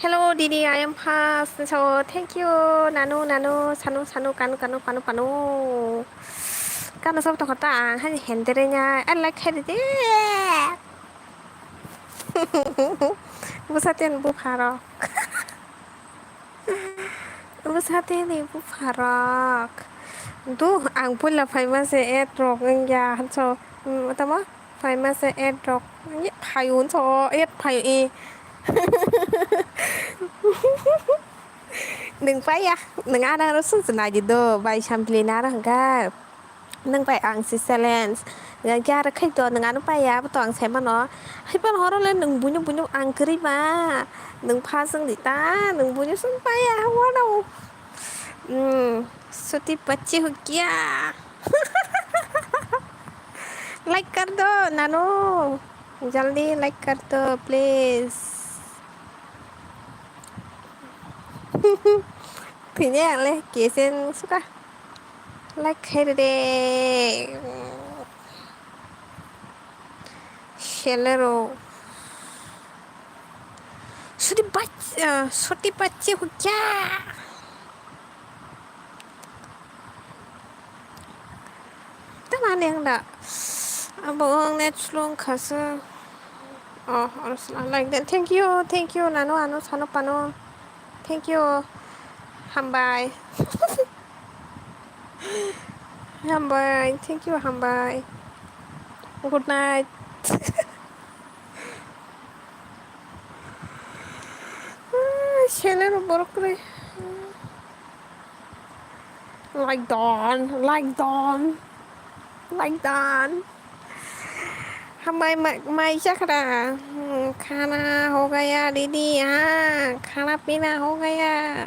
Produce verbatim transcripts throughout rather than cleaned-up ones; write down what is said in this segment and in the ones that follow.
Hello, Didi, I am first. So, thank you. Nanu, nanu, sanu, sanu, kanu, kanu, panu, panu. Kanu sob tongkha ta ang hani hendere nya. Ar like khaidi de. Busa ten bu pharo. Busa ten bu pharok. Du, ang puila phaima se et rok wngya. So, mm, tamo? Phaima se ad rok. Ye, phaio hwnso, ad phaio e. Nwng paiya, nwng ano aro sung se naidi do, bai sampli naro hwnkha. Nwng bai ang si challenge. Nwng khe aro khai do, nwng ano paiya, abo to ang sai mano. Hai phano horo le nwng buino buino ang kwrwi ba. Nwng pha sung di ta, nwng buino sung paiya, wano. Hmm, suti bacchi ho kya? Like kar do, nanu. Jaldi like kar do, please. Thine ale kesen suka. Like khaire de. Selero. Suti bacchi, ah, suti bacchi ho kya? Tama neng da. Abo ang net slow khasa. Oh, oro sala like that. Thank you, thank you, nanu, anu, sanu, panu. Thank you. Hambai. Hambai. Thank you, hambai. Good night. Selero borok kwrwi. Like don, like don, like don. Hambai mai, mai chakra. Hmm, khana ho gaya didi, ha. Khana pina ho gaya.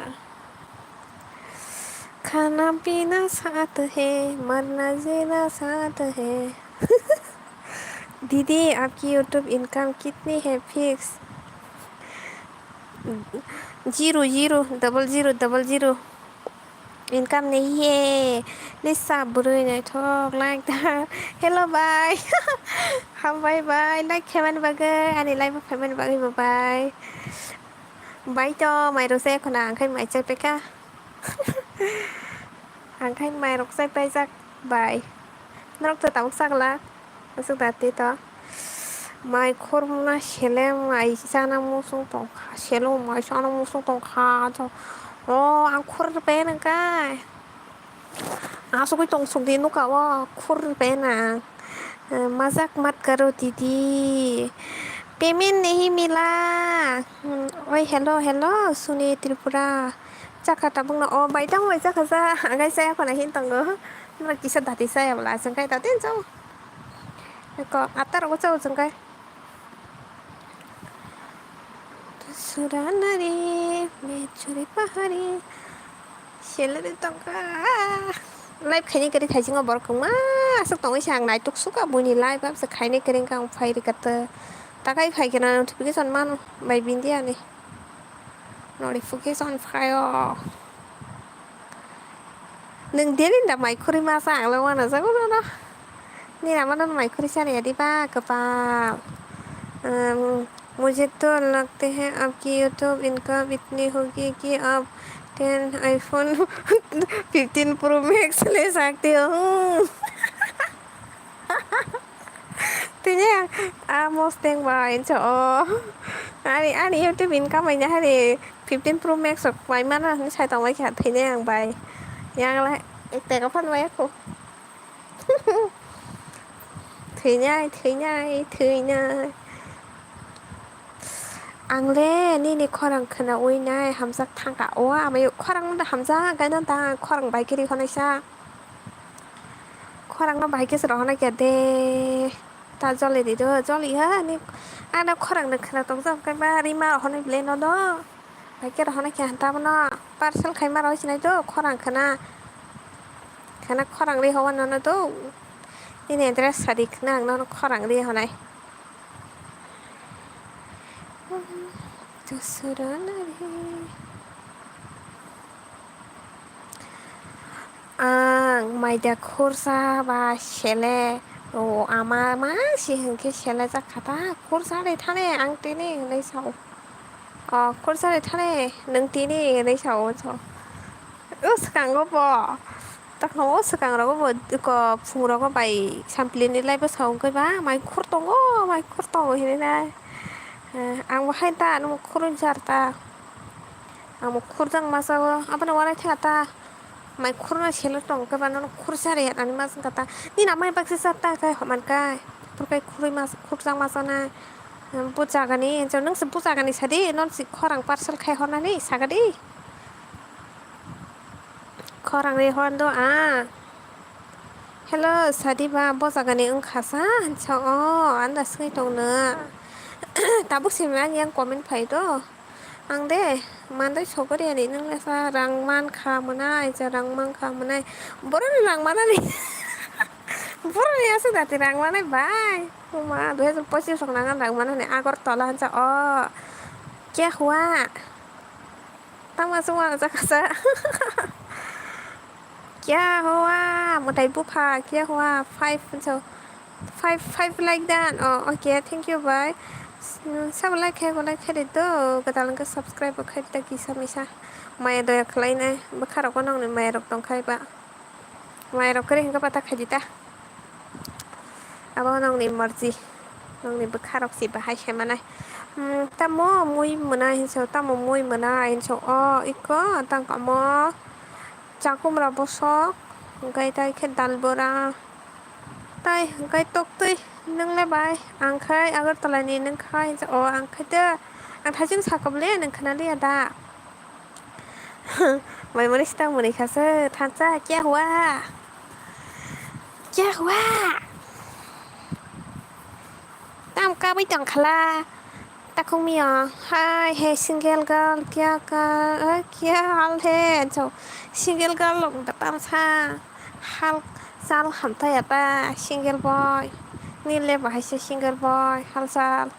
खाना पीना साथ है, मरना जीना साथ है। दीदी, आपकी YouTube income कितनी है? Fix zero zero double zero double zero। Income नहीं है। Lisa bwrwi naithok like da. Hello bai. Hambai bai. Like khaimani bagwi, ani live o phaimani bagwi bo bai. Bai to mai rwsa ekhona ang khai mai chai peka. Ang khai mai rok chai paijak bai. Norok to tabuk chakla. Aswk da tei to. Mai khormna sele mai chana muchung tongkha. Selo mai chana muchung tongkha. To. O ang khor pai nang kai. Asugwi tongsuk di nuka o khur bai na. Mazak mat karo didi. Payment nahi mila. Hmm, oi hello hello suni Tripura. Chakha tabuk no o bai tang bai chakha sa. Agai saya khona hin tongo. Nora kisa dati saya bla sengkai dati jong. Ko atar go chau sengkai. Suranari, mechuri pahari, selari tongka. Live khaini kwrwi thaisingo borok kwbangma aswk tongwi se ang naituk suka buini live abse khaini kwrwi wngkha ang phai rwkha tw. Takai phai kheno notification mano bai bindia ni. Notification phaio. Nwng daily da mai khurui masa ang le uanajak ulo no. Nini ama no mai khurui chani ya diba kwpal. Um, मुझे तो लगते हैं आपकी YouTube income इतनी होगी कि आप ten iPhone fifteen Pro Max ले सकते हो। Tini ang a mosteng bai hinsa o. Ani, ani YouTube income aina hari fifteen Pro Max rok bai mana hinwi sai tongbai kha thwinai ang bai. Yang la ek teka phan bai ako. Thwinai, thwinai, thwinai. Ang le nini khorang khwnaui nai hamjak thangka. O amai khorang no da hamjak gaina da khorang bai kiri khonai sa. Khorang no bahai khe se rohornai khe de. Ta joli di do, joli ha ni. Ano khorang no khwna tong jam kai ba rima rohornai ble no do. Bahai khe rohornai khe hanta bono parcel khai ma rohor sinai do khorang khwna. Khwna khorang ri howa no no do. Nini address sadi khwna ang no khorang ri honai. Dusra nari. Ang maida khorsa ba sele o ama ma si hwnkhe sele jak kha ta khorsa de thane ang tini hwnwi sao. O, khursa ri thani, nwng tini hinwi sa-o, so. O swkango bo. Tokno o swkangrogo bo, ko phungrogo bai sampli ni lai bwsa wngkhe ba, mai khur tongo, mai khur tongo hinwi nai. Eh, ang bo hai ta, ano khurwi jar ta. Ang bo khurjak masa o, abono uanai thaya ta. Mai khurna selo tong khe ba nono khursa ri ani mas wngkha ta. Nini amai baksa sa ta khai homan kai. Phur kai khurui mas khurjak masa nai. Bujagani, nwng se bujagani sadi, non si khorang parcel khai hornani sagadi. Khorang ri hor do a. Hello, sadi ba bujagani wngkha sa, hinsa o, anda swngwi tong no. Tabuk se ani yang comment phai do. Ang de, mandai sogori ani nung lesa rang man kha mwnai, je rang man kha mwnai. Boroni rang manani. Boroni aswk dati rang manai bai. Uma, dui hajar pochis rok nangan rang manani Agartala hansa o. Kya hua? Tama sung wang sa kasa. Kya hua? Mwtai bupha, kya hua? Five so. Five, five like dan. Oh, okay, thank you, bye. Sabo like khe, like khe di do. Gadal hwnkhe subscribe bo khe di ta kisa misa. Maya doya khlai nai. Bwkha rok nongni maya rok tong khai ba. Maya rok kre hwnkhe ba ta khai di ta. Abo nongni marji. Nongni bwkha rok si bahai khe manai. Hmm, tamo mui mwnai hinso, tamo mui mwnai hinso. Oh, iko tang kamo. Chakumra bosok, hwnkhe tai khe dal bora, tai hwnkhe toktwi nwngle bai, ang khai Agartala ni nung khai, o ang khai de, ang thaichung saka bole nung khna liya da. Mai mani sita muni kha se, thansa, kya hua? Kya hua? Tam kabui tong khala. Takhuk mio, hai he single girl kya kar, eh, kya hal he, so single girl log da tamsa hal sal hamtai ata single boy, nile bahai se single boy hal sal.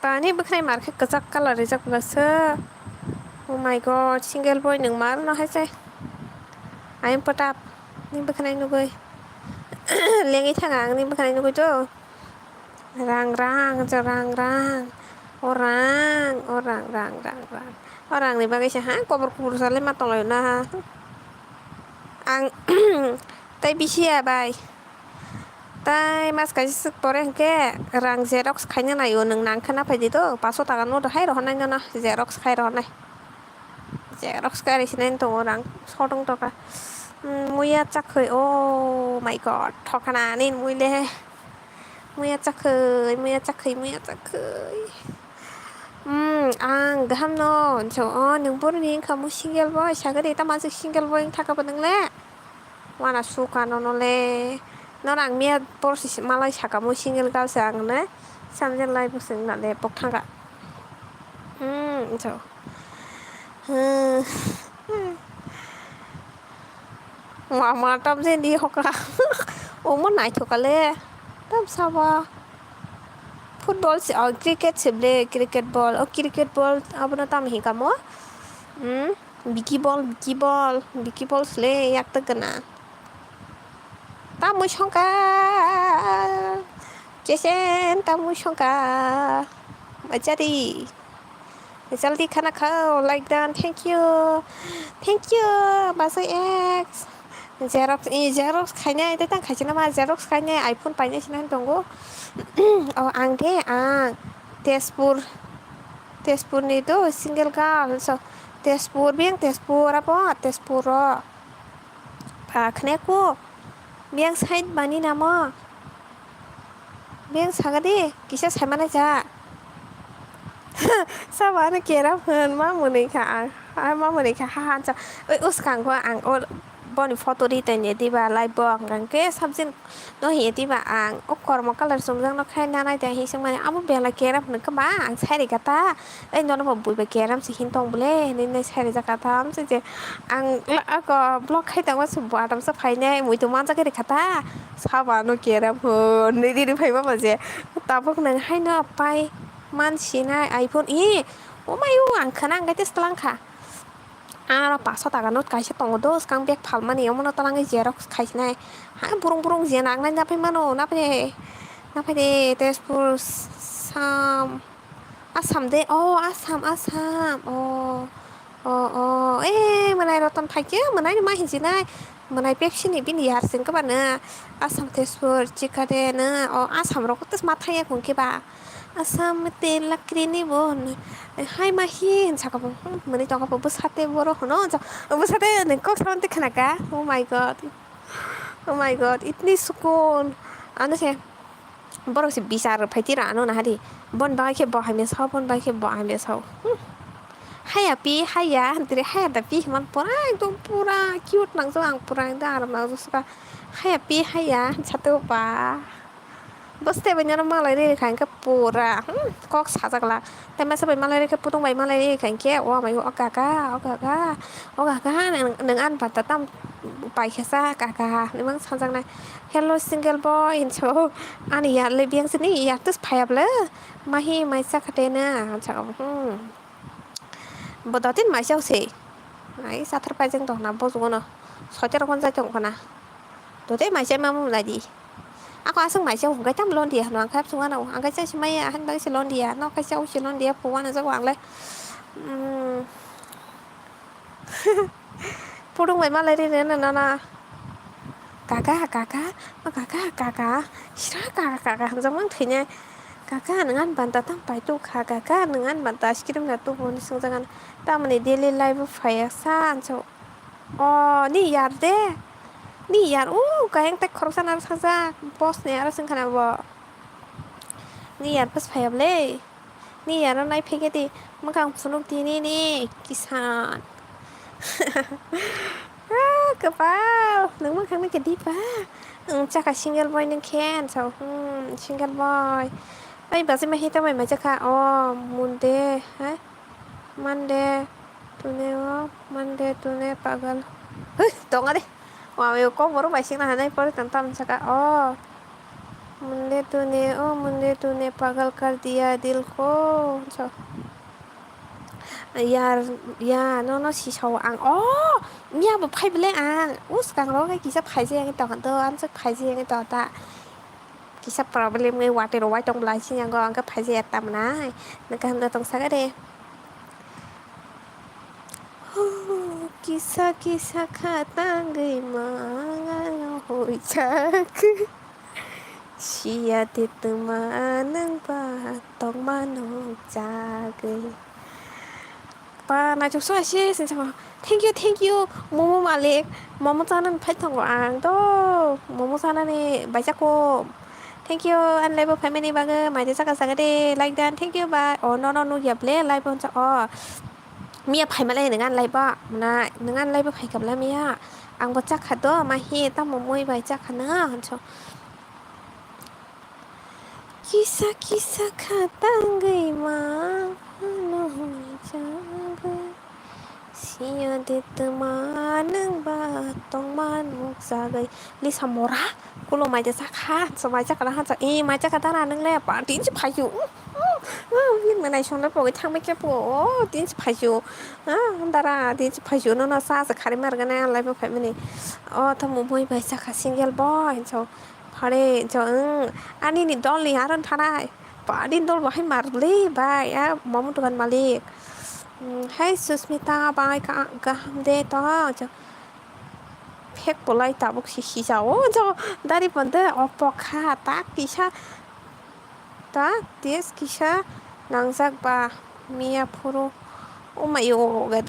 Tani bwkhwnai mar khe kwchak colour rijak bwlasa. Oh my god, single boy nwng mar no hai se. Ayang pwtap ni bwkhwnai nugui. Lengwi thang ang ni bwkhwnai nugui to. Rang rang, jo rang rang. O rang, o rang, rang, rang, rang. O rang ni bagwi se ha kobor kubur sale ma tonglaio na ha. Ang tai bisi ya bai. Tai mas kaisa swk pore hwnkhe rang xerox khaina naio, nwng nang khe na phai di do, paso taka no do hai rohornai nono, xerox khai rohornai. Xerox khai ri sinai tongo rang sotong toka. Hmm, muya chakhwi, oh my god, thokana ni mui le. Muya chakhwi, muya chakhwi, muya chakhwi. Hmm, ang gaham no, so, oh, nwng boroni wngkha mo single boy, sagari ta masuk single boy wngkha kabo nwng le. Wana suka nono le. Nono ang miya borsi malai saka mo single girl se ang ne. Samjak lai bwswk na le pok thanga. Hmm, so. Hmm. Mama tam je di hoka. Omo naithoka le. Tam saba. Football se, oh, cricket se ble, cricket ball. Oh, cricket ball abono tam hika mo. Hmm. Biki bol, biki bol, biki bol sle yak ta gana. Tamui songka. Jesen tamui songka. Majari. Jaldi khana khao, like dan, thank you. Thank you, Basai X. Xerox, i xerox khainai, tei tang khaisina ma xerox khainai, iPhone painai sinai tongo. Oh, ang de, ang. Tezpur. Tezpur ni do single girl, so Tezpur, biyang Tezpur, abo Tezpur o. Pa khne ku, biyang side bani namo. Biyang sagadi, kisa saimana ja. Sabo ano keram hwn, ma mwnwi kha ang, ah, ma mwnwi kha ha ha sa. Oi, uskango ang o boni photo ri tongni diba, live bo ang khe subject no hiye diba ang o kormo colour chumjak no khai nanai de hi swngmani abo belai keram hwnwi khe ba ang sai rikha ta. Ei nono bo bui bai keram se hin tong bole hinui nai sai rijak kha ta, amse je ang la-, ako vlog khai tongma se bo atamsa phainai muitu manjak khe rikha ta. Sabo ano keram hwnwi riri phaima ba je tabuk nang haino pai man sinai iPhone, ee, o mai o ang khna ang khe tei se twlang kha. Aro paso taka note kaisa tongo do, swkang bag phalmani, omono twlangwi xerox khaisinai. Ha, burung burung je nangnai naphai mano, naphai. Naphai de Tezpur, Sam, Assam de, oh, Assam, Assam, oh, oh, oh, eh, mwnai Roton phaikhe, mwnai ma hinjinai, mwnai Pepsi ni bini yar sing khe ba na, Assam Tezpur, Chikade na, oh, Assam rok tes ma thangya khong khe ba, Assam te lakri ni bon, hai ma hi, hin saka bo, hmm, mwnai tongka bo, bwsate boro hono, bwsate nang kok samante khnaka, oh my God. Oh my God, itni sukun. Ano se borok se bichar phai tira ano nahari. Bon bai khe bo hamya sao, bon bai khe bo hamya sao. Hmm. Haya pi, haya, dire haya da pi man pura ekdom pura cute nang ang pura ekdom aram nang saka. Haya pi, haya, chatu ba. Bwswte bai nang malai ri kha hwnkhe pura, hmm, kok sajak la. Tei masa bai malai ri khe putung bai malai ri kha hwnkhe o amai o kaka, o kaka, o kaka, nwng, nwng ani bata tam pai khe sa kaka, nwng sanjaknai. Hello single boy hinso, ani yar le biyang sini yar tus phayab le, mahi mai sa kha tei na, hinso, hmm. Bo dotin mai sa se, ai sathar pai jeng tong na bo jugo no, soiter kon jai tong khana, dote mai sa ma mung lai di. Ako aswk mai sa hwnkhe tam londia hwnwi ang khe sung ano, ang khe chai se maya, ahani bagwi se londia, nok kaisa o se londia, phone ano jago ang le, mm, pudung bai malai ri rw na na na. Kaka, kaka, o kaka, kaka, sra kaka, kaka, hwnjak mang thwinai. Kaka, nwng ani banta tang pai tu kha, kaka, nwng ani banta ice cream na tubu hwnwi swngjak ano. Tamoni daily life o phaiya sa, anso. O, ni yar de? Ni yar, o, kayang tak khoroksa naro sajak. Boss ni aro sengkha na bo. Ni yar pas phaiya bwle. Ni yar no nai phege di. Mwkhang phunuk di ni ni. Kisan. Ah, kwpal. Nwng mwkhang ni khe di ba? Nwng chakha single boy nwng khe. Ansa, hmm, single boy. Ai, basi ma hita mai ma chakha. O, munde. Ha? Monday, tune o, Monday, tune, pagal. Huh, tonga de. Wa, yo, kok borok bai singna hanai pore tang tam saka. Oh. Monday, tune o, Monday, tune, pagal kar diya dil ko. So. Yar, ya, no, no, si sao ang. Oh, miya bo phai bele ang. Us kang ro kisa phai je yang to, to, ang se phai je yang to ta. Kisa problem ngai watwi rwai tong bwlai sini ang khe phaijaya tamnai. Nang kaham da tong saka de. Kisa kisa kha tangwi ma hoi jak. Siya de tuma nang ba tong ma nung jagwi. Ba, naisuk so ase, sini sama. Thank you, thank you, momo malik. Momo chanani phai tongo ang to. Momo chanani baisa kom. Thank you, ani live o phaimani bagwi. Maide saka saka de, like dan. Thank you, ba. Oh, no, no, nukya ble, live o, oh. Miya phaimale nang ani live o. Na, nang ani live o phaikha bla miya. Ang bo chakha do, ma hi, tamo moi bai chakha na, hanso. Kisa kisa kha tangwi ma nung jagwi. Siya de tuma nang ba tongma nung jagwi. Lisa mora kulo mai de chakha, so mai chakha na hansa. E mai chakha dara nung le pa tin si phayu. Nang nai song le pogwi thang bai khe po. O tin si phayu. Ah, dara tin si phayu no no sa sa khari mar gana lai bo phai mani. O to mo moi bai chakha single boy so. Phare jo, ang ani ni dol ni aro thanai. Ani dol bo hai mar le bai, a momo dogan malik. Mm, hai Susmita bai ka, kaham de to, jo. Phek polai tabuk si si jao, jo. Dari pon de opokha, tak kisa, tak tes kisa nangjak ba. Miya phuru, oh my God,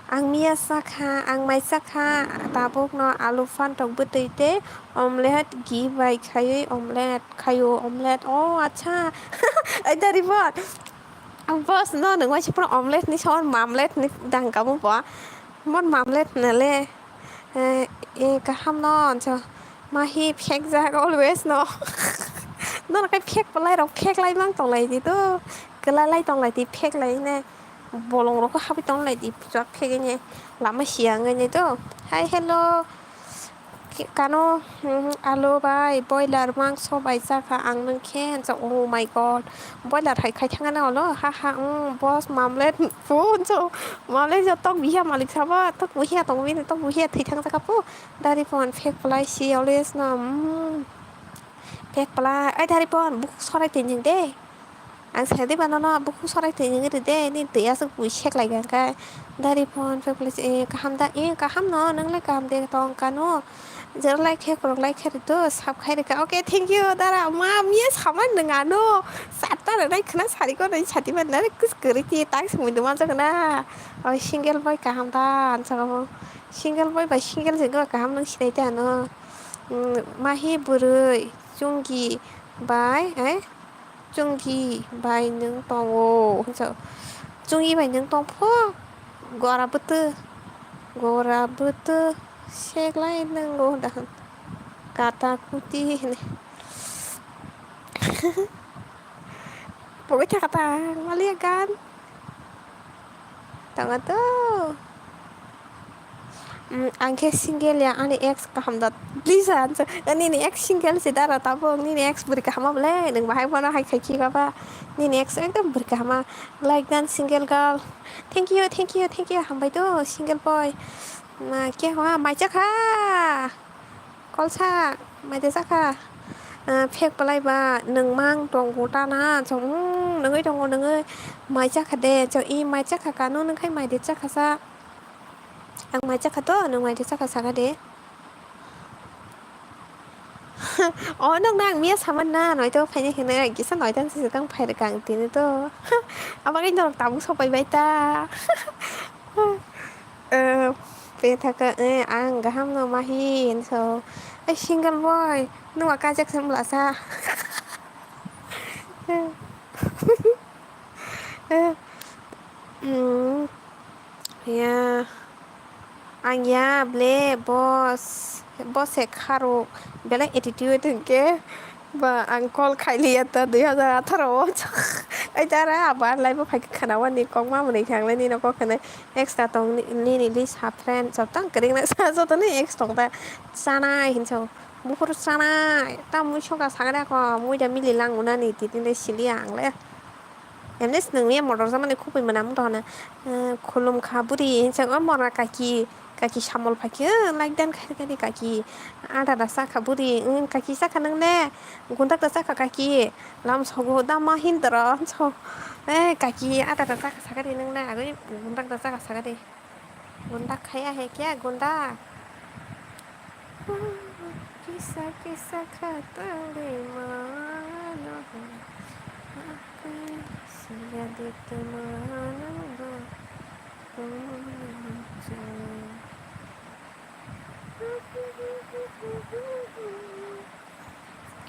ang miya sakha, ang mai sakha, tabukno alu phantok bwtwi tei omelette ghee bai khaiwi omelette khaio, omelette, oh, acha, ai dari bo, boss no nung waisa phuru omelette ni son mamlet ni dang kamo bo, mon mamlet nale. Eh, eh, kaham no, ansa. Mahi phek jak always no. Nono kai phek palai rok phek lai mang tong lai di to. Kela lai tong lai di phek lai ne. Bolong rok habwi tong lai di jak phek ne. Lama siya ngai ne to. Hai, hello. Ki-, kano, hmm, alo bai, boiler mangso bai chakha ang nung khe, ansa, oh my God. Boiler hai khai thangana olo, ha ha, um, boss mamlet, phone so, mamlet jo tok biya malik sabo, tok buhiya tong bini, tok buhiya thwi thang jaka po, dari phone fake fly si always no, mm. Phek pla, ai dari pon, bukhuk sorai twi nang de. Ang sai di ba nono bukhuk sorai twi nang ri de, ni twi aswk bui sek lai kha khe. Dari pon, phek pla, eh, kaham da, eh, kaham no, nang le kaham de tong kha no. Jero lai khe, kwrwk lai khe ri do, sap khai ri kha. Okay, thank you, dara, ma, miya samani nang ano. Sat ta rwnai khna sari ko nai sati man nare kus kwrwi ti tak sumui do ma jagna. Oi, single boy kaham da, ang sa o. Single boy bai single jagna kaham nang sinai ta ano. Mm, mahi bwrwi, chungi bai, eh, chungi bai nwng tongo, hinsa. Chungi bai nwng tong pho, gora bwtw, gora bwtw seklai nwngo da hwn. Kata kuti hwnwi. Pogwi thaka ta, maliya gan. Tama to. Mm, ang khe single ya, ani ex kaham da. Please, answer. Ani ni ex single se dara tabo, nini ex bwrwi kaham bole, nang bahai bono hai khai khi baba. Nini ex ekdom bwrwi kaham. Like dan single girl. Thank you, thank you, thank you. Hambai to, single boy. Ma khe hwa, mai cha kha. Kolsa, mai de cha kha. Ah, phek palai ba, nwng mang tongo ta na, chong, mm, nungui tongo, nungui. Mai cha kha de, chong, i mai cha kha kanu, nung khai mai de cha kha sa. Ang mai cha kha to, nung mai de cha kha sa kha de. O, nung nang miya saman na, noi to phaini hwnwi, ang kisa noi tan se tang phai rwkha ang tini to. Abagwi norok tabuk sopai bai ta. Eh, pethaka, eh, ang gaham no mahi, hinso. Eh, single boy, nung wa kajak se mlasa. Eh, mm, ya, ang ya, ble, boss, boss se kharo, belai attitude hwnkhe. Ba ang call khailiya ta dui hazar atharo o. Ai dara abo ar live o phaikhe khwnawani kok ma mwnwi khe ang le nini kok khwnai extra tong ni-, nini list ha friend jotto ang kwrwngna sa joto ni ex tong ta chanai hinsa buphuru chanai ta mui soka sakani ako mui da mili lang unani tini le siliya ang le. Emnes nungni motor jamani khupui mwnam wng tongna. Eh, khulum kha buri, hinsa o mora kaki, kaki samol phai khe, like dan khai khe kaki, ada da sa kha buri, hmm, kaki sa kha nang le, gundak da sa kha kaki, lam sogo da ma hindra, so, eh, kaki, ada da sa kha sakari nang le, agui gundak da sa kha sakari. Gunda khaya hai kya gunda? Kisa kisa khata de mano. Siya de tumano.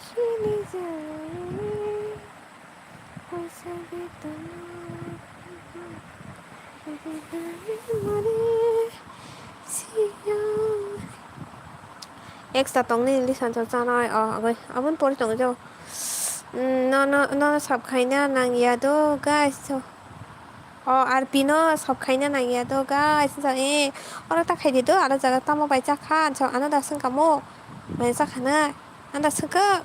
Khili jai. Extra tong ni lisan chok chanai o agoi aboni pori tong jo. Mm, no, no, no, sab khaina nang ya do, guys. So, o R P no sab khaina nang ya do, guys. So, eh, oro ta khai di do, aro jaga tamo bai cha kha, so, ano da sung kamo, bai cha khana, ano da sung ka,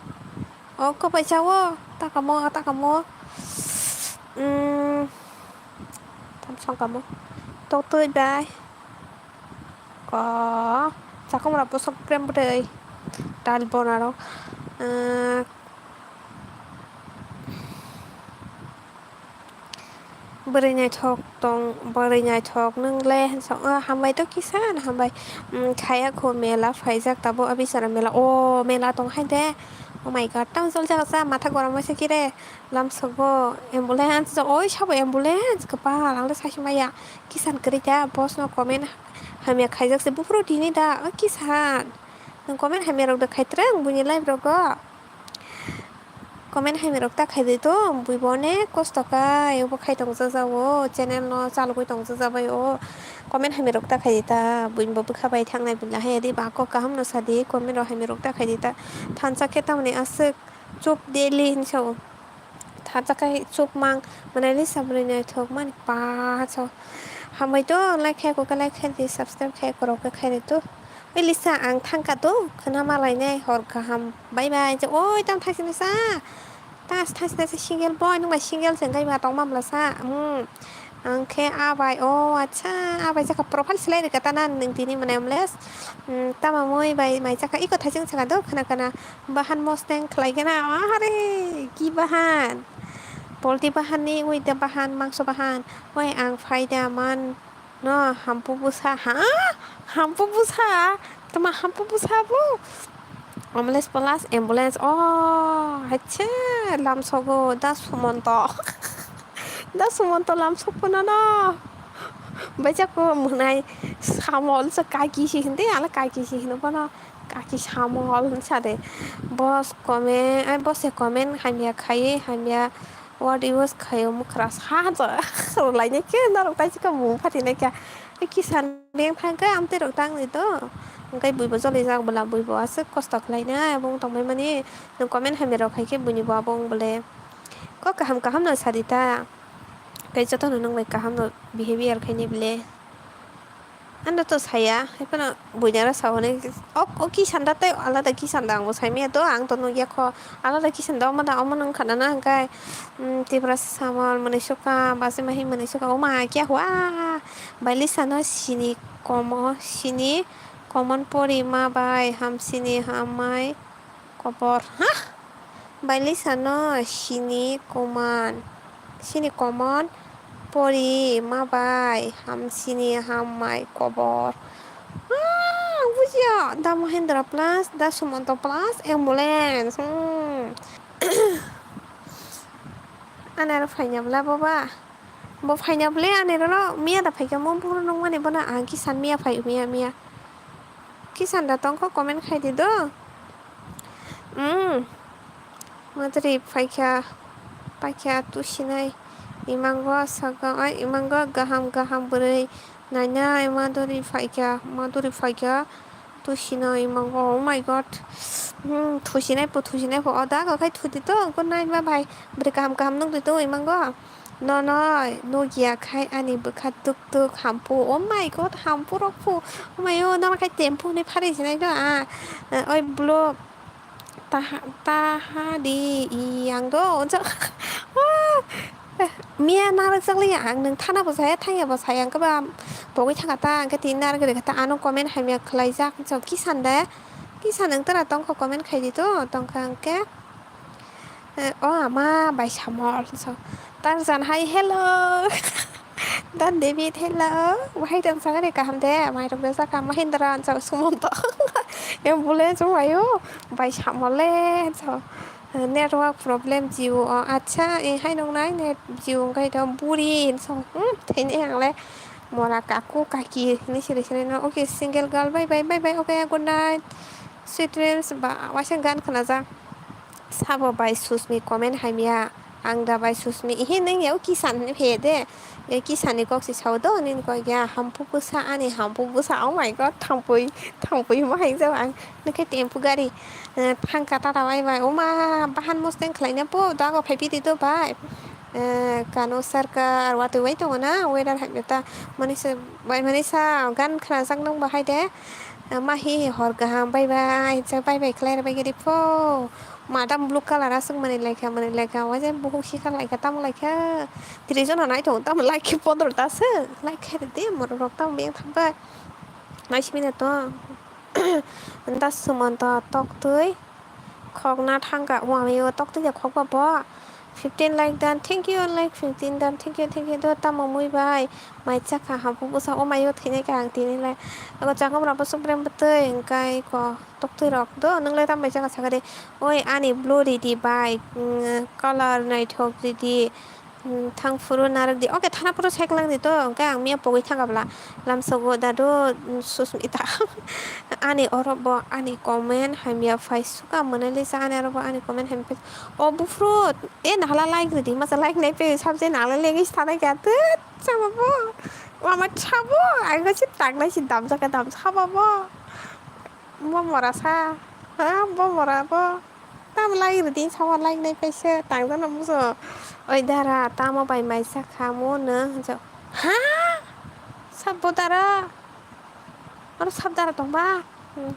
o ko bai cha o, ta kamo, ta kamo. Mm, tam sung kamo, tok tui bai. Ko, chakhumra bwswk prem bwtwi tal bonaro, ah, bwrwi naithok tong, bwrwi naithok nwngle hinsa, ah, hambai to kisa no hambai, mm, khaya kho mela phaijak tabuk, ah, bisara mela, o mela tong hai de, oh my God, tamo jol jaga sa matha gorom waisa kire. Lamsogo ambulance, oi sabo ambulance kwpal, ang le saisi maya kisan kwrwi ta, boss no comment hamya khaijak se buphuru tini da, o kisan nwng comment hamya rok da khai twrwng buini live rogo, comment hamya rok ta khai di to, bui bo onek kosto kha, ebo khai tong jajao, channel no chalogwi tong jajabai o, comment hamya rok ta khai di ta, buini bo bwkha bai thangnai buini hai di ba kok kaham no sa di, comment rok hamya rok ta khai di ta, thansa khe tamni aswk chup daily hinwi sao. Tha cha khai chukmang, mwnai lisa bwrwi naithok mani pa cha. Hambai to, like khai kok, like khai di, subscribe khai korok khe khai di to. Oi lisa, ang thangka to, khwna malai nai, hor kaham. Bye bye. Oi, tamo thangsi na sa. Tas thangsi na sa single boy, nung bai single se, ngai ba tong mam la sa. Hmm. Ang khe a bai, o acha, a bai jakha profile selai rwkha ta na nwng tini mwnai mles. Hmm, tamo mui bai mai jakha, iko thaising saka do khna khna. Bahan mosteng khlai khe na, are, ki bahan? Polti bahan ni, ui da bahan, mangso bahan. Oi ang phai da man. No, hampu bwsa, ha? Hampu bwsa? Tama hampu bwsa bo? Ambulance plus ambulance. Oh, hacha, lamsogo, da Sumonto. Da Sumonto lamsok pono no. Bacha ko mwnai samol se kaki si hindi, ala kaki si hindi pono. Kaki samol sa de. Boss comment, ai boss e comment hamya khai, hamya. What use khaio mukra sa ja rwlainai khe norok taisi khe mung phatinai khe. Kisan beng thang khe amtwi rok tang di to. Hwnkhe buibo jolijak bwla buibo aswk kosto khlainai abo wng tongmani. Nwng comment hamya rok hai khe buini bo abo wng bole. Kok kaham kaham no sadi ta. Tei jotono nwng bai kaham no behavior khainai bole. Ano to saya, hai phano buini aro sao hwnwi, "Ok, ok, kisan da tei alada kisan da," ang bo sai maya to, ang to nukya kho, "Alada kisan da, omo da, omo nung khana na," hwnkhe, mm, Tiprasa samol, mwnwi suka, basi mahi mwnwi suka, "Oma, kya hua?" Bailisa no sini komo, sini komon pori ma bai, ham sini hamai. Kobor, ha? Bailisa no sini koman, sini komon pori ma bai ham sini hamai kobor. Ah, ang bujia, da Mahindra plus, da Sumonto plus, ambulance. Hmm. Anero phaina bla boba. Bo phaina bla anero no miya da phaikha mo buru nungmani bono ang kisan miya phai miya miya. Kisan da tongkho comment khai di do. Hmm. Madri phaikha, paikha tusinai imango sago, ai imango gaham gaham bwrwi nainai Maduri phaikha, Maduri phaikha tusinai imango. Oh my God. Hmm, thusinai po, thusinai po. O da go khai thudi to, good night, bye bye. Bwrwi kaham kaham nukdi to imango. Nonoi, nukya khai ani bwkha tuk tuk hampu. Oh my God, hampu rok phu. Oh my God, nono khai tempo hinwi pharwi sinai do, ah. Oi blo. Taha, taha di, i ang do, unsa. Miya narwk jak liya ang, nwng thana bo saya, thangya bo saya, ang khe ba pogwi thangkha ta, ang khe tini narwk rwkha ta, ano comment hamya khlaijak, so kisan de, kisan nwng tara tongkha comment khai di to, tongkha ang khe. Eh, o ama bai samol so. Tarzan hai hello. Dan David hello. Wahai tong sagani kaham de. Mai rok de saka Mahindra so Sumonto. Ambulance o ayo. Bai samol le so. Network problem Jio o. Acha, eh, hai nong nai net Jio ngai do buri so. Hmm, thini ang le. Mora kaku kaki ni siri siri no. Okay, single girl. Bye bye, bye bye. Okay, good night. Sweet dreams. Ba, waisa gan khana jak. Sabo bai Susmi comment hamya. Ang da bai Susmi, ihi nang yao kisan ni phe de. Ya kisan ni kok si sao do, nini kok ya hampu bwsa, ani hampu bwsa. Oh my God, thampui, thampui ma hai jao ang. Nokhe tempu gari. Eh, thangka tata bai bai. Oma, bahan mosteng khlai na po, dago phai pidi do bai. Eh, kano sarkar, watwi wai tongo na, weather hai beta. Mani se, bai mani sa, gan khna jak nang bahai de. Ma hi hi hor kaham bye bye, cha bye bye khlai rwbai gari pho. Madam blue color aswk mani laikha, mani laikha, waisa buhuk sikha laikha, tamo laikha. Tris jona naithok, tamo like pondro ta se. Like khe rwdi, morok rok tamo beng thangbai. Naismina to. Da Sumonto toktwi. Khokna thangkha, wngwi o toktwi de khokba bo. Fifteen like dan, thank you, like fifteen dan, thank you, thank you, do tamo mui bai, mai chakha, hampu bwsa, o mai o thwinai kha ang tini le, abo chakhamra bwswk brem bwtwi, hwnkhe ko toktwi rok, do nwng le tamo mai chakha sakha de, oi ani blue ridi bai, mm, color naithok ridi, mm, thang phuru narwk di, okay, thana phuru cycle lang di to, hwnkhe ang miya pogwi thangkha bwla, lamsogo dadu, mm, Susmita, ani oro bo ani comment hamya phai sukha, mwnwi lisa ani oro bo ani comment hamya phai, o buphuru. E nahala like rwdi, masa like nai pe sabse nahala lengwi sanai kha, tut, sama bo. Mama chabo, ang khe si tangnai si damjak khe dam, sabo bo. Bo mora sa, ha, bo mora bo. Tam like rwdi, sama like nai pe se, tang jana muso. Oi dara, tamo bai mai sa kha mo no, jo. Ha? Sabo dara? Oro sab dara tong ba? Hmm.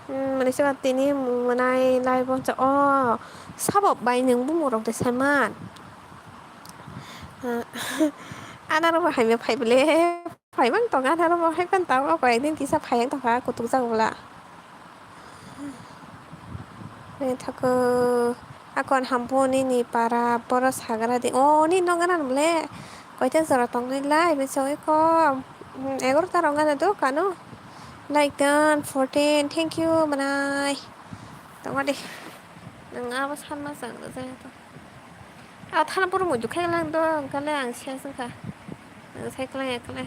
Hmm, mani se tini mwnai lai bo o sabo bai nwng bumung rok de saiman. Ah, Anaro bo hamya phai bwle, phai mang tong anaro bo hai pan tamo koi din kisa phai ang tongkha kutuk jak bwla. Nai thako akon hampo nini para boro sagra di. O ni no gana bwle. Koita jora tong nai lai bwsai ko. Egarota rok gana do kano. Like done fourteen. Thank you manai. Tongma de. Nang abo sanma chang jaya to. A thana puro muitu khai lang do, hwnkhe le ang se wngkha. Ang sai kwlai ya kwlai.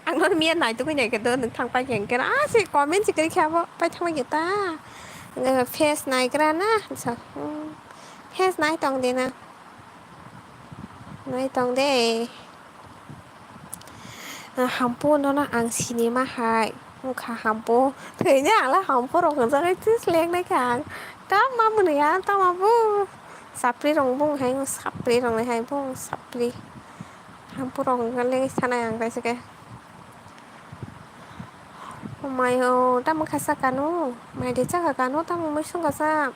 Ang no miya nai tugui nai khe do, nwng thang pai khe hwnkhe, a se comment se kwrwi khe abo pai thang bai khe ta. Hwnkhe face nai gra na, sa, hmm, face nai tong de na. Nai tong de. Hampu nono ang sinima hai wngkha hampu. Thwini ala hampu rok hwnjagwi twi sleng nai kha ang. Tamo mwnwi ya, tamo bo. Sapri rong bung hai, sapri rong hai bung, sapri. Hampu rok hwnjagwi sanai ang kaisa khe. Omayo, tamo kha sa kanu? Mai de chakha kanu, tamo mui songkha sa?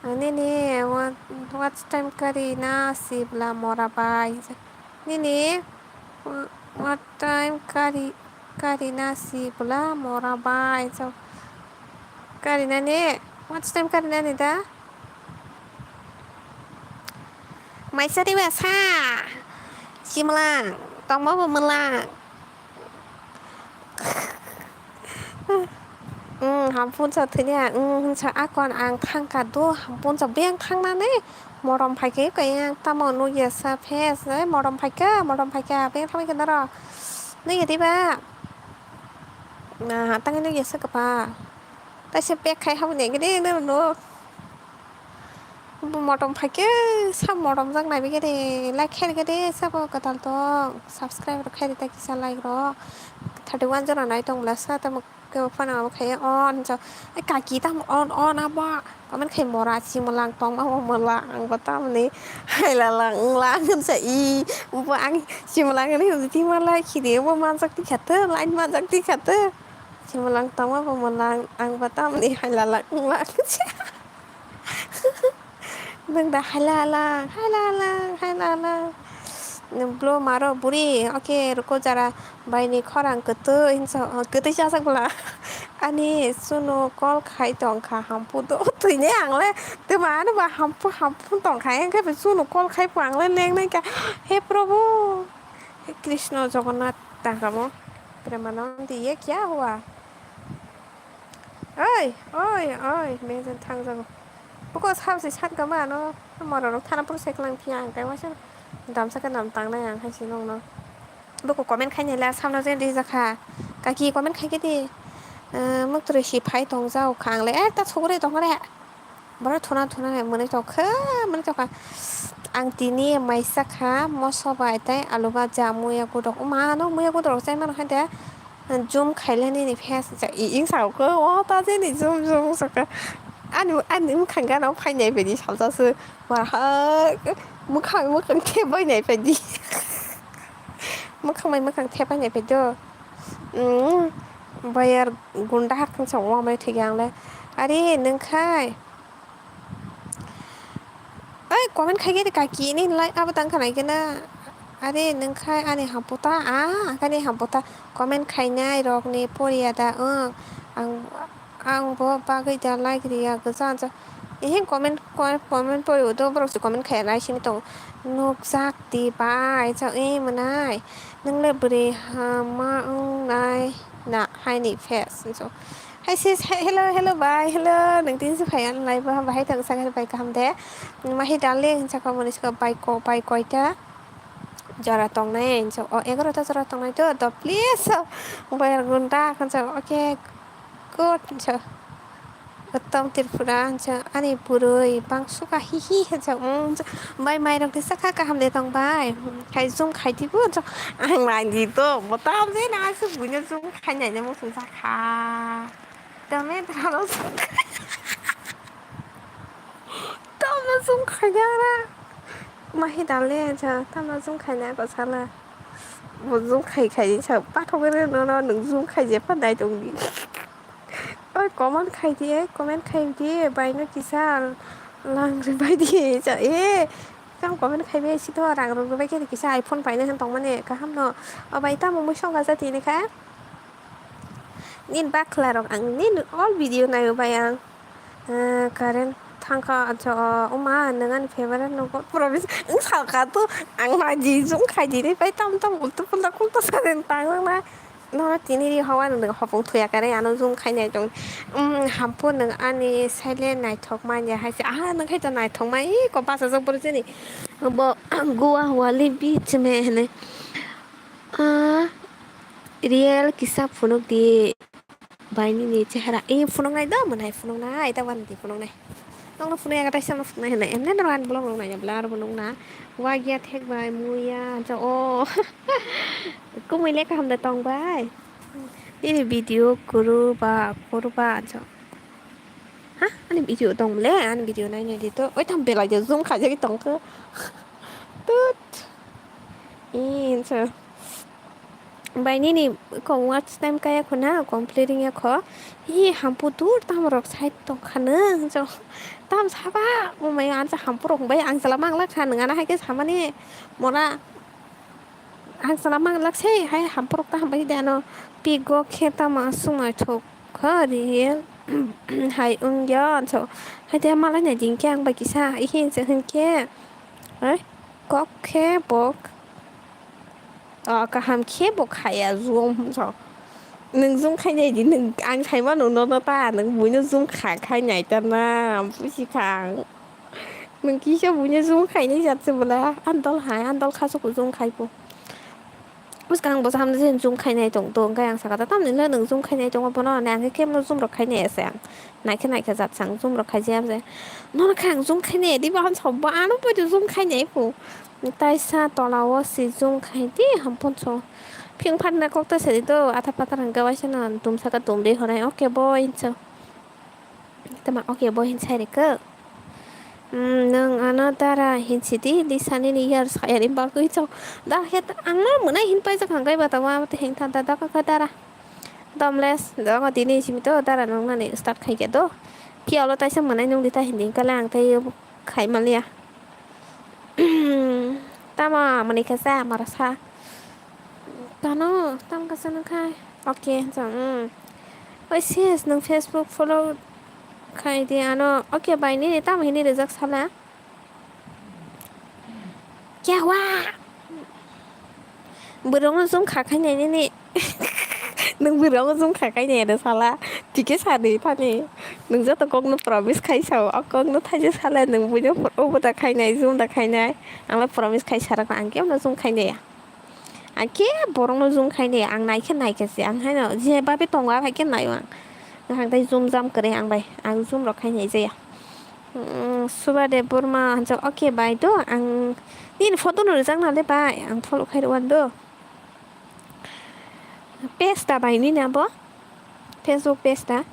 Nini what, what time kari na si bwla mora bai? Nini what time kari, kari na si bwla mora bai? So, kari na ni? What time kari na ni da? Maisa riba sa? Simlang, tongma bo mwlang. Hmm, hampunsa thwini ang, hmm, hinsa akon ang thangkha do, hampunsa beng thangnani morom phaikhe kaya ang tamo nukya sa phes, eh, morom phaikha, morom phaikha, beng thangkhe naro nukya diba? Na, tangwi nukya sa kwpa? Taisa pek khai haboni gede nang no. Bo motom phaikhe sa motom jak nai bigede like khe rwgede sabo kwtal tong subscribe rok khai rwdi kisa like rok thirty one jora nai tong bwla sa tamo kebo phano abo khai on hinsa ai kaki tamo on on abo comment khai mora si mwlang tong ma mwlang ang bo tamoni hai la lang wngla hinsa i bo ang si mwlang hinwi thima like khidi bo manjak tikha to like manjak tikha to. Simwlang tongma bo mwlang, ang bo tamni hailala wngma. Nwng da hailala, hailala, hailala. Blo maro buri, oke, ruko jara baini khorang kwtwi hinsa, kwtwi chajak bwla. Ani chunu call khai tongkha hampu do. Twini ang le, twma ano ba hampu, hampu tongkha, hwnkhe bo chunu call khai pho ang le lengnai kha. He Prabhu, he Krishna Jagannath tangkha mo. Premanandi, ye kya hua? Oi, oi, oi, mejeng thangjago. Buko sabse satka ma ano, morok rok thana phuru seklang phiya ang kai waisa damsa khe nam tangnai ang hai se nongno. Buko comment khainai le samno je rijak kha. Kaki comment khai khe di. Muktrwi si phai tong jao kha ang le, eh, ta sugri tong re. Borok thuna thuna hai mwnwi tongkha, mwnwi tongkha. Ang tini maisa kha moso bai tei alu baja muya godok. Mano muya godok chai mano hai de. Zoom khaile nini face ja i ing sao khe o ta je ni zoom zoom saka. Ani ani mukhang gana phainai baidi salsa se. Wahai mukhang mukhang thebai nai baidi. Mukhang bai mukhang thebai nai baidi. Bayar gunda hakhe sa wamai thik ang le. Ari nung khai. Oi, comment khai khe kaki ni like abo tang khanai khe na. Are nung khai ani hamputa, a, ani hamputa comment khainai rok ni poriya da, ang, ang, ang bo bagwi da like riya gajang ja. Ehe comment, comment pori do borok se comment khai nai simi tong. Nukjak di bai, ja, e mwnai. Nung le bwrwi hama wngnai na, hai ni face, so. Hi sis, he-, hello, hello, bye, hello. Nung tin si phai ang live o, bahai tong sa khe bai kaham de. Mahi darling, hinsa kha mani sika bai ko, bai koita jora tong nai, hinsa o egaroh ta jora tong nai to, to please, so. Bai rok nung da, hinsa, okay, good, hinsa. Uttom Tripura, hinsa, ani bwrwi bang suka hi hi, hinsa, mm, hinsa. Bai mai rok de sa kha kaham de tong bai. Khai zoom khai di bo, hinsa. Ang nai di to, bo tam je na, se buino zoom khai nai ne mo sung sa kha. Tame talo sung khai. Tamo zoom khai na ra. Mahi dale ja, tamo zoom khai na ko sala. Bo zoom khai khai sa pathok re no no nung zoom khai je pa dai tong di. Oi comment khai di, comment khai di, bai no kisa lang ri bai di ja e. Tamo comment khai bai si to, rang rok bai khe kisa iPhone paina hin tongmani kaham no. O bai, tamo mui songkha jati ni kha. Nin bakla rok ang nin all video nayo bai ang. Ah, current thangkha, acha, o, o ma, nwng ani favorite nogo promise wng sakha to, ang ma ji jung khai di re bai, tam tam ulta pulta kulta saden tang na. No, tini ri hawa nwng hopong thuya kare, ano jung khai nai tong. Um, hampu nwng ani silent naithok manya hai se, ah, nwng khai to naithok mai, ko basa jok boro jeni. Bo, Goa wali beach me hene. Ah, real kisa phunuk di. Bai nini chehara. Eh, phunuk nai do, mwnai phunuk nai, ta wan di phunuk nai. Nokno phunuk ya, katai sama phunuk nai hwnwi. Emne norok ani vlog rok nai ya, bla aro phunuk na. Wagya thek bai, muya, jo, o. Kumui le kaham da tong bai. Nini video kuru ba, kuru ba, jo. Ha? Ani video tong le, ani video nai nai di to. Oi, tam belai de zoom khaijagwi tong kho. Tut. Insa. Bai nini kong watch time kaya kho na, complete wngya kho. Hi, hampu dur tam rok side tong kha nw, jo. Tam saba, umai ansa hampu rok bai ang sala mangla kha, nang ana hai khe samani mora. Ang sana mang lak sei hai hampu rok ta hambai de ano pigo khe tamo aswk naithok kha real hai wngya so hai de malai nai ding khe ang bai kisa ihe hinse hinkhe hai kok khe bo o kaham khe bo khaya zoom so nwng zoom khai nai di nwng ang sai mano nono ta nwng buino zoom kha khai nai ta na buji kha ang. Nwng kisa buino zoom khainai jat se bwla, ani dol hai, ani dol kha se zoom khai pho. Bwskang bo samde se zoom khainai tong to, hwnkhe ang sakha ta, tamni hwnle nwng zoom khainai tongo bono, hwnwi ang khe kemno zoom rok khainai se ang. Naikhe naikhe jat se ang zoom rok khaijaya se. Nono khe ang zoom khainai di, bahai sa bo ano poito zoom khainai pho. Taisa tola o se zoom khai di, hampon so. Phing phatna kok ta sadi to, atha pathar hwnkhe waisa no tum saka tum de honai, okay boy hinso. Tama, okay, bo hin sai rikha. Hmm, nwng ano dara hin sidi, Lisa nini yar sayani bagwi chok. Da het, ang no mwnai hin paijak hangkai bata wa, mate hin thanta da kaka dara. Domles, da ngo tini simi to dara nung nani start khai khe do. Phiya ulo taisa mwnai nung di ta hindi kala ang tai khai maliya. Tamo mwnwi khe sa, mora sa. Tano, tam kasa nung khai. Okay, so, mm. Oi, sis, nung Facebook follow khai di ano. Okay, bai, nini tamo hini rijak sala. Kya hua? Bwrwngno zoom kha khai nai nini. Nwng bwrwngno zoom kha khai nai aro sala. Tike sa di thani. Nwng joto kokno promise khai sao. O kokno thaisa sala nwng buino photo bo da khai nai, zoom da khai nai. Ang le promise khai sarakha ang kemno zoom khai nai ya. Ang khe borokno zoom khai nai ya. Ang nai khe nai khe se. Ang haino je babe tongo a hai khe nai o ang. Ang tei zoom jam kwrwi ang bai. Ang zoom rok khai nai jaya. Mm, Suba Debbarma hanjak, okay bai do, ang nini photo no rijak na le bai, ang follow khai rw do. Page ta bai nini abo? Facebook page ta?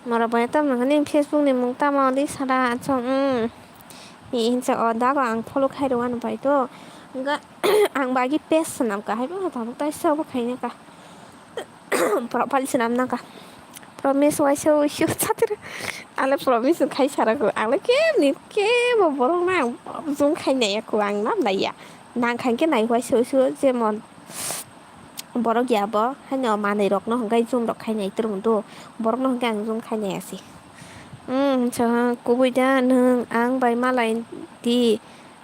Mora bai tam nang nini Facebook ni mung tamo di sara achong, mm. Ni hinsa o dago ang follow khai rw ano bai do. Ang bagi page swnam ka hai bo tabuk tai sabo khai nai ka. Profile swnam nang ka. Promise waisa uisu chatir. Ale promise khai saraku. Ale kemni kemo borok na zoom khai nai aku ang nam nai ya. Nang khai ke nai waisa uisu jemon borok ya bo haino manwi rok no hwnkhe zoom rok khai nai twrwng do. Borok no hwnkhe ang zoom khai nai asi. Hmm, so kubui da nwng ang bai malai di.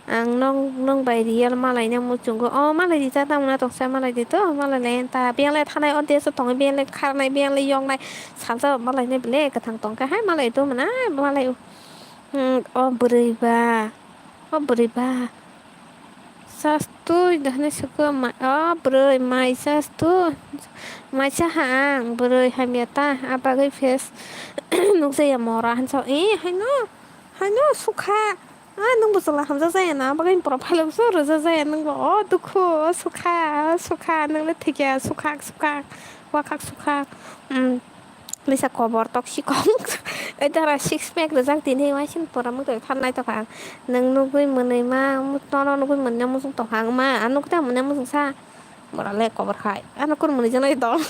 Ang nong, nong bai real malai nang muchungo. O malai di ta tamo na tongsa malai di to, malai lai ta. Biyang lai thanai o deso tongo, biyang lai kharnai, biyang lai yoknai. Salsa rok malai nai bele kwthang tongkha hai malai do mwnai malai o. Hmm, o bwrwi ba. O bwrwi ba. Sas tui da hinui suko ma, o bwrwi mai sas tu. Mai sa ha ang bwrwi hamya ta, a bagwi face nukjaya mora hinsa. E haino, haino sukha. Ah, nwng bo chwla hamjak jaya na, bagwi profile o so rwjak jaya nwng bo. O dukhu, o sukha, o sukha, nwng le thikya, sukhak, sukhak, wakhak, sukhak. Hmm. Lisa kobor tok sikong. Ei dara six pack rwjak tini, waising pora mwtwi thanai tokha. Nwng nugwi mwnwi ma, nono nugwi mwnwi muchung tokha ang ma, ang nukta mwnwi muchung sa. Bora le kobor khai. Ano kur mwnwi janai tong.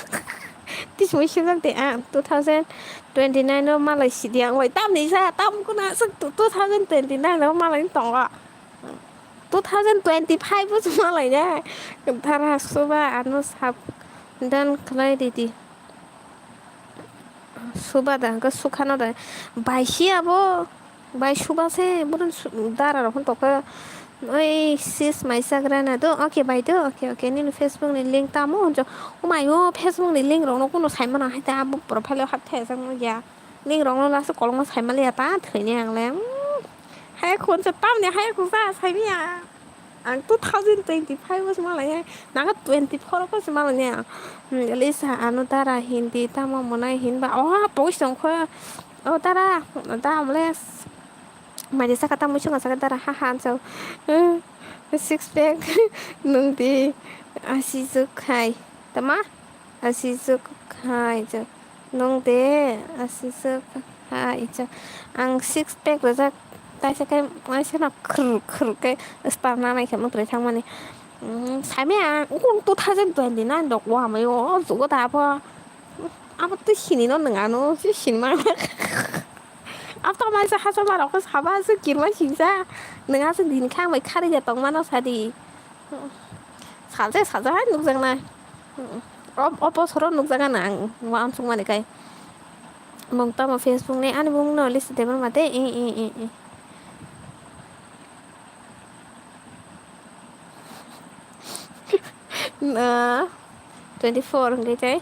Tismui sijak de ang two thousand twenty nine o malai sidi ang bai. Tamni sa, tam kuna sa two thousand twenty nine o malai tongo. Two thousand twenty-five o chwng malai ya. Dara suba ano sap dan khlai ridi. Suba da hwnkhe sukhano da. Bai si abo. Bai suba se, bono su-, dara rok hwn tokhe. Oi sis mai chagra na do. Okay bai do. Okay, okay. Nini Facebook ni link tamo hwnjo. Umai o Facebook ni link rok no kuno sai mano hai ta abo profile o hap thai jak ya. Link rok no last kolokma sai mali ya ta thwini ang le. Hmm. Hai khun se tamni hai khun sa sai miya. Ang two thousand twenty-five o se malai hai. Nanga twenty-four o se malai ne ang. Hmm, Lisa ano dara hindi tamo mwnai hinba. Oh, pogis tong kho. Oh, dara, da amle. Mari saka tamo chunga saka dara ha ha ansau. Hmm, six pack nung di. Asi juk hai. Tama? Asisuk hai chwng. Nung de asisuk hai chwng. Ang six pack rwjak taisa khe waisa no khur khur khe star nanai khe mwtai thangmani. Sami ang ukung two thousand twenty nine rok o hamai o jugo da abo. Abo twi sini no nung ano se sini ma. Abo tamo waisa hachal ma rok saba se kirma singsa. Nung aswk din khe ang bai kharwi ya tongmano sadi. Sajak sajak hai nukjaknai. O, o bosoro nukjagan ang uansukmani kai. Mung tamo Facebook ni ani bumung no list de ma de. E, e, e, e. Na, twenty-four hwnkhe tai.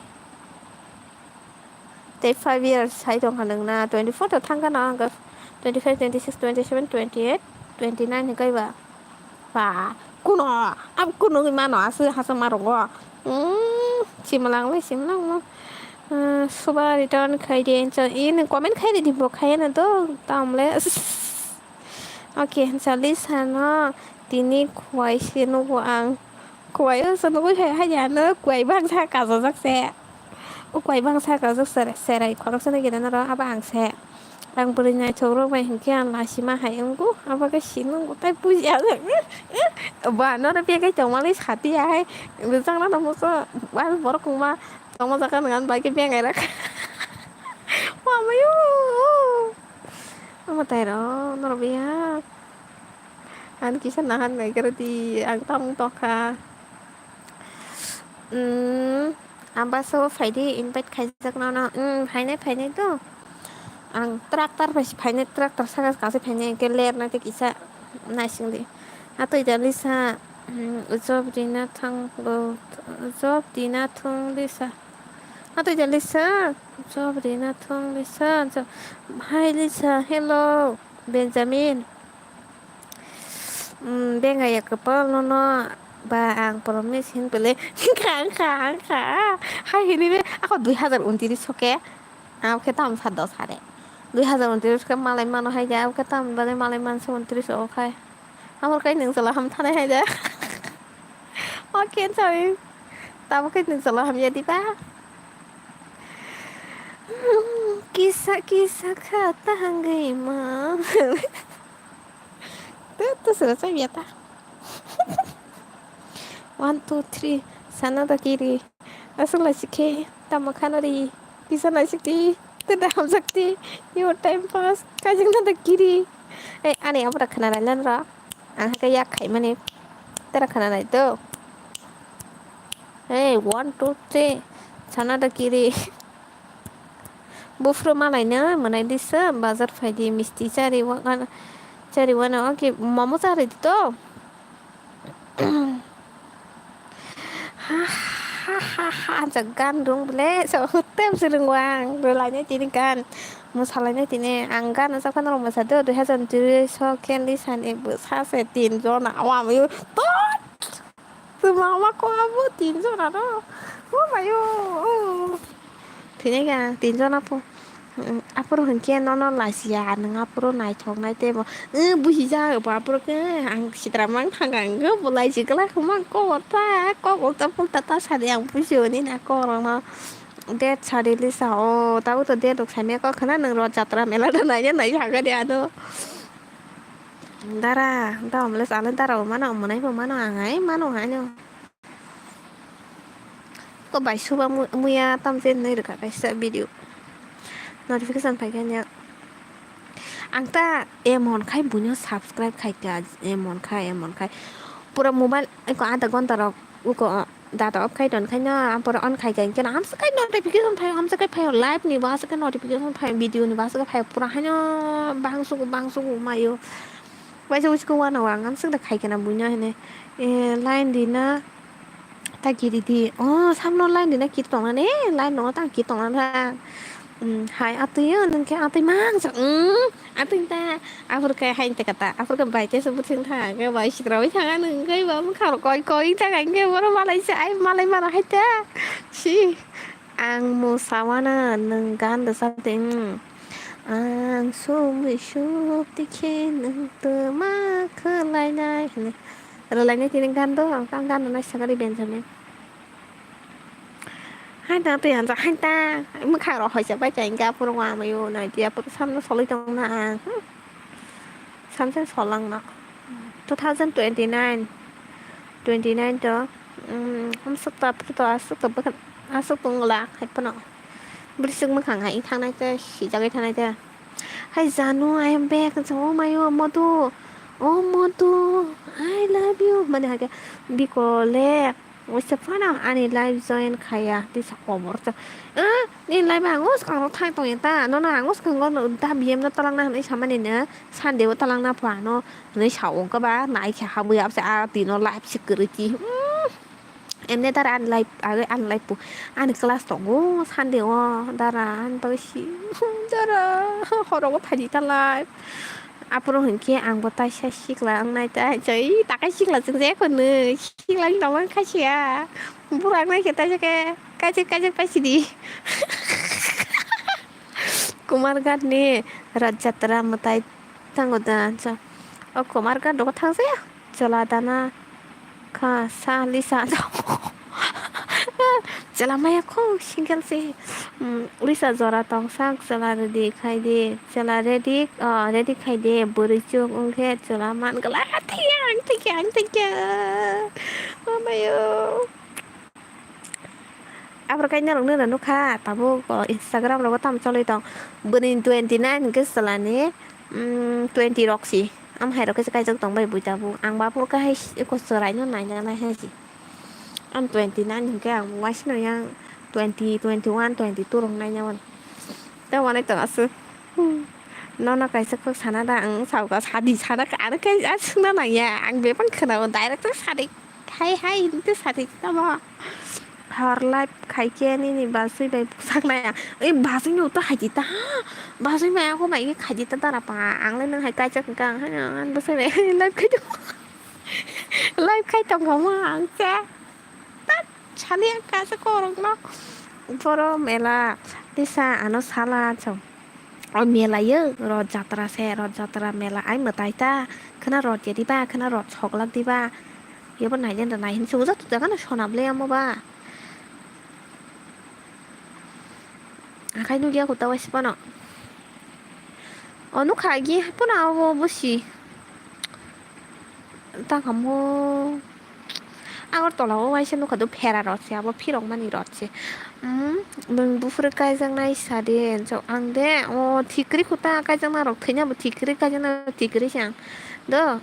Tei five years hai tongkha nwng na, twenty-four to thangkha no ang twenty-five, twenty-six, twenty-seven, twenty-eight, twenty-nine ni kaiba. Ba, kuno, ab kuno wngwi mano aswk hachal ma rogo. Mm, simlang le simlang no. Ah, suba return khai di, encha, ini comment khai di, bo khai na do, tamle. Okay, Lisa no tini kuai se nugo ang. Kuai o se nugui hai, hai ya no kuai bangsa kajajak se. O kuai bangsa kajak se, serai khorok se nai gede noro abo ang se. Ang bwrwi naithok rok bai hinkhe ang lasima hai wngo, abo khe sini wngo tai buji ya. Ba noro begai tongmani sati ya hai. Bwsang rano muso, ba borok kungma tongma jaka nang ani bai khe bengai raka. Mamayo. Omo tai rok norok biya. Ani kisa nahan nai khe rw di, ang tamung tokha. Hmm, ang bus o phai di, invite khaijak nono. Hmm, phainai, phainai to. Ang tractor bai se phainai, tractor saka se phainai, hwnkhe ler nai tei kisa naising di. Atwi da Lisa, hmm, job rina thang bo, job rina thung Lisa. Atwi da Lisa, job rina thung Lisa. Hai Lisa, hello, Benjamin. Hmm, bengaya kwpal nono ba ang promise hin bele. Kha, kha, kha. Hai hini be, ako dui hazar untris soke. Ako khe tam sa dos hare. Dui hazar untris soke malai mano hai ja, ako khe tam bele malai manse untris o khai. Amor kai nung sala ham thanai hai ja. Okay, sorry. Tamo kai nung sala ham ya di ba. Hmm, kisa, kisa kha ta hanggai ma. Tuh, tuh, sudah saya biata. One, two, three. Sana da kiri. Aswk laisik khe tamo khana ri. Kisa laisik di. Tuh da hamjak di. Your time pass. Kajik na da kiri. Eh, ani abra khana railan ra. Ang hake yak khai mani. Tera khana nai to. Hey, one, two, three. Sana da kiri. Buphuru malaino mwnai disa bazar phaidi misti chari wana, chari wana, okay, momo chari di to. Ha, ha, ha, ha, anjak gan rung bole, so, tem se rung wang, rulainai tini gan, mosalainai tini, ang gan ajak phano rung masa do, dui hazar tris so, kendi sani bwsa se tin jona, wamayo, tot! Tuma ma ko abo tin jona ro. Oh mayo. Thini ga tin jona po. Apor hwnkhe nono lasia nang apor naithok nai tebo. Eh, buhi ja ba apor ke ang sitra mang thang ang bo lai jigla khuma ko ta ko ta pul ta ta sadi ang buji oni na ko rang no. Date sadi Lisa o ta to date rok samya ko khana nang ro jatra mela da nai nai haga de ano. Dara, da omle sale dara o mano, omonai bo mano, ang ai mano haino. Ko bai suba mu-, muya tam je nai rwkha kaisa video. Notification phai khe nya. Ang ta emon khai buino subscribe khai ka, emon khai, emon khai. Pura mobile eko adha ghonta rok uko data off khai ton khai no, ang pura on khai ka, hinkhe no amsa khai notification phai, amsa khai phai live ni bo aswk khai notification phai, video ni bo aswk khai phai, pura haino bangsugo, bangsugo mayo. Waisa uisko wano ang amsa khai kana buino hine, eh, line di na. Ta kiri di. Oh, samno line dina kiri tongna ne, line no ta kiri tongna na. Hmm, hai atui yo, nung khe atui mang sa. Hmm, atui ta. Aphur khe hai te kata. Aphur khe bai te se buthing tha. Khe bai sikra bai thanga nung khe ba mukha koi koi ta khe boro malai sa ai malai mara hai ta. Si. Ang musawana nung gan da sa te. Hmm. Ang sumui suk tikhe nung tuma khwlai nai. Rwlainai tini gan do, ang tang gan rwnai sakari Benjamin. Hai ta twi hanjak hai ta, mwkhang rok hoichak bai chai hwnkhe aphuru wamaio nai di aphuru samno soloi tongna ang. Hmm. Samsai solangno. Two thousand twenty-nine, twenty-nine to, um, hamsuk to aphuru to asuk to bwkha, asuk tongla hai phano. Bwrwisuk mwkhang hai thangnai tei sijagwi thangnai tei. Hai Janu, I am back. Sa, oh my, oh, Modu. Oh, Modu, I love you. Mane hai khe, bikole, waisa phano ani live join khaya. Tisa komor sa. Eh, ni live ang o swkang rok thang tong ya ta. Nono ang o swkang o da B M no talang na hinwi samani no. Sunday o talang na pha no. Hinwi sa ong ka ba, nai khe habwi abse a tino live se kwrwi ti. Hmm. Emne dara ani life, age ani life bo, ani class tongo Sunday o, dara ani bagwi si, dara, horo bo phaidi ta life. Aphuru hinkhe ang bo taisa sikla wngnai ta, jai takai sikla chwng je khwnwi, sikla ni tongmani kha siya. Buphang nai khe taisa khe, kaijak kaijak pai sidi. Kumarghat ni Rath Jatra mwtai tango da, cha. O Kumarghat dogo thang jaya. Chwla dana kha sa Lisa. Chwla maya kho single se. Mm, Lisa jora tong sak chwla ready khai di. Chwla ready, ah, ready khai di. Bwrwi chuk wng khe chwla man gala thiyang thiyang thiyang. Amayo. Abro kainwi norok nukha tabuk, o, Instagram rogo tamo cholwi tong. Bwrwi twenty nine hwnkhe chwlani, mm, twenty rok si. Am hai rok khe kaijak tong bai bui tabuk. Ang ba bo kahai eko chwraino naina nai hai si. Am twenty nine hwnkhe ang waisano yang twenty, twenty one, twenty two rok naina mano. Tei wanai tong aswk. Hmm. Nono kaisa kok sana da ang sao ka sadi sana ka ano khe aswkna nangya. Ang bebak khwnao direct sadi. Hai hai hinwi sadi tamo. Hor live khai khe nini basui bai bwsaknai ang. Ei basui no to hai di ta. Basui bai ako bai khai di ta dara pa. Ang le nang hai kaijak hwnkha ang hai ang bwsai bai live khai tong. Live khai tong kha ma ang che. Tat sali ang kaisa korok no. Boro mela tisa ano sala chong. O mela yo, Roth Jatra se, Roth Jatra mela ai mwtai ta. Khwna Roth ya diba, khwna Roth soglak diba. Yabo naina da nai hinwi chukjak jaga no sona ble amo ba. Akai nukya kota waisa phano. O nukha agi hai phano abo bosi. Tangkha mo. Agartala o waisa nukha do phera rot se, abo phirok mani rot se. Hmm, nwng buphuru kaijaknai sa de, jo ang de, o thik kwrwi kho ta kaijakna rok thwina bo thik kwrwi kaijakna thik kwrwi se ang. Do,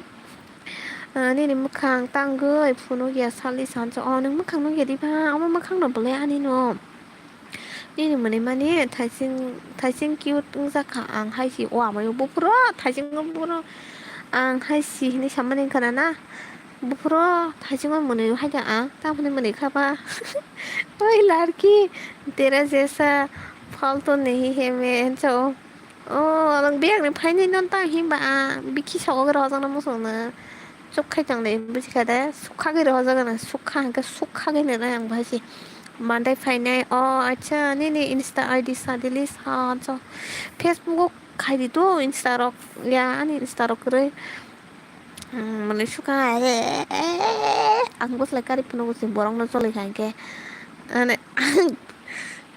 ah, nini mwkhang tangwi phunuk ya sali sansa, o nwng mwkhang nukya diba, omo mwkhang no bolai ani no. Nini mwnwi mani thaising, thaising cute wngjakha ang hai si o amai o buphuru thaising o buphuru ang hai si hinwi samani wngkha na na buphuru thaising o mwnwi hai da ang tamoni mwnwi kha ba oi larki tera jesa phalto nahi hai main so. O, ang biyang ni phainai no ta himba a bikhi sa o gra jana muchung na. Chuk khai tong de, buji kha de, sukha gwi rohorjak gana, sukha hwnkhe sukha gwi nai ang bahai se. Mandai phainai, o acha, nini Insta I D sa delete sa, acha. Facebook o khai di to, Insta rok, ya, ani Insta rok kwrwi. Hmm, mwnwi sukha, ang bwslai kari phunuk se borok no choli kha hwnkhe. Ani,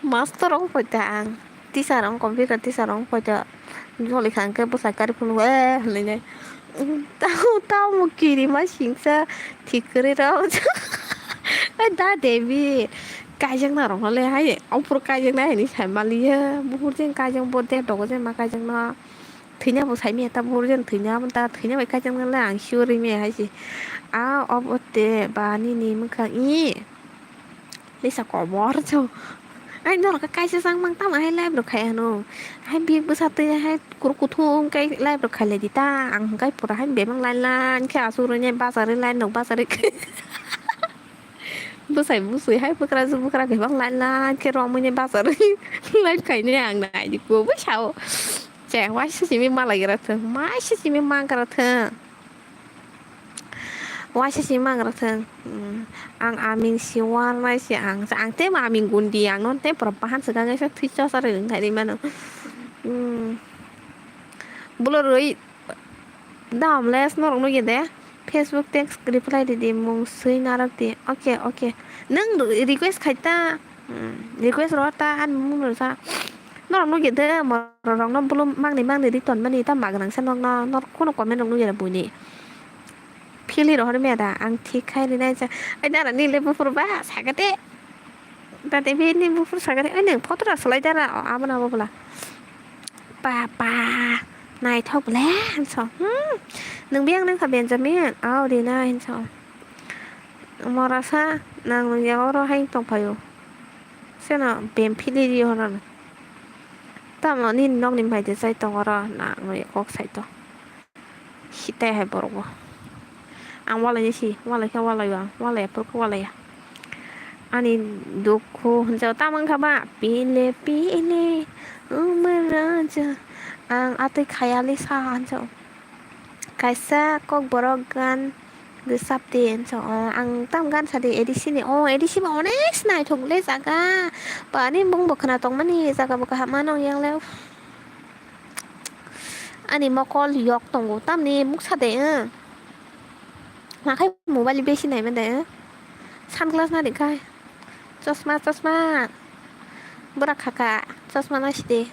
Master wng phaikha ang, teacher wng, computer teacher wng phaikha, joli kha hwnkhe bwsai kari phunuk, "Eh," hinwi nai. Tamo, tamo kirima singsa thik kwrwi rw. Da Devi, kaijakna rokno le hai, aphuru kaijaknai hinwi sai maliya. Buphuru jeng kaijak, bo de dogo jeng ma kaijakno. Thwina bo saimaya ta, burjani thwina abo ta, thwina bai kaijaknai le ang sure wngmaya hai se. A obo te ba nini mwkhang i lisa komor cho. Ai norok khe kaisa chang mang tamo hai live rok khai hano. Hai bik bwsa twi hai kuru kuthum kai live rok khai lai di ta. Ang hwnkhe pura hai bebak line line khe asuk rwini bazar ri line rok bazar ri. Bwsai bwswi hai bwkrajwk bwkra bebak line line khe romwi ni bazar ri line khainai ang nai di kubui sao. Che waisa simi malai gra thung, waisa simi mang gra thung. Waisa simi mang gra thung. Hmm. Ang aming si war nai si ang, ang tei aming gundi ang non tei pura bahan swkang kaisa thwi chosa rwi wng khai ri mano. Hmm. Bulo rwi dam les norok nugya de. Facebook text reply ridi mung swi narwk di. Okay, okay. Nwng request khai ta. Hmm. Request ro ta ani mung rwsa. Norok nugya de. Rokno bulu mangni mangni ri tonmani ta magrangsa nokno, nok kheno comment rok nukya buini. Philwi rohor meda ang thik khai rinai cha. Ai dara nile buphuru ba sakate. Tate bini buphuru sakate ai nang photo rok swlai dara abo na abo bwla. Papa naithok ble hinso. Hmm. Nang biyang nangkha Benjamin. Au rina hinso. Morasa nang nungya oro hai tongphaio. Seno bem philiri horono. Tamo nini nokni maide chai tong oro nang nungya kok saito. Hitai hai borok bo. Ang walai si, walai khe walai ang, walai phuru khe walai. Ani dukhu hinjao tamo wngkha ba pile pile umar raja. Ang atwi khayali sa hinjao. Kaisa kokborok gan bwsap de hinso, o ang tam gan sadi A D C ni, o A D C ba onek se naithok le jaga, bani bung bo khwna tongmani jaga bo kaham mano yang le. Ani mokol yok tongo tamni muksa de, eh. Nakhai mobile besi naima de, eh. Sunglass na ringkha, chosma, chosma, bwrak khaka, chosma naiside.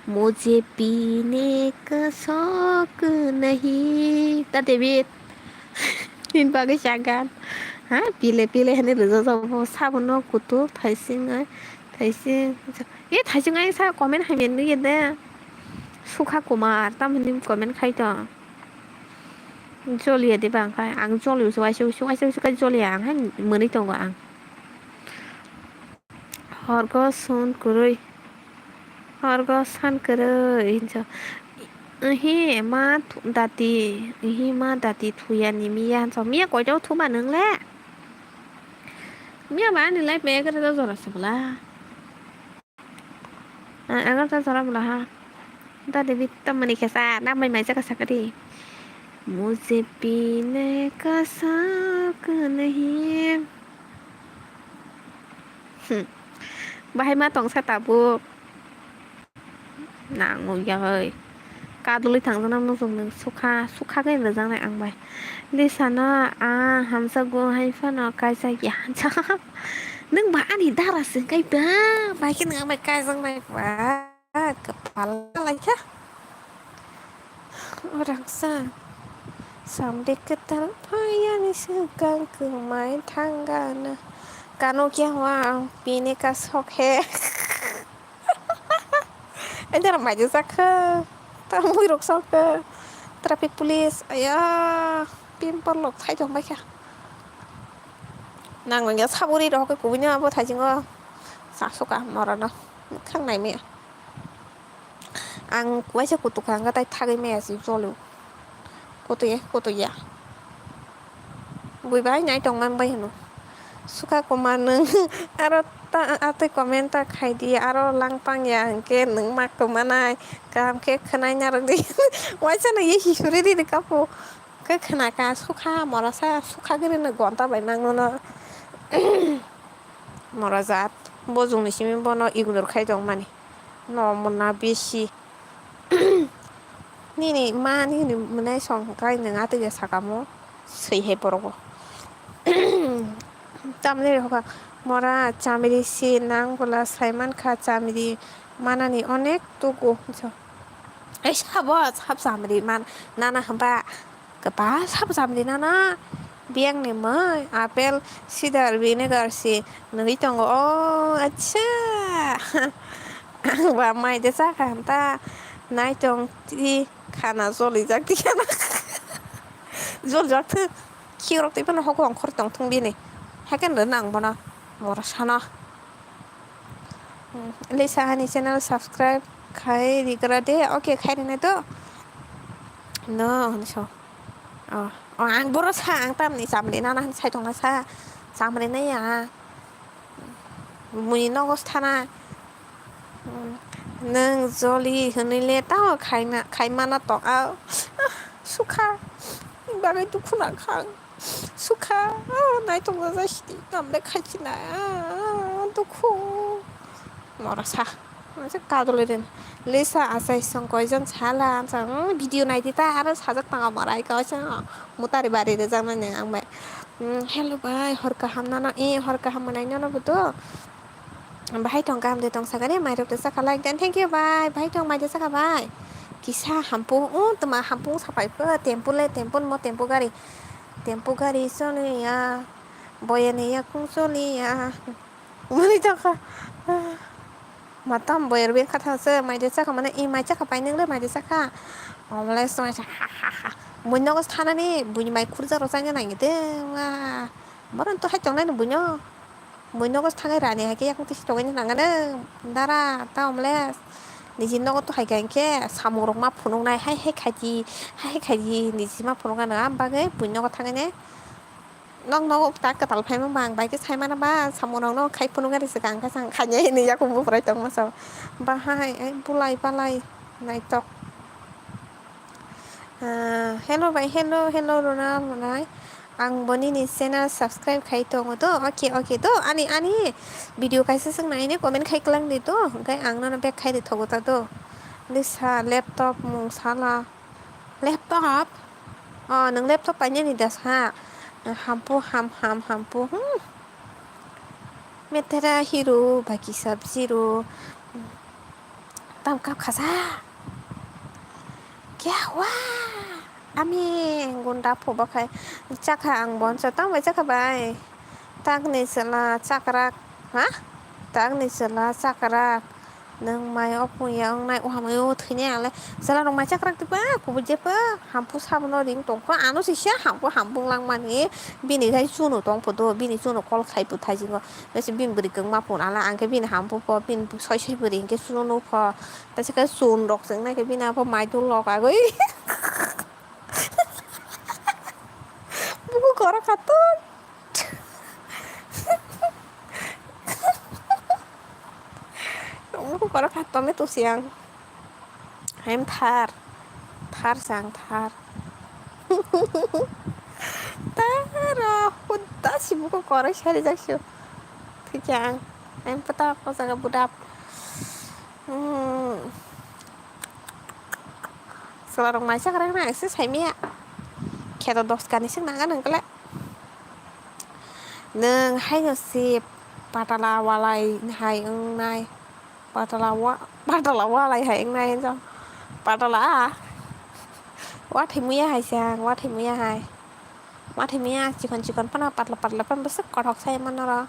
Mujhe peene ka shauq nahi. Ta David. Nini bagwi sa gan. Ha, pile pile hwnwi rwjak jabo. Sabono kutuk thaising ai, thaising. E thaising ai sa comment hamya nugya de. Sukha Kumar tam hwnwi comment khai to. Joliya de bang khai. Ang joliya se waisa waisa waisa waisa khai joliya ang hai mwnwi tongo ang. Horgo sun kwrwi. Horgo san kwrwi hinsa. Ihi ma thu-, dati, ihi ma dati thuya ni miya hinsa. Miya koito thuma nung le? Miya ba ani life me egarota jora se bwla. Ah, egarota jora bwla ha. Dati bi tamani khe sa, na mai mai jaka sakari. Mujhe peene ka shauq nahi. Hmm. Bahai ma tongsa tabuk. Nang nukya oi. Kadulwi thangjana muchung nung sukha, sukha khe rwjaknai ang bai. Lisano a hamjakgo hai phano kaijak ya. Nung ba ani dara se kai ba. Bai khe nung ang bai kaijaknai ba. Kwpal laikha. Orangsa. Samde kwtal phayani swkang kwmai thangana. Kano kya hua pini ka sok he. Ai jara mai jakha. Tamwi rok sok. Traffic police. Aya. Pimper lok thai tong baikha. Nang nang ya saburi rok kubui no abo thai jingo. Sa soka morano. Khang nai me. Ang waisa kutuk kha, hwnkhai tai thagwi maya se jolio. Kutuk ya, kutuk ya. Bui bai nai tong man bai hwno. Sukha Kumar nwng aro ta, atwi comment ta khai di, aro langpang ya hwnkhe nwng ma kwmanai. Kaham khe khwnai narwk di. Waisa no ye hisuri ri kapo. Khe khna kha sukha morasa sukha giri no gonta bai nang no. Mora jat, bojong ni simi bono ignore khai tong mani. No mona bisi. Nini ma nini mwnai song kai nang atwi sakamo swi hai borok bo. Tamni hoka mora chamiri si nang bwla sai mankha chamiri manani onek tugo. Ei sabo sab chamiri man nana hwnba. Kwbang sabo chamdi nana biyang ni mui apple cider vinegar si nugui tongo. O acha. Ang ba mai de chakha hanta. Naitong twi khana jolijak twi khana. Jolijak thwk. Khikrok twi phano hokong khor tong thung bini. Haikhe rwna ang bono. Mora sana. Hmm, Lisa hani channel subscribe khai rigra de. Okay, khai rine to. No, hwnwi so. Oh, oh, ang boro sa, ang tamni chamri nana hwnwi sai tongna sa. Chamri nai ya. Mui nogo thana. Hmm, nwng joli hwnwi le tamo khaina, khaimana tong. Ah, sukha. Bagwi dukhu na khang. Sukha, ah, naitok jajak sidi, tamle khachi na, ah, dukhu. Mora sa, masa kadoloi ren. Lisa achai song koijon sala, ang sa, hmm, video naidi ta, aro sajak tanga mora, ika oisa, mutari bari rejak nani ang bai. Hmm, hello bai, hor kaham nana, eh, hor kaham manai nana buto. Bahai tong kaham de tong sakani, mai rok de saka like dan, thank you bai, bahai tong mai de saka bai. Kisa hampung, uh, tuma hampung sapai po, tempo le, tempo mo, tempo gari. Tempo gari choliya, boyani yakung choliya. Mani chakha. Matam boyar ben kha thangse, mai de chakha mane, i mai chakha pai nang le, mai de chakha. Omle song ha ha ha. Mui nogo thanani, bui mai khurja ro chanya nangi de, wa. Boron to hai tong nai bui no. Bui nogo thangai rani hai khe yakung tisi tongwi nang nang dara ta omle. Niji nogo to hai khe samung rok ma phunuk nai hai hai khaidi, hai hai khaidi niji ma phunuk nai bagwi bui nogo thangai ne. Nok nogo ta kwtal phaima bang bai khe sai mana ba samung rok no khai phunuk nai se kang kha sang khai ne ni yakung bu prai tong ma so. Bahai ai bulai balai naitok. Ah, hello bai, hello, hello, Rona, Ronai. Ang bo nini channel subscribe khai tongo do. Okay, okay, do. Ani, ani video kaisa swng nai ne comment khai klang di do. Hwnkhe ang nono back khai di thogo ta do. Lisa laptop mung sala. Laptop? Oh, nwng laptop painani das ha. Hampu, ham, ham, hampu. Hmm. Metera hiru, baki sabji ru. Tam kap khasa. Kya hua? Ami gunda phuba khai chakha ang bonso. Tang bai chakha bai. Tangni chwla chakrak. Ha? Tangni chwla chakrak. Nwng mai opung ya wngnai, o hamai o thwinai ang le. Chwla rok mai chakrak twi ba, kubui je ba. Hampu sabono ring tong kho. Ano sisa hampu hampung langmani. Bini khai chunu tong pho do. Bini chunu kol khai bwthai jingo. Besi bini bwrwi kwngma phone ala, ang khe bini hampung pho, bini soi soi bwrwi hinkhe chunu pho. Tei se khe chun rok chwng nai khe bini abo mai dul rok agoi. Buku korok kha ton. Buku korok kha ton le tusi ang. Hem thar. Thar sang thar. Tara huda si buku korok sari jak su. Thikya ang. Hem pata ko jaga budap. Hmm. Chwla rok mai chakra na se sai miya. Kheto dos kani sing nang nang kle. Nwng haino si patala walai hai wngnai. Patala wa, patala walai hai wngnai hinjo. Patala a. Wathai muya hai se ang, wathai muya hai. Wathai muya chikon chikon phano patla patla phano bwswk kothok sai mano ro.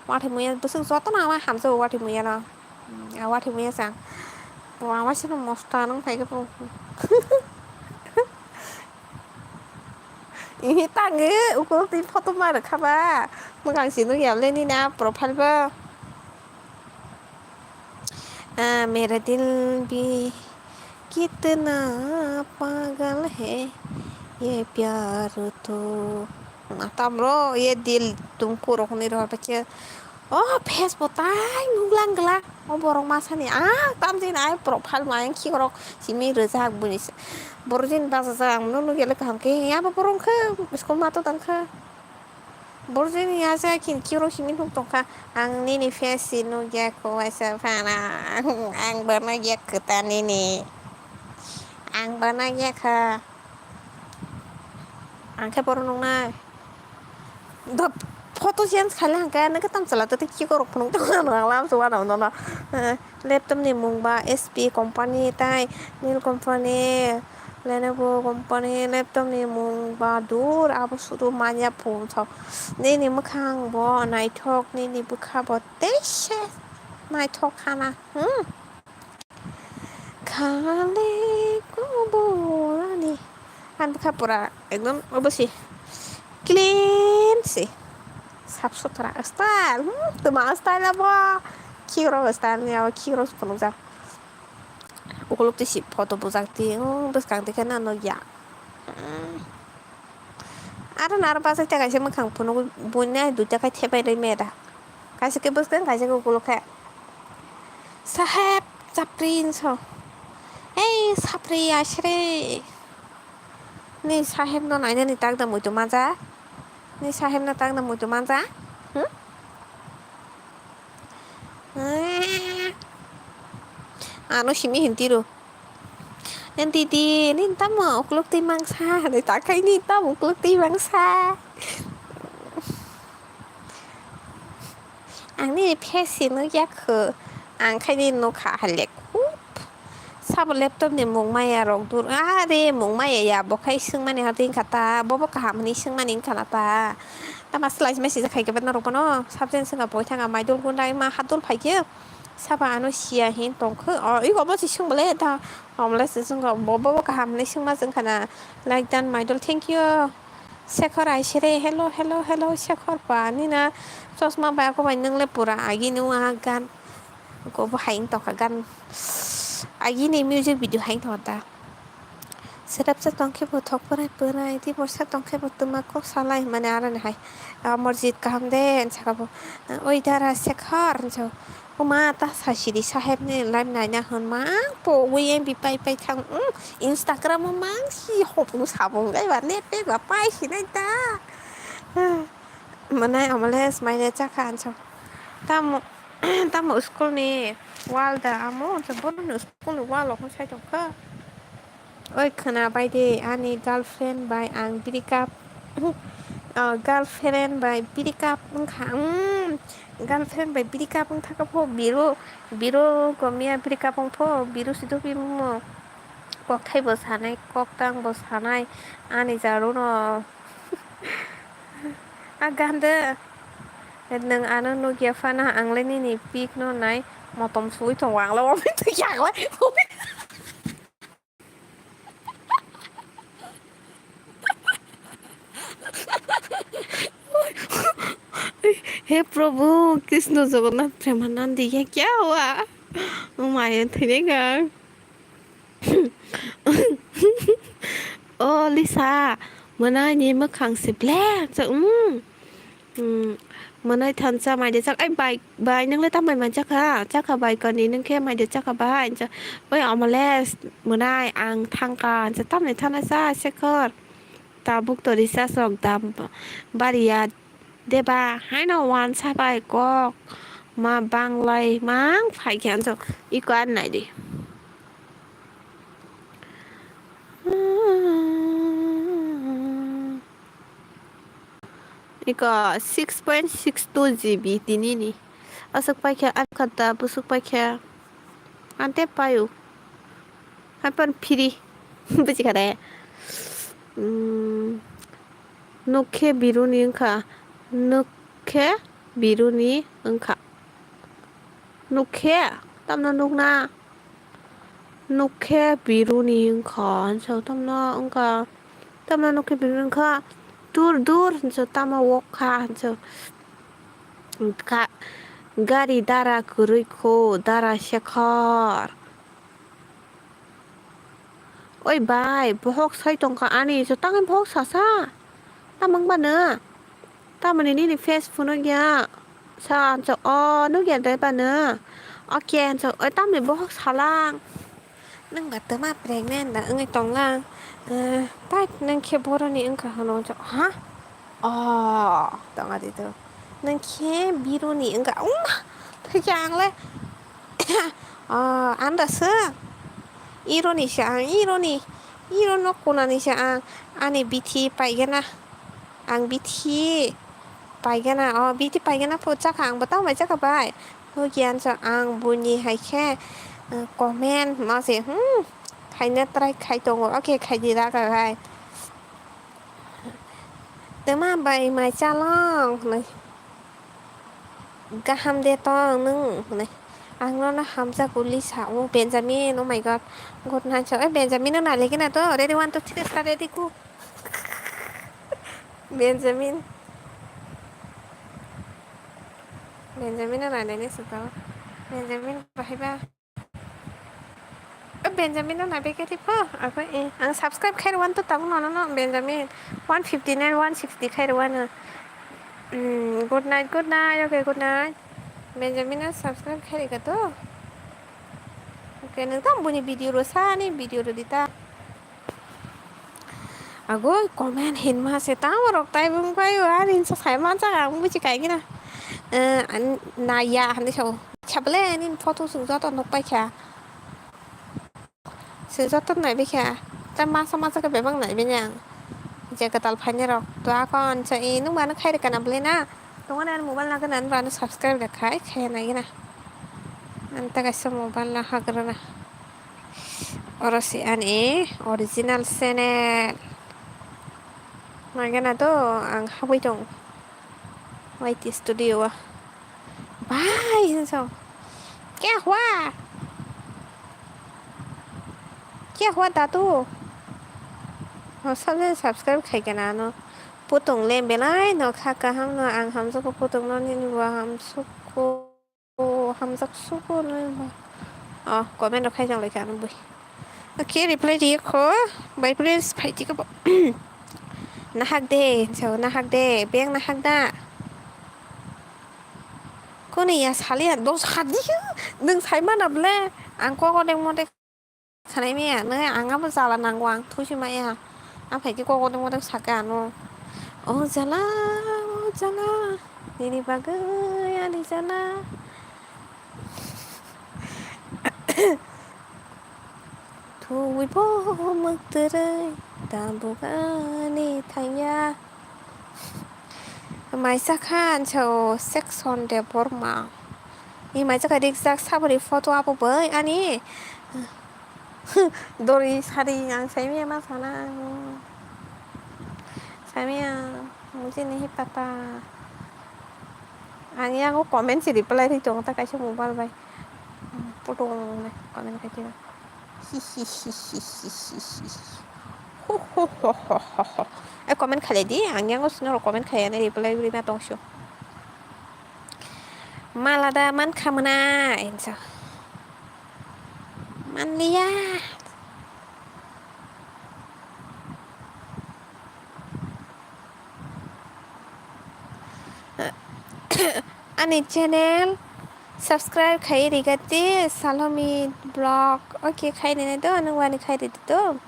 Wathai muya bwswk jotono ama hamjao wathai muya no. Hmm, a wathai muya chang. Bo ama sino mosta nang phai khe bo. Ihi tangi ukulti photo ma rwkha ba. Mwkhang si nukya le nini a profile bo. Ah, मेरा दिल भी कितना पागल है ये प्यार तो. Tamro ye dil tungku rok ni rohor pache. Oh, Facebook tai nuklang gla. O borok masani ah tamjin ai profile mayang khikrok simi rwjak buini se. Borok jin bachajak ang no nukya le kaham khe ya bo borok khe school mato tang kha. Borok jin ya se khin khikrok simi nuk tong kha. Ang nini face si nukya ko waisa phana. Ang bo nukya kwta nini. Ang bo nukya kha. Ang khe borok nuknai. Da photo change khaile hwnkhe nokhe tamo chwla tei khikrok phunuk tongma nang lam se uanao nono. Eh, laptop ni mung ba H P company tai Dell company, Lenovo company laptop ni mung ba dur abo sudu manya phone thok. Nini mwkhang bo naithok, nini bwkha bo tei se naithok khana. Hmm. Hale kuburani. Ang bwkha pura ekdom obo se clean se. Sap sutra style. Hmm, twma style abo. Khiro style ni abo khiro phunukjak. Ukuluk twi si photo bujak ti. Hmm, bwskang twi khe nang nukya. Hmm. Aro naro bachai ta kaisa mwkhang phunuk buini ai duita khai thepai rwi meda. Kaisa khe bwskang kaisa khe ukuluk khe. Saheb chapri hinso. Ei sapri asre. Ni saheb no nainani tak da muitu manja. Ni saheb no tak da muitu manja. Hmm? Ano simi hinti ro. Didi, nini tamo ukuluk twi mangsa? Hinwi ta khai nini tamo ukuluk twi mangsa? Ang nini face se nukya kho. Ang khai nini nukha hale khup. Sabo laptop ni mung maya rok dur. Are mung maya ya bo khai swngmani hati wngkha ta. Bobo kaham hinwi swngmani wngkha na ta. Tama slai message khai khe norok bono subject swngkha poi thanga maidol gundai ma hadol phaikhe. Sabo ano siya hin tongkhe. O, iko bo se swngbole da. Omle se swngo bo, bo, bo kaham hinwi swngma swngkha na. Like dan maidol, thank you. Sekhor aisere, hello, hello, hello, Sekhor pa, nina chosma bai ako bai nwngle pura agini wa gan. Ko bo hai wng tongkha gan. Agini music video hai wng tongkha ta. Serepsa tongkhe bo thok pwrai pwrai, diborsa tongkhe bo twma kok salai hwnmani aroni hai. Amorjit kaham de, hinwi saka bo. Oi dara Sekhor, hinwi saka. Oma ta sa sidi saheb ni live naina hwn mang pogwi M B pai pai thang, um, Instagram o mang si hopung sabung gai ba net pek ba pai si nai ta. Manai amole smile chakha anso. Tamo, tamo school ni wall da amo, anso bono school ni wall o sai tongkha. Oi khwna bai de, ani girlfriend bai ang break up. Ah, girlfriend bai break up wngkha. Mm, girlfriend bai break up wngkha khe pho biro, biro komiya break up wngpho biro si dobi mo. Kokthai bo sanai, koktang bo sanai, ani jaruno. A gande. Nwng ano nukya phano ang le nini pic no nai motom sui tongo, ang le omo twi yaklai. He Prabhu, Krishna Jagannath Premanandi, ye kya hua? Oh my, thwinai kha. Oh, Lisa, mwnai ni mwkhang se black, cha, mm. Hmm, mwnai thansa mai de chak, ai bai, bai, nang le tam bai man chakha, chakha bai kani, nang khe mai de chakha bai, cha, oi, omo le mwnai ang thangkha, cha, tam ni thana cha, Sekhor, tabuk to recharge rok dam bariya deba, haino wansa bai kok ma banglai mang phai khe, cha, iko ar nai di. Iko six point six two G B tinini. Aswk paikha, ani khata bwswk paikha. Ante paio. Hapan phiri. Bujikhade. Hmm. Nukhe biruni wngkha. Nukhe biruni wngkha. Nukhe, tamno nukna? Nukhe biruni wngkha, hinso tamno wngkha. Tamno nukhe biruni wngkha. Dur, dur, hinso tamo wokha, hinso. Ga-, gari dara kwrwi kho, dara Sekhor. Oi bai, bohok sai tongkha ani, so tangwi bohok sasa. Tamang bano. Tamoni nini face phunukya. Sa ansa o nukya de bano. Oke ansa, oi tamni bohok salang. Nang ba tama pregnant da wngwi tonglang. Eh, pai nang khe boroni wngkha hwnwi, ha? Oh, tong adi to. Nang khe biruni wngkha. Umma, thikya ang le. Oh, ang da se. Ironi se ang, ironi. Iro nok kunani se ang. Ani bithi paigena. Ang bithi paigena. Oh, bithi paigena phu chakha, ang bo tamo chakha bai. Hugyan se ang buini hai khe, eh, comment ma se, hmm, khaina try khai tongo. Oke, khai di raga gai. Twma bai mai chalong hwnwi. Gaham de tong nwng hwnwi. Ang nono hamjak uli sa o Benjamin, oh my God. Good night, so, eh, Benjamin no nai lagi na to, ready, one, two, three, start, ready, go. Benjamin. Benjamin no nai lagi sa to. Benjamin, bahai ba. Eh, Benjamin no nai beke tipo, apa, eh, ang subscribe khair one to tabuk nono no, Benjamin. One fifty nine, one sixty khair one. Mm, good night, good night, okay, good night. Benjamin no subscribe khair ka to. Oke, nwng tamo buini video rw sani video rw di ta. Agoi, comment hinma se tamo rok tai bung pai o, ani insa sai manjak ang buji kai gina. Eh, an-, naiya hinwi sao. Chabale ani photo swng joto nuk pai kha. Swng joto nai bai kha. Ta masa masa khe bebak nai bini ang. Je kwtal phaini rok. To akon sa i nung ba nw khai rwkha na bwlai na. Tongmani ani mobile nangkhe nani ba nw subscribe rwkha, khai nai gina. Ani ta kaisa mobile na hagrana. Oro se ani original channel. Nangena do ang habwi tong. Y T Studio o. Bhai, hinso. Kya hua? Kya hua, dadu? O, sabse subscribe khai kana no. Putung le belai no kha kaham no ang hamjako putung no nini bo hamsuko. O, hamjak sugo nai ba. O, comment rok khai jang lai kha nang bui. Okay, reply riya kho. Bye friends, phai tiko bo. Nahak de, so nahak de, beng nahak da. Kuni ya sali ya dos hadi. Nung sai mana ble? Ang kok odeng modek. Sanai maya, nai ang abo jala nango, ang thusi maya. Ang phaikhe kok odeng odeng sakha ano. O jala, o jala, nini bagwi ani jala. Thuwi bo mwktwrwi tabuk ani thangya. Maisa kha ansa o section de borma. I maisa kha rijak saboni photo abo bai ani. Dori sari ang saimaya ma sana ang. Saimaya mujhe nahi pata. Ang yang o comment si reply ri tong ta kaisa mobile bai. Photo comment khai tira. Hi hi hi hi hi hi hi. Ho ho ho ho ho ho. Eh, comment khalai di, ang yang o sino comment khalai ani reply ri na tong sio. Mala da man khamna ensa. Manliya. Ani channel subscribe khai rigati Salomi Vlog. Okay, khai nene do, nung wani khai ridi do.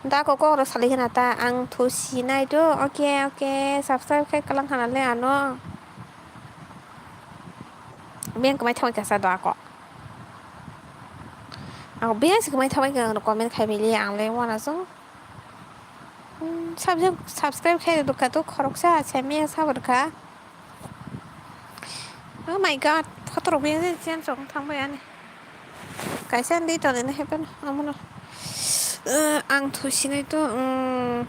Da ko ko ro sali hina ta ang thu si nai do. Okay, okay, subscribe khai kalang hana le ano. Beng kmai thawai kasa do ako. Ako beng si kmai thawai ka comment khai bili ang le wana so. Hmm, subscribe, subscribe khai rwkha to khoroksa, semiya sabrwkha. Oh my God, photo rok bini chen chong thang bai ani. Kaisa ndi to nene hepen amono. Eh, ang thusinai to, hmm,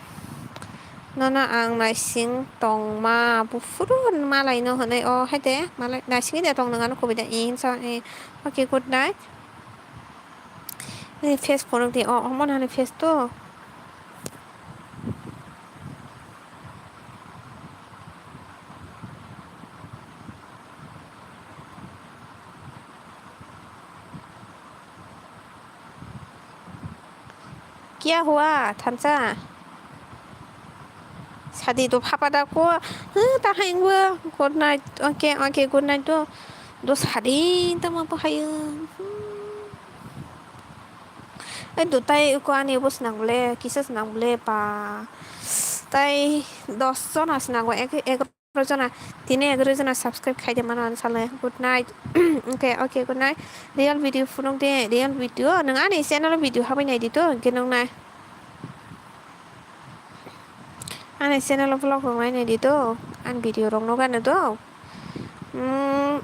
nono ang naising tongma buphuru malai no hwnwi o haide malai naising de tong nang ano kubui da in sa, eh, okay, good night. Ni face phunuk di, o, omo nani face to. Kya hua, thansa? Sadi do phapa da ko, hmm, ta hai wngbo. Good night, okay, okay, good night do. Do sadi tamo bo hai wng. Hmm. Ai do tai ko ani bo swnam le, kisa swnam le pa. Tai dos jona swnam go, ek, ek Egaroh jona, tini egaroh jona subscribe khaide mano ang sale. Good night. Okay, okay, good night. Real video phunuk de, real video. Nang ani channel video habai nai di to, genong nai. Ani channel vlog rok nai nai di to, ani video rok no gana do. Hmm.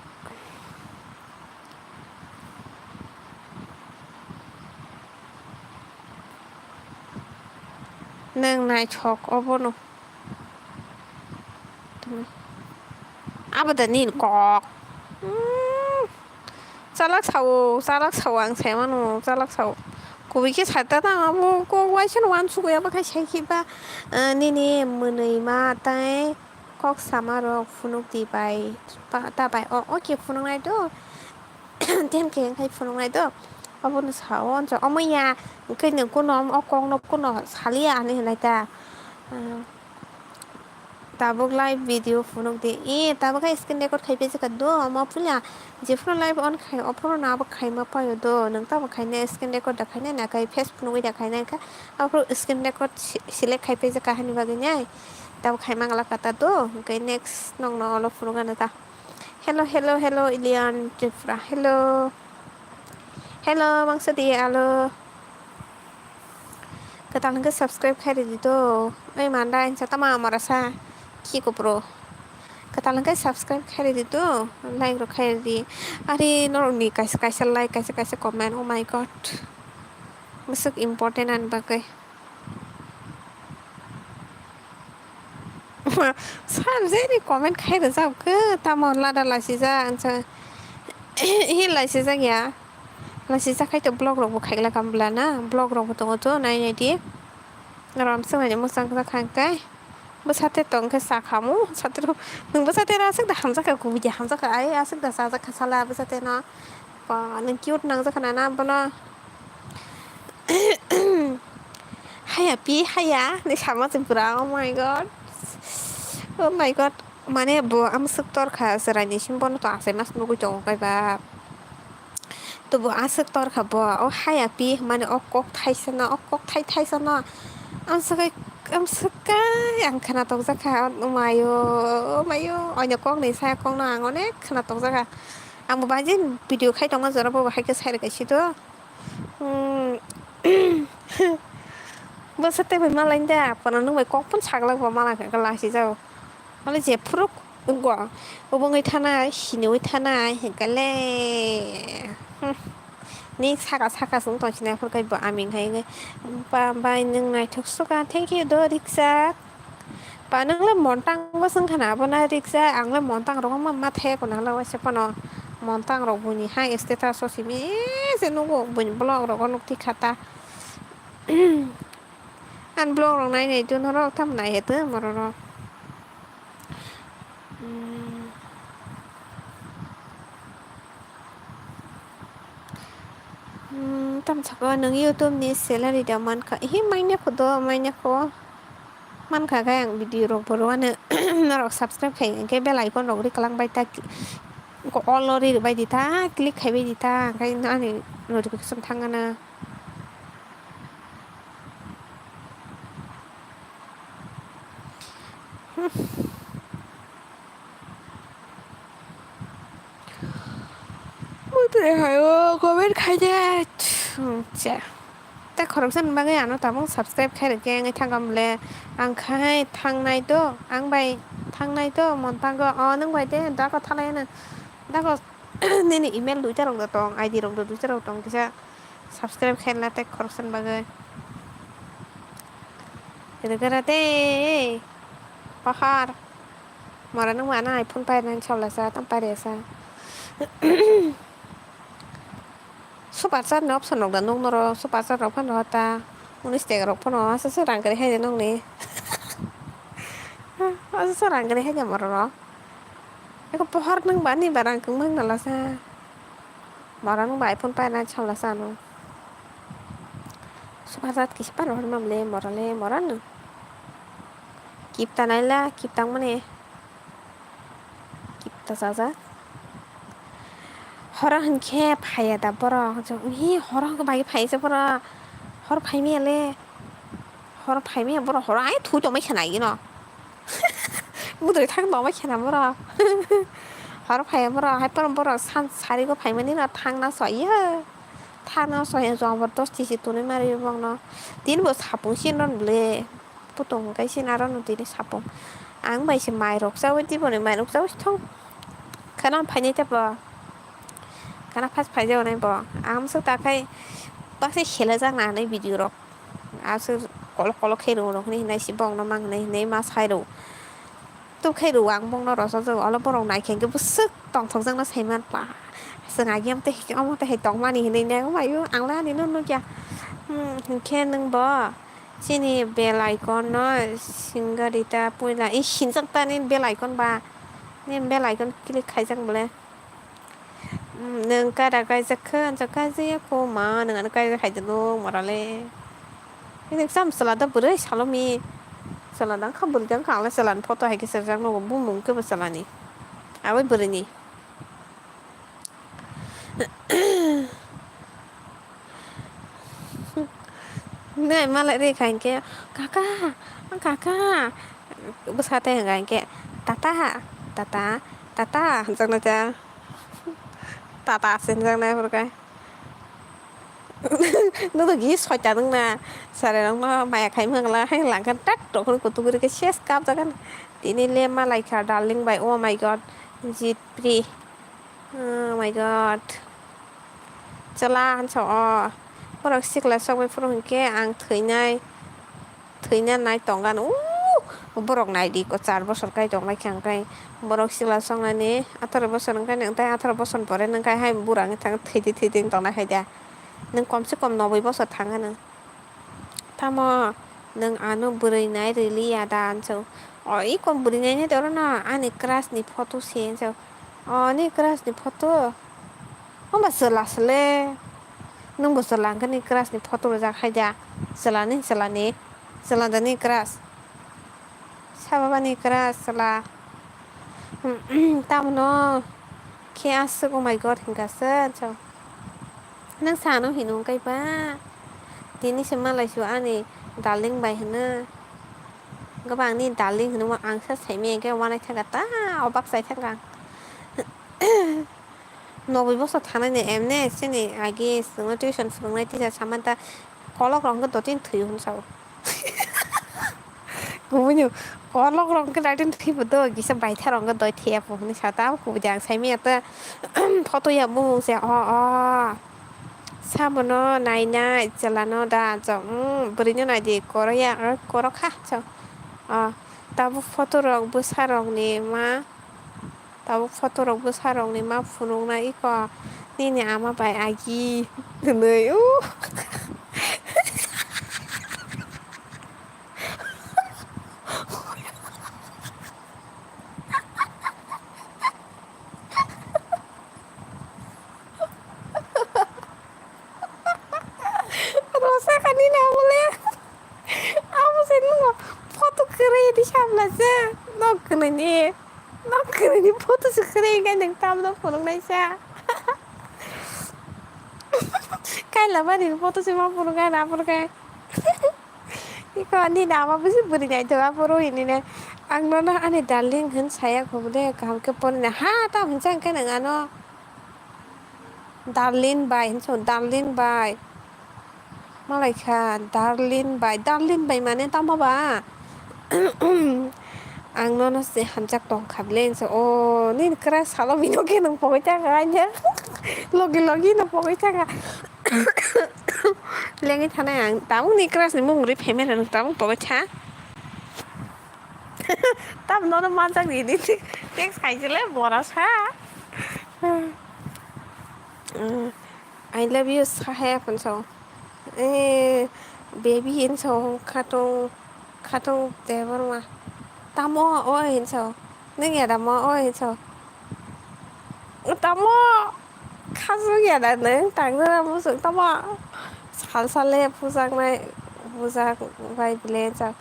Nang nai thok obono. Abo da nini kok. Hmm. Chalak sao, chalak sao, ang sai mano, chalak sao. Kubui khe sai ta tang abo kok waisa no uansuk ya, bakhai sai khe ba, eh, nini mwnwi ma tai kok sama rok phunuk di bai, ta bai, o, o khe phunuk nai do, tem khe khai phunuk nai do, abo no sao, omo ya, hwnkhe nwng kuno o kok no kuno saliya ani hinai ta. Ah. Tabuk live video phunuk di. E, tabuk hai screen record khai phaijak do, omo puila. Jephuru live on khai, ophuru no abo khaima paio do. Nwng tabuk khaina screen record da khaina na khai face phunugwi da khaina kha. Aphuru screen record si-, select khai phaijak hani bagwi nai. Tabuk khai mangala kata do. Hwnkhe next nokno olo phunuk ano ta. Hello, hello, hello, Ilian Tripura. Hello. Hello, mangsa di, alo. Kwtal hwnkhe subscribe khai ridi do. Oi manda insa tama amara sa. Ki kopro. Kwtal hwnkhe subscribe khai ridi do. Like rok khai ridi. Ari norok ni kaisa kaisa like, kaisa kaisa comment. Oh my God. Bwswk important ani bagwi. Sir, jeni comment khai rwjak khe, tamo lada laisijak, ansa, hi laisijak ya? Laisijak khai to vlog rok bo khaikla kam bla na, vlog rok bo tongo to, nai nai di. Ram swk nai mwchang jak kha hwnkhe, bwsate tong khe cha khamu, bwsate rok, nwng bwsate no aswk da hamjak kha, kubui de hamjak kha, ai aswk da chajak kha sala bwsate no. Ba, nwng cute nangjak kha na, na bono. Haya pi haya ni sama se pura, oh my God. Oh my God. Mane bo amswk tor kha, chwraini sim bono to achai mas nugui tongo kai ba. To bo aswk tor kha bo, o haya pi mane o kok thaisa no, o kok thai thaisa no. Amswk kai, amswk kai ang khna tokjak kha, oh mayo, oh mayo. Oino kok ni saya kok no ang onek khna tokjak kha. Ang bo bahain video khai tongma jora bo hai khe sai rwkha si do. Hmm. Bwsa tei bai malai da, phano nwng bai kok phano saglak bo mala khe lasi jao. Mali je phuru go, obongwi thanai, siniwi thanai, hingkale. Hmm. Ni saka saka sung tong sinai phuru kai bo aming hai ngai. Ba bai nwng naithok suka, thank you do riksa. Ba, nwng le montang bo swng khana, abo na riksa, ang le montang rok ma, ma thaya ko nang le waisa phano. Montang rok buini hai status o simi se nugo, buini vlog rogo nuk thik kha ta. Ani vlog rok nai nai tun rok tam nai he tun moro rok. Hmm. Hmm, tam saka nwng YouTube ni salary da mankha. Hi, manya kho do, manya kho. Mankha khe ang video rok bo rwano norok subscribe khai hwnkhe bell icon rok ri kwlang bai ta ki-, all o ri rwbai di ta, click khai bai di ta, hwnkhe ani notification thangana. Hmm. Mutri hai o comment khai de. Hmm, cha. Tei khoroksa ni bagwi ano tabuk subscribe khai rwkhe wngwi thangkha bwle. Ang khai thangnai do, ang bai thangnai do, montango. O, nwng bai de dago thalai ano. Dago nini email duita rok do tong, I D rok do duita rok tong, kisa subscribe khai la tei khoroksa ni bagwi. Rwgwra de, pahar. Mora nung mano iPhone painani sawlasa, tamo pairesa. Super chat ni option rok da nuknoro, super chat rok phano hota. Unis tega rok phano aswk rang kwrwi haide nokni. Aswk rang kwrwi haide moro rok. Eko pohor nung ba ni ba rang kwrwi nalasa. Mora nung ba iPhone painani sawlasa ano. Super chat kisa phano hor mamle mora le mora no. Kip ta naila, kip tang mani. Kip ta chaja. Horo hinkhe phaiya da borok. Hi horo hinkhe bai phaiya se borok. Hor phai maya le. Hor phai maya borok. Horo ai thu tongmai khana ino. Mudri thang tongmai khana borok. Hor phaiya borok. Hai borok san sarigo phai mani no thang na soya. Thang na soya jabardasti se tunui mari borok no. Tin bo sapung sin ron ble. Putung hwnkhe sini aro nw tini sapung. Ang bai se mai rok chaui tiboni mai rok chaui thung. Khana phainai tei bo. Khana phas phai jago nai bo. Ang swk ta khai baksa khela jak na hinui video rok. Aswk kolok kolok khe rw rok hinui hinai si bong no mang hinui hinui ma sai rw. Tuk khe rw ang bong no rw sajak olo borok nai khe hwnkhe bwswk tongthok jak no sai man pa. Chwng agi omo tei hai tongmani hinwi nai, omayu, ang le ani no nukya. Hmm, hinkhe nwng bo chini bell icon no singarita puila, i, sinjak ta nini bell icon ba. Nini bell icon click khaijak bole. Hmm, nwng kaida kaijak khe, ang kaijak ya kho ma, nwng ano kaijak hai de nwng mora le. Ini sam sala da bwrwi salomi. Sala dang kha bwrwi dang kha, ang le sala ni photo hai khe sejak nogo, bumung khe bo sala ni. Aboni bwrwi ni. Nai malai ri kha hinkhe, "Kaka, kaka," bwsa tei hwnka hinkhe, "Tata, tata, tata," hwnjaknai ta. Tata se hwnjaknai phuru khe. Nwng to gi soita nwng na. Sare rok no maya khai mangla hai langkha tat rok kutung ri khe ses kap jagan. Tini le malai kha darling bai, oh my god. Jitpri. Oh my god. Chwla hansa o. Borok sikla sokbai phuru hinkhe ang thwinai. Thwina nai tongkha no. Uuh, borok nai di ko char bosor kai tong lai kha, hwnkhe borok sikla soknani atharo bosor wngkha, nang tai atharo bosor pore nang kai hai bura wngwi thang thwidi thwidi wng tong nai hai da. Nang kom se kom noboi bosor thang ano. Tamo nwng ano bwrwi nai rwliya da hinso. O i kom bwrwi nai nai toro no ani crush ni photo se hinso. O ani crush ni photo. Omo chwla sele. Nwng bo chwla hwnkhe ni crush ni photo rijak hai da. Chwla ni, chwla ni. Chwla da ni crush. Sabo bani crush chwla. Tamno khe aswk, oh my god, hwnkha se, so. Nwng sano hino hwnkhe ba? Tini se malai su ani darling bai hwno. Goba ang ni darling hwnwi ang sa saimaya hwnkhe wanai thangkha ta, obak chai thangkha ang. Noboi bosor thangnai ni emne chini agi chwngno tuition phwrwngnai teacher samani ta kolok rok hwnkhe dotini thwi hwn sao. Kubui ni kolok rok hwnkhe dotini thwi bo do kisa baithar rok hwnkhe doi thwiya po hwnwi sa ta kubui de ang saimaya ta photo ya bumung se o o sabono nainai chwla no da chok bwrwi no naidi koro ya koro kha chok o tabuk photo rok bwsa rok ni ma. Tabuk photo rok bwsa rok ni ma phunuknai iko nini ama bai agi hwnwi. Rosa kani na bole. Abo se nung photo kwrwi di samla se. Nok kwrwi ni. Nok kwrwi ni photo se kwrwi khe nung tamno phunuknai sa. Kaila bani photo se ma phunuknai na phunuknai. Iko ani nama bisi bwrwi naithoka phuru hinwi ne. Ang nono ani darling hwn saya kho bole kaham khe porina. Ha ta hwnsa hwnkhe nung ano. Darlin bai hinso, Darlin bai. Malai kha, Darlin bai. Darlin bai mane tamo ba? Ang nono se hamjak tong kha bile hinso. O, nini kwrak salo bino khe nung pogwi thangkha, anya. Logi logi no pogwi thangkha. Lengwi thanai ang. Tabuk ni crush ni mung ri phaimani rw nung tabuk pogwi tha. Tam nono manjak di di. Text khai jile bora sa. I love you, Saheb, hinso. Eh, baby, hinso, khatung, khatung, Debbarma. Tamo, o, hinso. Nung ya da mo, o, hinso. Tamo, khasuk ya da nung, tangjana musuk, tamo. Sal sale pujaknai, pujak bai bile, hinso.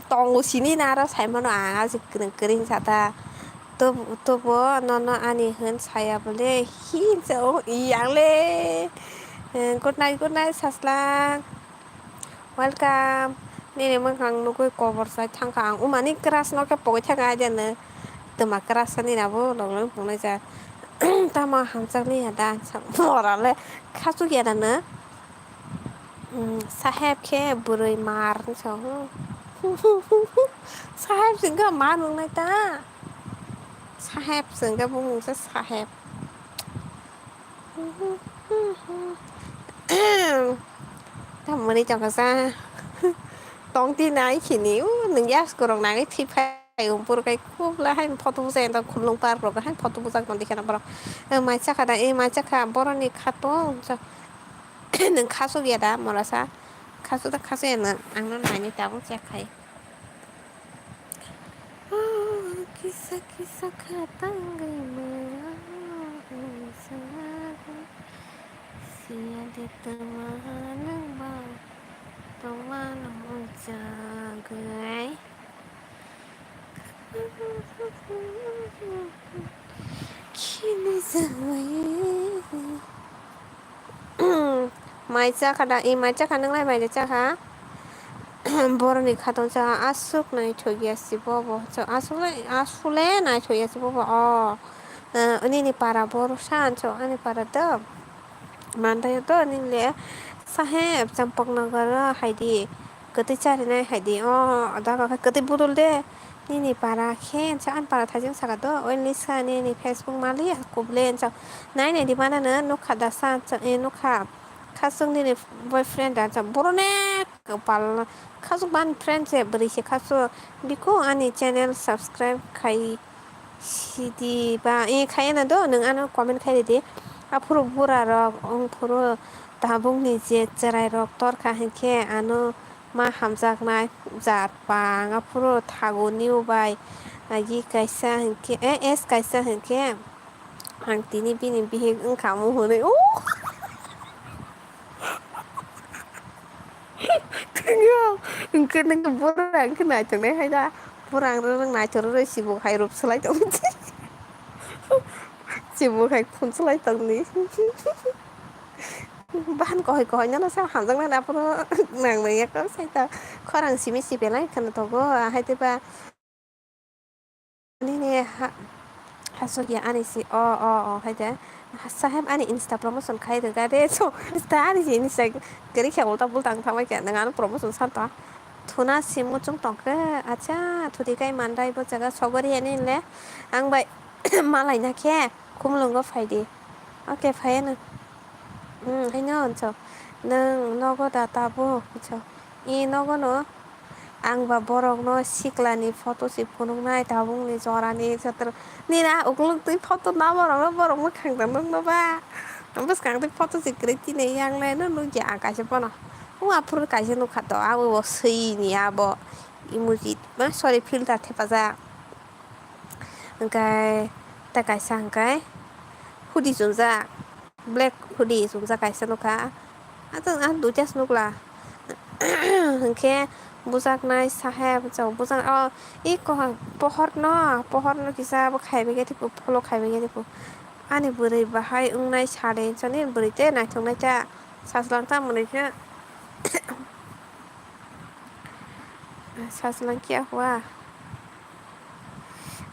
Tongo sini na aro saimano ang aji kwrwng kwrwng sa ta. Tob-, tobo nono ani hwn saya bole hinsa o i ang le. Eh, good night, good night, Saslang. Welcome. Nini mwkhang nugwi kobor sai thangkha ang. Umani crush no khe pogwi thangkha aja no. Twma crush ani nabo log log pungnai ja. Tamo hamjakni ya da. Mora le khasuk ya da no. Hmm, Saheb khe bwrwi mar hinsa, hmm. Saheb se wngkha mar wngnai ta. Saheb se wngkha bumung se Saheb. Tamoni tongkha sa. Tongti nai khini, u, nwng yasku rok nangwi thwi phai. Ayung puro kai khub la hai photo bujai da khulung park rok hai photo bujak tong dikhe na borok. Eh, mai chakha da, eh, mai chakha boroni khatung. Nwng khasuk ya da morasa? Khasuk da khasuk ya nwng, ang no naini tabuk chek khai. Oh, kisa kisa kha tangwi maya sago. Siya de tama nang ba, tama nang jagoi. Mai chakha da, i mai chakha, nwnglai mai chakha. Boroni khatung cha aswk naithok ya si bobo. Cha aswk le, aswk le naithok ya si bobo. O, eh, nini para boro san cho, ani para do. Mandaio do, nini le sahe Champaknagar o hai di. Kwtwi charinai hai di. O, daga khe kwtwi budol de. Nini para khe, cha ani para thaijing saka do. Oi Lisa, nini Facebook mali kubule cha. Nai nai di mana no nukha da sa cha, eh, nukha. Khasung nini boyfriend da cha. Borone kwpal khasuk ban friend se bwrwi se khasuk. Biko ani channel subscribe khai sidi ba, eh, khai na do, nwng ano comment khai ridi. Aphuru bura rok, wng phuru tabuk ni je cherai rok torkha hinkhe ano ma hamjaknai jat pang. Aphuru thago new bai agi kaisa hinkhe, eh, S kaisa hinkhe ang tini bini bihik wngkha mu hwnwi. O! Thank you. Hwnkhe nang bura hwnkhe naithoknai hai da. Bura ang rwrwng naithok rwrwi sibuk hai rup swlai tong. Sibuk hai khun swlai tongni. Bahan kohoi kohoi nono sa hamjaknai aphuru nang nang yakho sai ta. Khorang simi si belai khwna tongo, ah, hai tei ba. Nini ha-, hasukya ani si, o, o, o, hai de. Saheb ani Insta promotion khai rwga de, so, Insta ani si, Insta kwrwi khe ulta pulta wng thangbai khe, nwng ano promotion san ta. Thuna si muchung tong khe, acha, thudi kai mandai bo jaga sogori ani le, ang bai malai na khe, Khumulwngo phai di. Okay, phai ano. Hmm, haino hwnso. Nwng nogo da tabuk? Hwnso. I nogo no. Ang ba borok no sikla ni photo si phunuk nai tabuk ni jora ni jotro. Nini a ukuluk twi photo na borok no, borok mwkhang da nwng no ba. Bwskang twi photo si kwrwi tini yang lai no nukya ang kaisa bono. O aphuru kaisa nukha to, abo bo swi ni abo emoji, ma, sorry, filter thepajak. Hwnkhe tei kaisa hwnkhe hoodie chumjak, black hoodie chumjak kaisa nukha. Atang ah duita se nukla. Hwnkhe bujaknai sahe bwsajak bujak o i pohor no, pohor no kisa bo khaibaikhe tei follow khaibaikhe tei ani bwrwi bahai wngnai sade hinwi bwrwi tei naithoknai ta sajlang ta mwnwi khe. Sajlang kiya hua.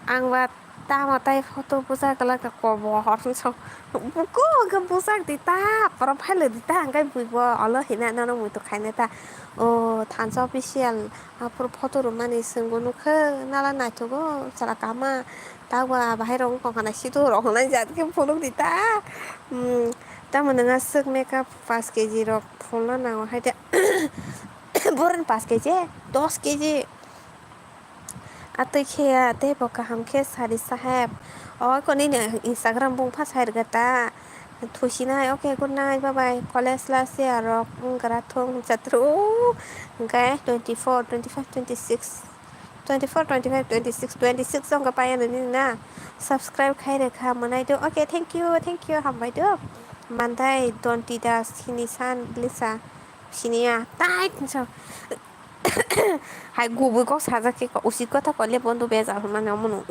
Ang ba tamo tai photo bujak glak ka kobo hor hinso. Buko hwnkhe bujak di ta, profile di ta, hwnkhe bui bo olo hina nono muitu khaina ta. O thansa official, aphuru photo rwmani chwngbo nukhe, nala naithogo, chwla kama. Tabo bahai rok wngkha na situ rok hwnai jat khe phunuk di ta. Hmm, tamo nwnga swk makeup paanch K G rok phulna nango hai de. Boroni paanch K G, dos K G. Atwi khe ya, tei bo kaham khe sari saheb. O ko nini Instagram bung pha sai rwgata. Thusinai, okay, good night, bye bye. College last year rok wngkha thung chatru. Hwnkhe twenty four, twenty five, twenty six, twenty four, twenty five, twenty six, twenty six wngkha paiya nini na. Subscribe khai rwkha mwnai do. Okay, thank you, thank you, hambai do. Manthai Donti Das hini san Lisa. Siniya, tai hinsa. Hai kubui kok sajak khe usit kotha kole bondo bejak hwnmani omono.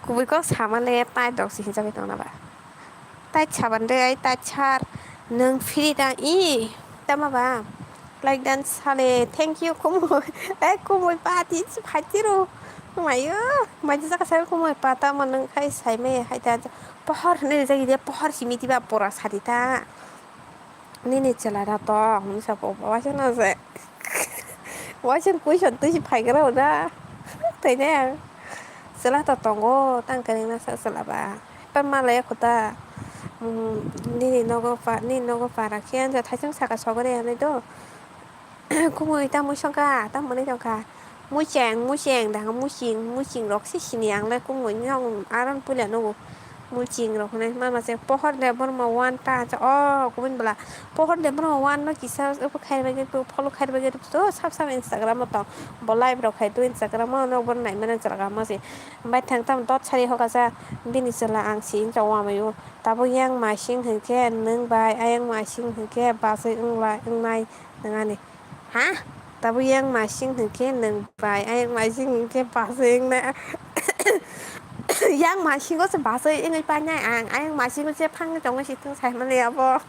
Kubui kok samale tai dok si hinjagwi tongna ba. Tai saban de ai tai sar nwng free da i tama ba. Like dan sale, thank you kumui. Eh, kumui pati si phaitiro. Mayo, maji jaka sai kumui pata manung khai sai me hai da. Pohor hwnwi rijak ya, pohor simi tiba pora sari ta. Nini chwla da tong hwnwi sa po waisa no se. Waisa question twi si phai gra da. Tei ne. Chwla to tongo, tang kani na sa chwla ba. Pa malaya khuta. Mm, nini nogo pa, nini nogo para khe anja thaisang saka sogori anai do. Kumui ta muisong kha, ta mwnwi tong kha. Mucheng, mucheng, da muching, muching rok se sini ang le kumui ni rok aron puila nugo. Muching rok hinui mama se pohor de borma one ta cha o kubun bwla. Pohor de borma one no kisa abo khai bagwi follow khai bagwi to sab sab Instagram o tong. Bo live rok khai to Instagram o no bo nai mano chwla mo se. Bai thang tam dot sari hoka sa bini chwla ang si wng cha o amaio. Tabuk yang masing hinkhe nwng bai ayang masing hinkhe bachai wngla wngnai. Nangani. Ha? Tabuk yang masing hinkhe nwng bai, ayang masing hinkhe bachai wngnai. Yang masingo se bachai wngwi painai ang, ayang masingo se phangwi tongwi si thung saimaliya bo.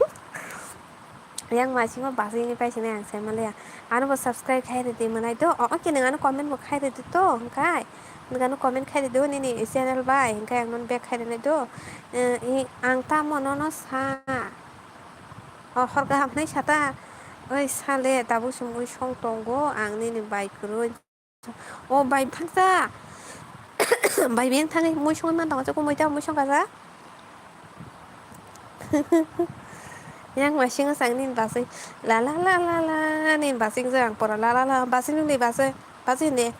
Yang masingo bachai wngwi paisinai ang saimaliya. Ano bo subscribe khai rwdi mwnai do. O, oke, nwng ano comment bo khai rwdi to, hwnkhe. Nwng ano comment khai rwdi o nini channel bai, hwnkhe ang nono back khai rwnai do. Eh, i, ang tamo nono sa. O, hor kaham hinui sata. Oi, sale, tabuk se muisong tongo, ang nini bai kwrwi. O, bai phaksa. Bai beng thangwi muisong man tongo, chukung muita muisong kaja. Yang masingo sang nini basui. La, la, la, la, la, nini basui jang pora. La, la, la, basui nini basui. Basui ne.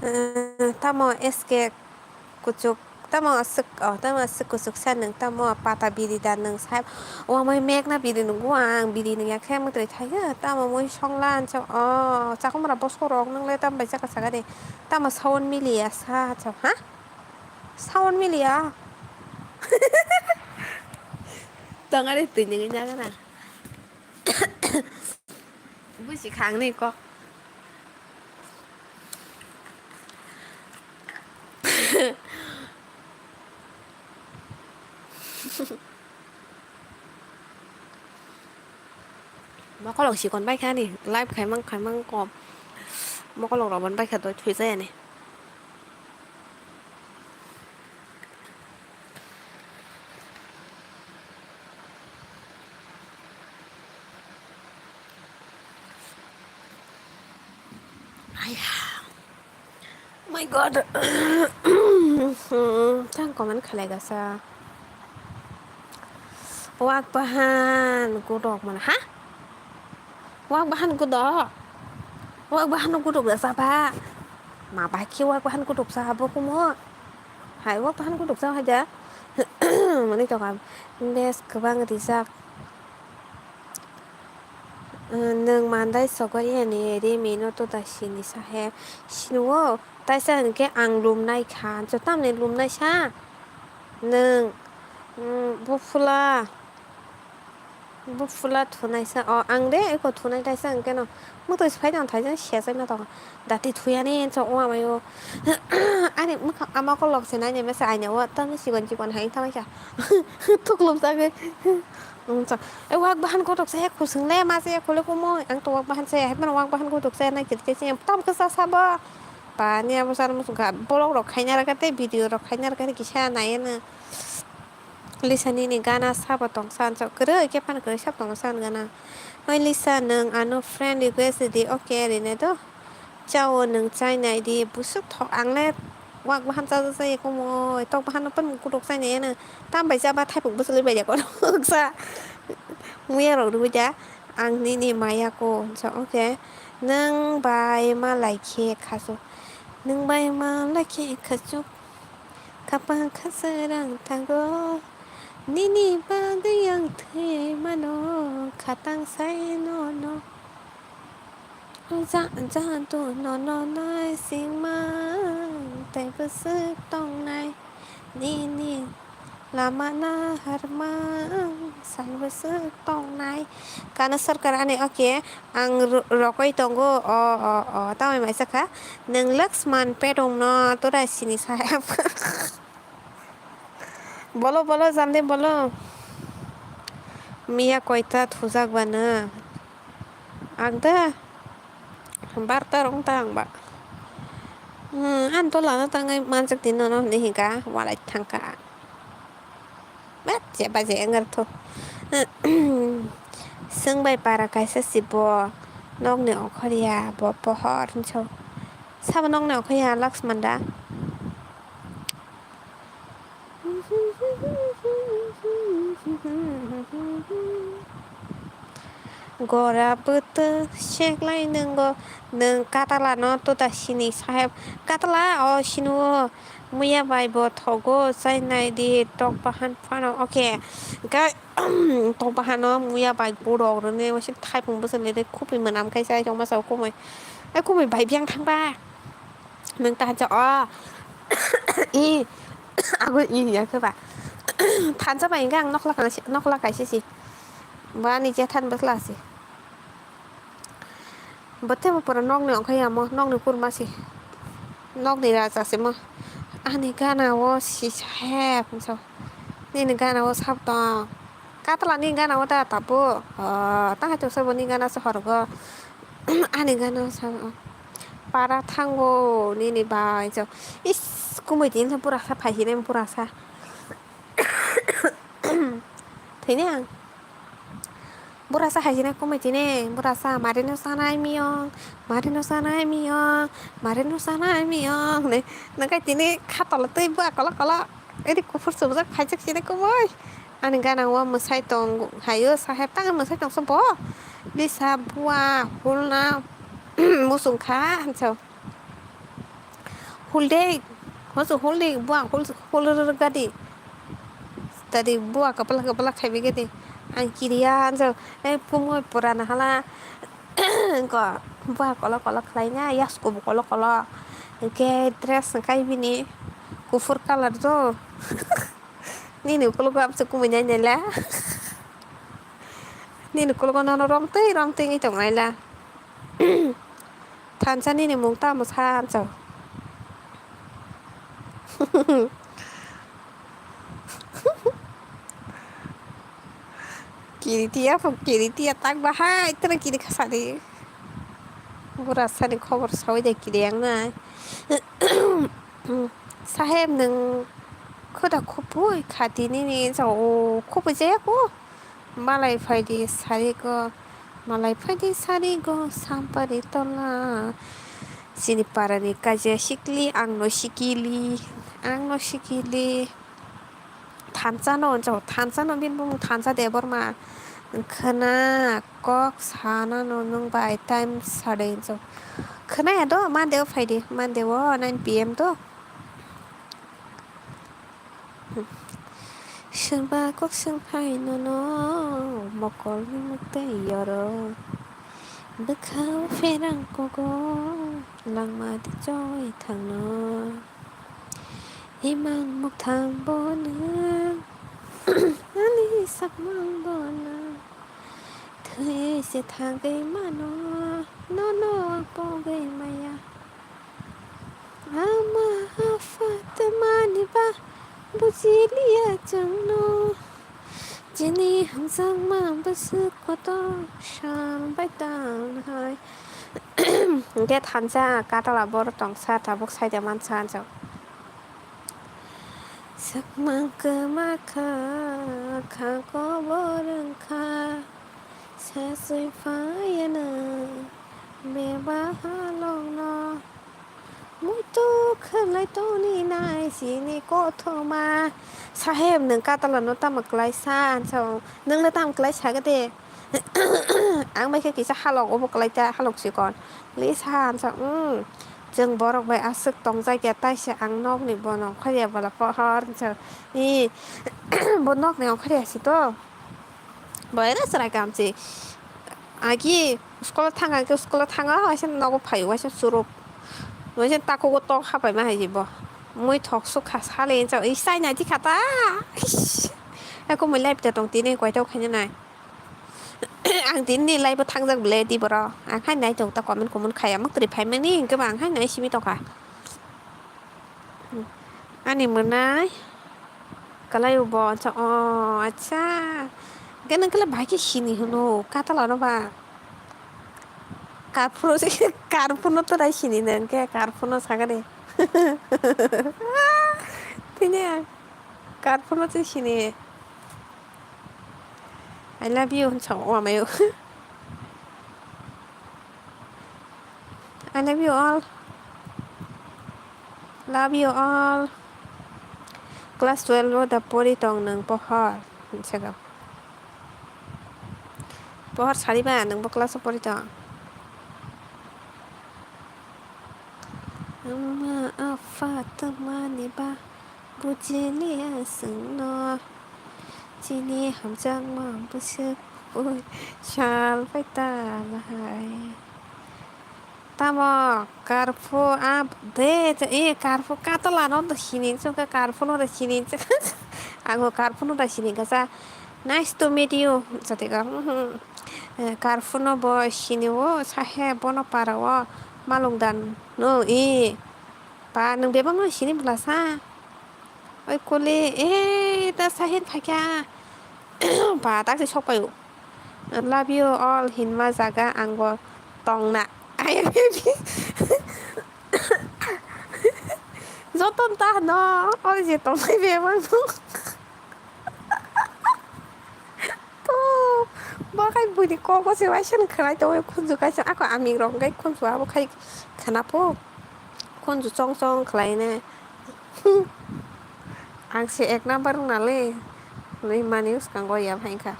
Eh, tamo S K. Kuchuk, tamo aswk, oh, tamo aswk kuchuk sa nwng, tamo pata biri da nwng sa, omo mekna biri nungkha ang, biri nungya khe mwtai thaiya, tamo muisong la ansa, oh, chakwmra bosong rok nwng le tamo bai chakha saka de, tamo sound miliya sa cha, ha? Sound miliya? Tong ari twi nungwi nagana. Buji khang ni kok. Mokolok sikon bai kha ni, live khaimang khaimang kom. Mokolok rok bon bai kha doi thwi jaya ni. Aiya. Oh my God. Tang comment khalai gasa. Wak bahan gudok mana, ha? Wak bahan gudok. Wak bahan gudok da saba. Ma bai khe wak bahan gudok sa bo kumo. Hai wak bahan gudok sa haja. Mani tokam. Bes kwbang rijak. Nwng mandai sogo yani rimino to da sini sahe. Sinuo taisa hinkhe ang lumnai kha. Jotamni lumnai sa. Nwng, mm, buphula. Buphula thunai sa. O, ang de eko thunai taisa hinkhe no. Mwtwi se phai tong thai jang sesai ma tongo. Dati thuyani ensa o amaio. Ani mwkhang ama kolok se naini mesa aina o tamo sikon sikon hai tamo kha. Thuklum sagwi. Ensa. E wak bahan kotok se khusung le ma se khole kumo. Ang to wak bahan se hai mano wak bahan kotok se nai kiri kiri tam kasa sabo. Pani abo sar musu ga bolok rok khaina rok te video rok khaina rok kisa nai na. Lisa nini gana sabo tong san sok kwrwi khe phano kwrwi sabo tong san gana. Oi Lisa nwng ano friend request di, okay rine do. Chao nwng chai nai di, busuk thok ang le wak bahan cha cha ya kumo, tok bahan no pan kutok chai nai ano. Tam bai cha ba thaipuk bwswlwi bai ya kono sa. Muya rok rwui da ang nini maya ko so, okay. Nwng bai ma lai khe khasu. Nwng bai ma lai khe khasu. Khapang khasarang thango, nini bagwi ang thwi mano, khatang sai nono. Ja, jadu nono naisingmang, tei bwswk tongnai, nini lama naharmang, sal bwswk tongnai. Kana sarkar ani, okay, ang ro-, rokoi tongo, o, o, o, tamai mai sakha, nwng Laxman pedong no tora sini saya. Bolo, bolo, jande bolo. Miya koita thujak bana. Agda. Barta rong tang ba. Hmm, an to lana tangai manjak din no ni hinga walai thangka. Bat je ba je engar tho. Seng bai para kaisa si bo. Nok ni okhor ya bo pohor hinso. Sabo nok ni okhor ya Laxman da. Gora bwtwk seklai nwngo, nwng katalano tuda sini saheb. Katala o sinuo, muya bai bo thogo, chai nai di, tok bahan phano. Oke, hwnkhe tok bahano muya bai borok rwni waisa thaipung bwswk nai de, khupui mwnam khai chai tongma sao kumui. E kumui bai biyang thangba. Nwng ta hansa o. I. Abo i ya khe ba. Thansa bai hwnkhe ang nokla kaisa, nokla kaisa si. Bo ani jethan bwsla si. Bo tei bo pura nokni ongkhai ya mo, nokni kurma si. Nokni raja si mo. Ani gana o si saheb hinsa. Nini gana o sab tong. Katalani gana o da tabu. O, ta hai tongsa bo ni gana se horgo. Ani gana o sab. Para thango nini bai jo. Is, kumui tini pura sa phai hinai pura sa. Thini ang. Bura sa hai hinai kumui tini, bura sa mari no sanai miyong, mari no sanai miyong, mari no sanai miyong. Ne, nangkai tini khatolo tei bua kolo kolo. Eri kuphur chumjak phaijak sini kumui. Ani gana o mwsai tong hayo saheb tang mwsai tong se bo. Lisa bua hulna musung kha hansa. Hulde, hoso hulde, bua hul, hul gadi. Tadi bua kapala kapala khaibi gadi. Ang kiriya hansa, eh, pumoi pura na hala. Ko, bua kolo kolo khlai na, yas ko kolo kolo. Ke dress kai bini, kufur color do. Nini kolo ko apsa kumui nai nai la. Nini kolo ko nono rom tei, rom tei ngi tong nai la. Thansa nini mung tamo sa hansa. Kiritia pho kiritia tak bahai tara kiri khasadi. Bura sani khobor sawi de kiri ang nai. Saheb nwng khoda khopui khati nini sa o khopui jaya ko. Malai phaidi sarigo, malai phaidi sarigo, sampari tola. Chini parani kaisa sikli, ang no sikili, ang no sikili. Thansa no, thansa no, bini bumung thansa Debbarma. Khwna kok sana no, nwng bai time sade, khwna ya do, Monday o phaidi, Monday o nine P M do. Swngba kok swng phai nono mokolni mwktwi yoro. Bwkhao pherang kogo langma di choi thangno. Imang mukthang bo nwng ani sakmang bo nwng thwi se thangwi mano nono ang pogwi maya. Ama apha tei mani ba bujiliya chwngno. Chini hamjakma bwswk kotor sal bai tangnai. Hwnkhe thansa katala bor tongsa tabuk saida mansa anjak. Swkmang kwma kha, kha kobor wngkha, saswi phaiya nwng beba halokno. Muitu khwlai toni nai chini kothoma. Saheb, nwng katalano tamo kwlai sa? Ang sa, nwngno tamo kwlai sa gede? Ang bai khe kisa halok, obo kwlai ta, halok chikon. Li sa, ang sa, um, chwng borok bai aswk tongjak ya, taisa ang nokni bono ongkhorya bwla pohor, ang sa, i, bo nokni ongkhorya si to. Bo era chwrai kamchi. Agi school o thang, agi school o thang, waisa nogo phai, waisa churuk. Waisa takugo tok hapai ma hai bo. Mui thok suk kha sale, ang sa, i, sai nai di kha ta. Ish. Eko mui live ta tong tini, koita khaina nai. Ang tini ni live o thangjak bele di boro. Ang hai nai tong ta comment comment khaya mak tri phai mani hingke ba ang hai nai simi tongkha. Ani mwnai kalai bo cha o acha. Hingke nang kala bai ke sini hino katala no ba. Karphuno karphuno to rai sini nang ke karphuno sagade. Tini ang karphuno to sini. I love you, hinsa o amayo. I love you all. Love you all. Class twelve o da pori tong nang pohor. Hinsa ga. Pohor sariba, nwngbo class o pori tong? Wngma apha twmani ba bujiliya chwngno. Chini hamjakma bwswk bui sal pai ta lahai. Tamo karphu a de, e karphu katala no do sini chukha, karphu no do sini chukha. Ango karphu no da sini kasa. Nice to meet you. Jatega. Eh, karphuno bo sini o, sahe bono para o malung dan no i. Pa nwng bebak no sini bwla sa. Oi kuli, eh, ta sahin phakya. Pa tak si sok payo. Love you all hinma jaga ang bo tong na. Ai, joton ta no, oi je tong nai bebak no. To, bakai buini kok o se waisa khwnai tongwi khunju kaisa ako aming rok wngkhe khunju abo khai khwna pho khunju chong chong khlai ne. Ang se ek number wng nale hinwi mani swkango ya phai kha.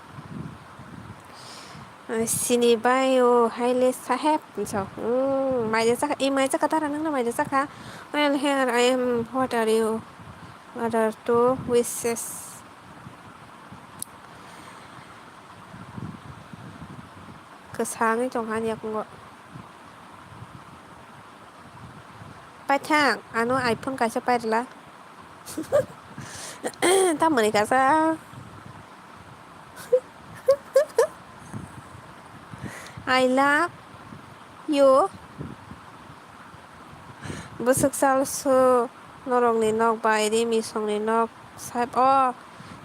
Sini bai o haile saheb hinso. Hmm, maija chakha, i maija chakha tara nangna maija chakha. Well, here I am. What are you? What are two wishes? Kwsangwi tongkha ani yakungo. Paithang, ano iPhone kaisa pairwla. Tamoni kaisa. I love you. Bwswk chal su norokni nok bai ri misongni nok side o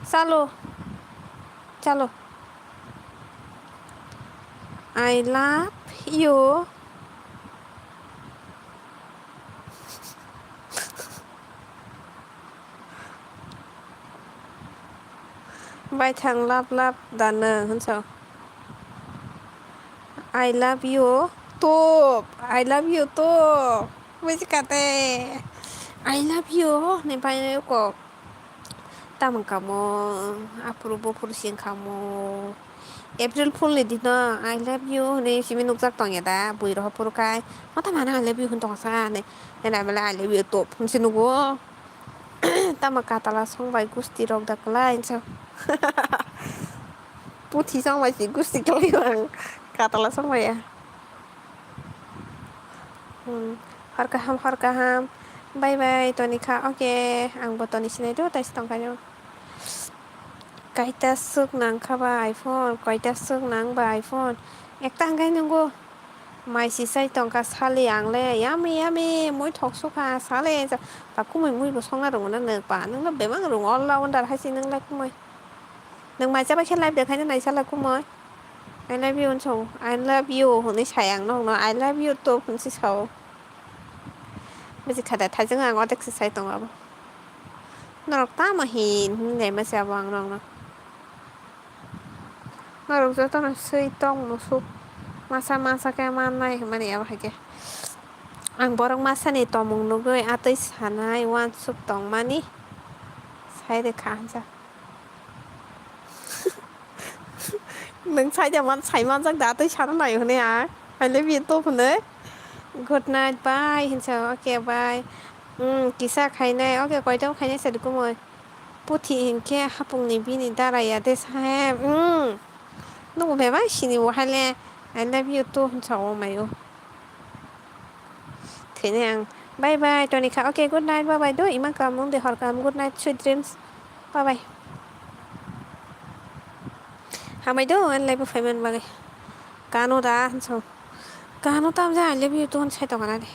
chalo chalo. I love you. Baithang love love da nwng hinso. I love you too. I love you too. Buji kate. I love you ni bai kok. Tamang kamo, aphuru buphuru sing kamo. April Fool ni dino I love you hinwi simi nukjak tongya da, bui rohor phuru kai. Mata mana I love you hin tongsa hinwi. Ena bela I love you too hinwi nugo. Tamo katala song bai gusti rok da kwlai hinsa. Puthi song bai si gusti kwlai ang. Katala song bai ya. Hmm. Hor kaham, hor kaham. Bye bye, toni kha. Okay, ang bo toni sinai do, tai si tong kha. Kaita swk nang kha ba iPhone, kaita swk nang ba iPhone. Ekta hwnkhe nungo mai si chai tong kha sali ang le, yummy, yummy, mui thok su kha sali. Ba kumui mui bo songna rwngo na nwk ba, nwng no bebak rwngo all rounder hai si nwng le kumui. Nwng mai chabai khe live de khai nai sala kumui. I love you hinwi sao. I love you hinwi sai ang nokno. I love you too hinwi sao. Bisi kha da thaijwng ang odek se sai tongo abo. Norok tamo hin hinwi naima se abo ang nokno. Norok jotono swi tong musuk. Masa masa khe mannai hinmani abo hai khe. Ang borok masani tomung nugwi atwi sanai uansuk tongmani sai rwkha hinsa. Nwng saida man, sai manjak da, tei sana nai hwnwi a. I love you too hwnwi. Good night, bye hinsa, okay, bye. Hmm, kisa khainai, okay, koito khainai sa dukumoi. Puthi hinkhe hapungni bini dara ya de sahe, hmm. Nugo bebak sini bo haile, I love you too hinsa o mayo. Thwinai ang. Bye bye, toni kha. Okay, good night, bye bye. Do, ima kaham wng de, hor kaham, good night, sweet dreams. Bye bye. Hambai do, ani live o phaiman bagwi. Kano da, hinso. Kano tam ja, I love you, tun sai tongana de.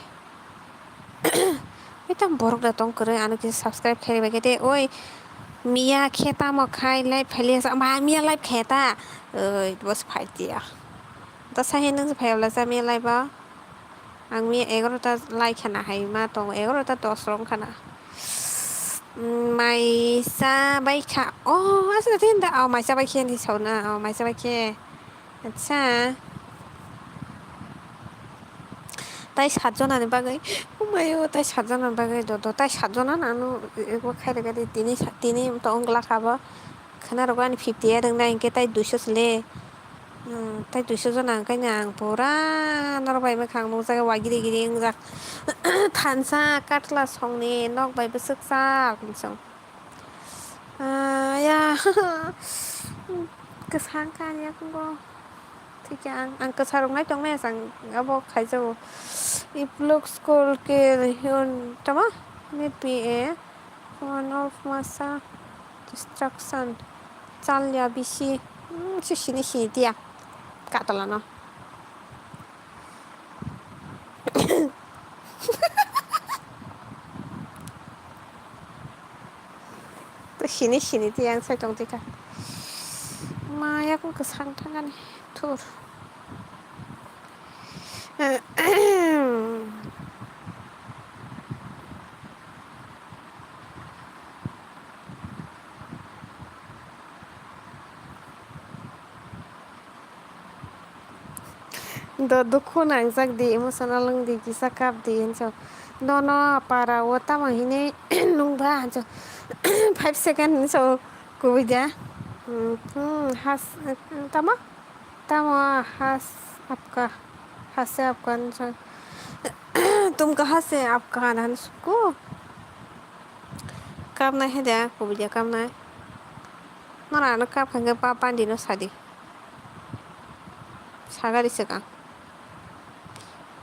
Oi, tam borok da tong kwrwi, ano kisa subscribe khlai bai khe de. Oi, miya khe tamo khai live phai liya sa, ma miya live khe ta. Oi, bos phai tiya. Da sai nung phai bla sa miya live o. Ang mi egarota lai khana hai ma tongo, egarota dos rok khana. Mm, maisa bai kha. Oh, asa tin da. Oh, maisa bai khe ni sauna. Oh, maisa bai khe. Acha. Tai sat jona ni bagwi. Oh mayo, tai sat jona ni bagwi do do. Tai sat jona nanu ego khai rega di tini sa-, tini to ongla khabo. Khana rogo ani fifty eight wngnai hinkhe tai duiso sle. Hmm, tai duiso jona hwnkhe ang pura norok bai mwkhang nukjagwi wagiri giri wngjak. Thansa katla songni nok bai bwswk chak hinwi song. Ah, ya. Kwsang kha ang yakungo. Thikhe ang, ang kwsarok nai tongmaya chang abo khaijago. It looks cool ke hwn tamo? Maybe a one of masa destruction. Chalya bisi. Hmm, se sini sini tiya. Katalano. To sini sini ti ang sai tong tika. Maya kung kwsang thangani thur. Do dukhu nangjak di, emotional wng di, kisa kap di hinso. Nono para o tamo hini nung ba hinso. Five second hinso kubui dia. Hmm, hmm, has, tamo? Tamo has apka, hase apka hinso. Tumka hase apka hana hinso ku. Kapnai hai da, kubui dia kapnai. Nora ano kap hangke pa pandi no sadi. Sagari swkang.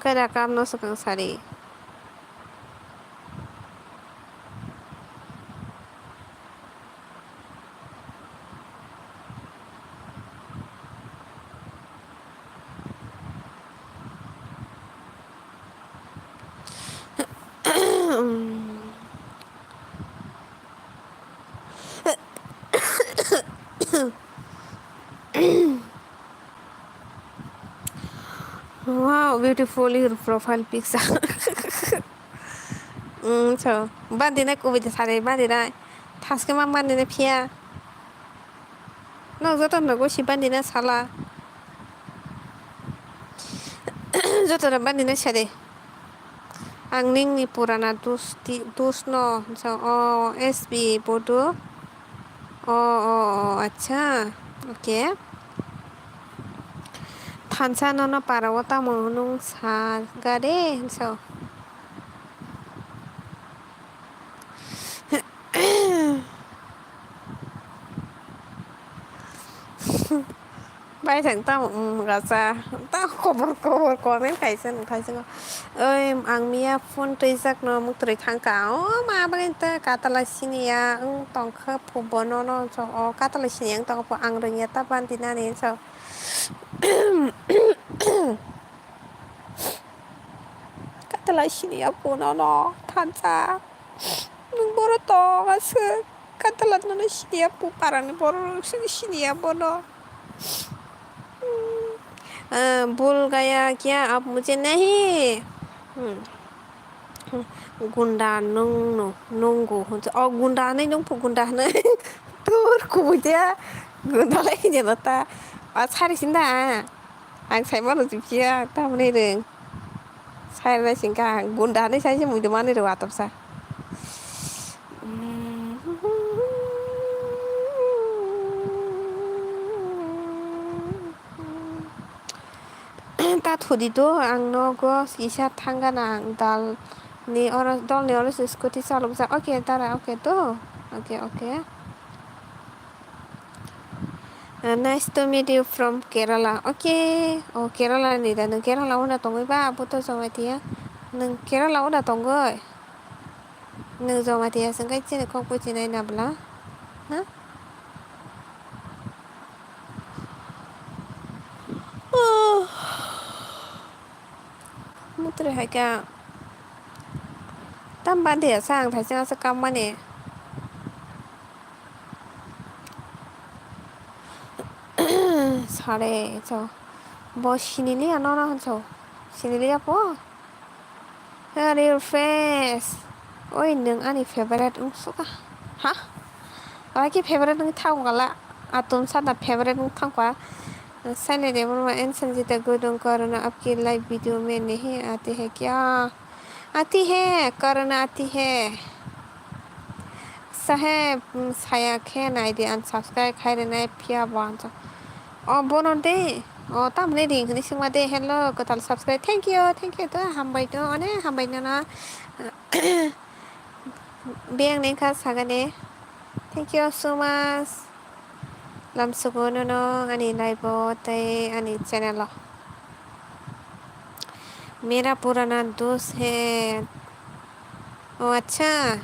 Kaida kamno swkang sari. Wow, beautiful your profile picture. Mm, so, bandi nai kubui de sari, bandi nai. Thaske ma bandi nai phiya. No, joto no go si bandi nai sala. Joto no bandi nai sari. Ang nini purana dus di, dus no, so, o, S B bodo. O, o, o, acha. Okay. Thansa nono para o tamo nung sa gade, so. Baithang tamo, um, gasa. Ta khobor, khobor, comment kaisa, kaisa. Oi, ang miya phone twijak no muk twi thangka. O ma bagwi ta katala siniya, ang tongkha phubo no no so. O katala siniya ang tongkha phu ang rwngya ta bandi nani so. Katala siniya phu no no thansa. Nung boro tong aswk. Katala nono siniya phu parani borok sini siniya bono. Hmm. Ah, bhul gaya kya aap mujhe nahi? Hmm. Gunda nung no, nungu. O gunda hinwi nung phu gunda hinwi. Tur kubui dia. Gunda lai hinwi ta. O sari sinda. Ang saimano jukya tamni rwng. Sairwna singkha ang gunda hinwi saise muitu manwi rw atopsa. Ta thudi do ang nogo kisa thangana ang dal ni oro dol ni oro se scooty chalokjak. Okay dara, okay to. Okay, okay. Uh, nice to meet you from Kerala. Okay. Oh, Kerala ni da. Nwng Kerala o na tongwi ba? Abo to Jamatia. Nwng Kerala o na tongwi? Nwng Jamatia se wngkha chini kok buchinai na bwla? Ha? Oh. Mutre hai kha. Tam bade sa ang thaisa sa kam mani. Sare, so. Bo siniliya nono hinso. Siniliya po? Here your face. Oi, nwng ani favorite wngsuka. Ha? Ora ki favorite wng thang kala. Atum sada favorite wng thang kwa. Saini de burma en sanjita gudung karana apki live video mein nahi aate hai kya? Ati he, karana ati he. Sahe, mm, saya khe nai di, unsubscribe khai rwnai phiya bo ang. O bono de, O, tamni ring hwnwi swngma de, hello, kwtal subscribe. Thank you, thank you, to hambai, to, one hambai nono. Biyang nengkha sagani. Thank you so much. Lamsugo nono ani live o tei ani channel o. Mera purana dost hai. O acha.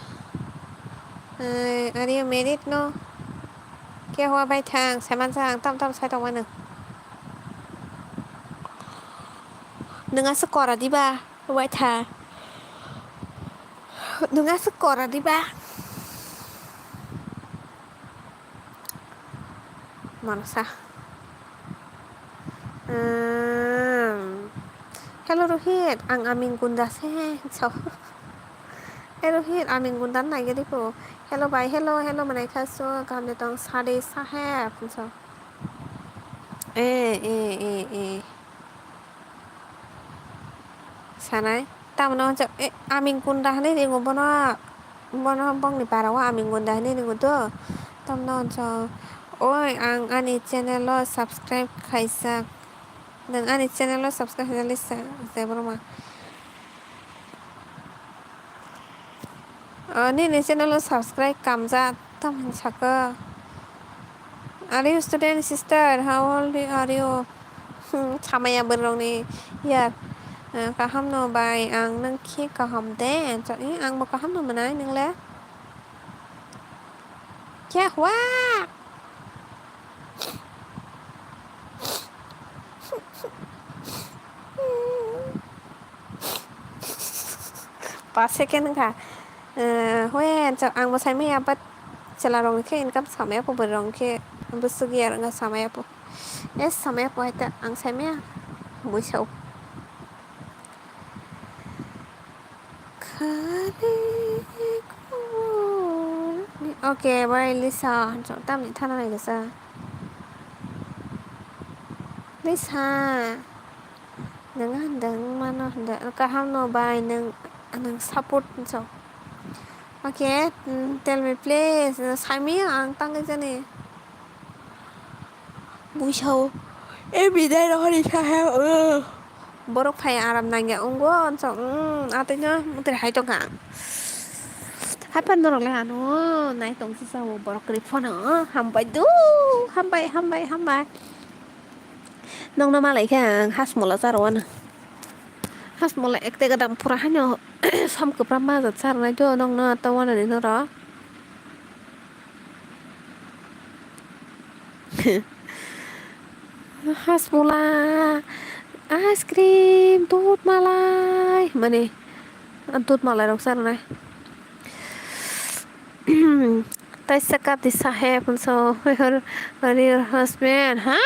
Eh, are you married? No. Khe hwa bai thang, saiman sa ang tam tam sai tong mano. Nung aswk kora diba, bai tha. Nung aswk kora diba. Mansa. Hmm. Hello Rohit, ang Aming Gunda se. So. Eh Rohit, Aming Gunda nai gedi ko. Hello bai, hello, hello manai kha so, kam de tong sade saheb. So. Eh, eh, eh, eh. Sanai. Tamno hwnjak, eh, Aming Gunda hwnwi ringo bono. Bono bongni para o Aming Gunda hwnwi ringo do. Tamno hwnjak. Oi, ang ani channel o subscribe khaijak. Nwng ani channel o subscribe khaijak lisa, Debbarma. O, nini channel o subscribe kamjak, tamo hinwi saka. Are you student sister? How old are you? Hmm, samaya borokni year. Eh, kaham no bai, ang nung khe kaham de. Ang bo kaham no mwnai, nung le? Kya hua? Pas second wngkha. Eh, hoi, ang bo saimaya, but chwla rok khe income samaya po, bwrwi rok khe bwswk ya wngkha samaya po. Eh, samaya po hai ta ang saimaya, buisao. Khali khoroknwi. Okay, bai Lisa, tamni thana nai kisa. Lisa. Nwng hwnde wng mano hwnde, kaham no bai, nwng, nwng support hinso. Okay, mm, tell me please, saimaya ang tangwi jani. Buisao, eh, bidai rohori saha, uh. Borok phai aram nangya wngwo, hinso, mm, atwino mwtai hai tongkha ang. Haphar norok le ano, nai tong si sao borok kwrwi phano, hambai do, hambai, hambai, hambai. Nokno malai khe ang hasmola charwano. Hasmola ekte gadam pura haino som kwpram majat charwnai do nokno tawanani norok. Hasmola, ice cream, dudh malai, mane dudh malai rok charwnai. Taisa kap di saheb, so, your, your husband, ha?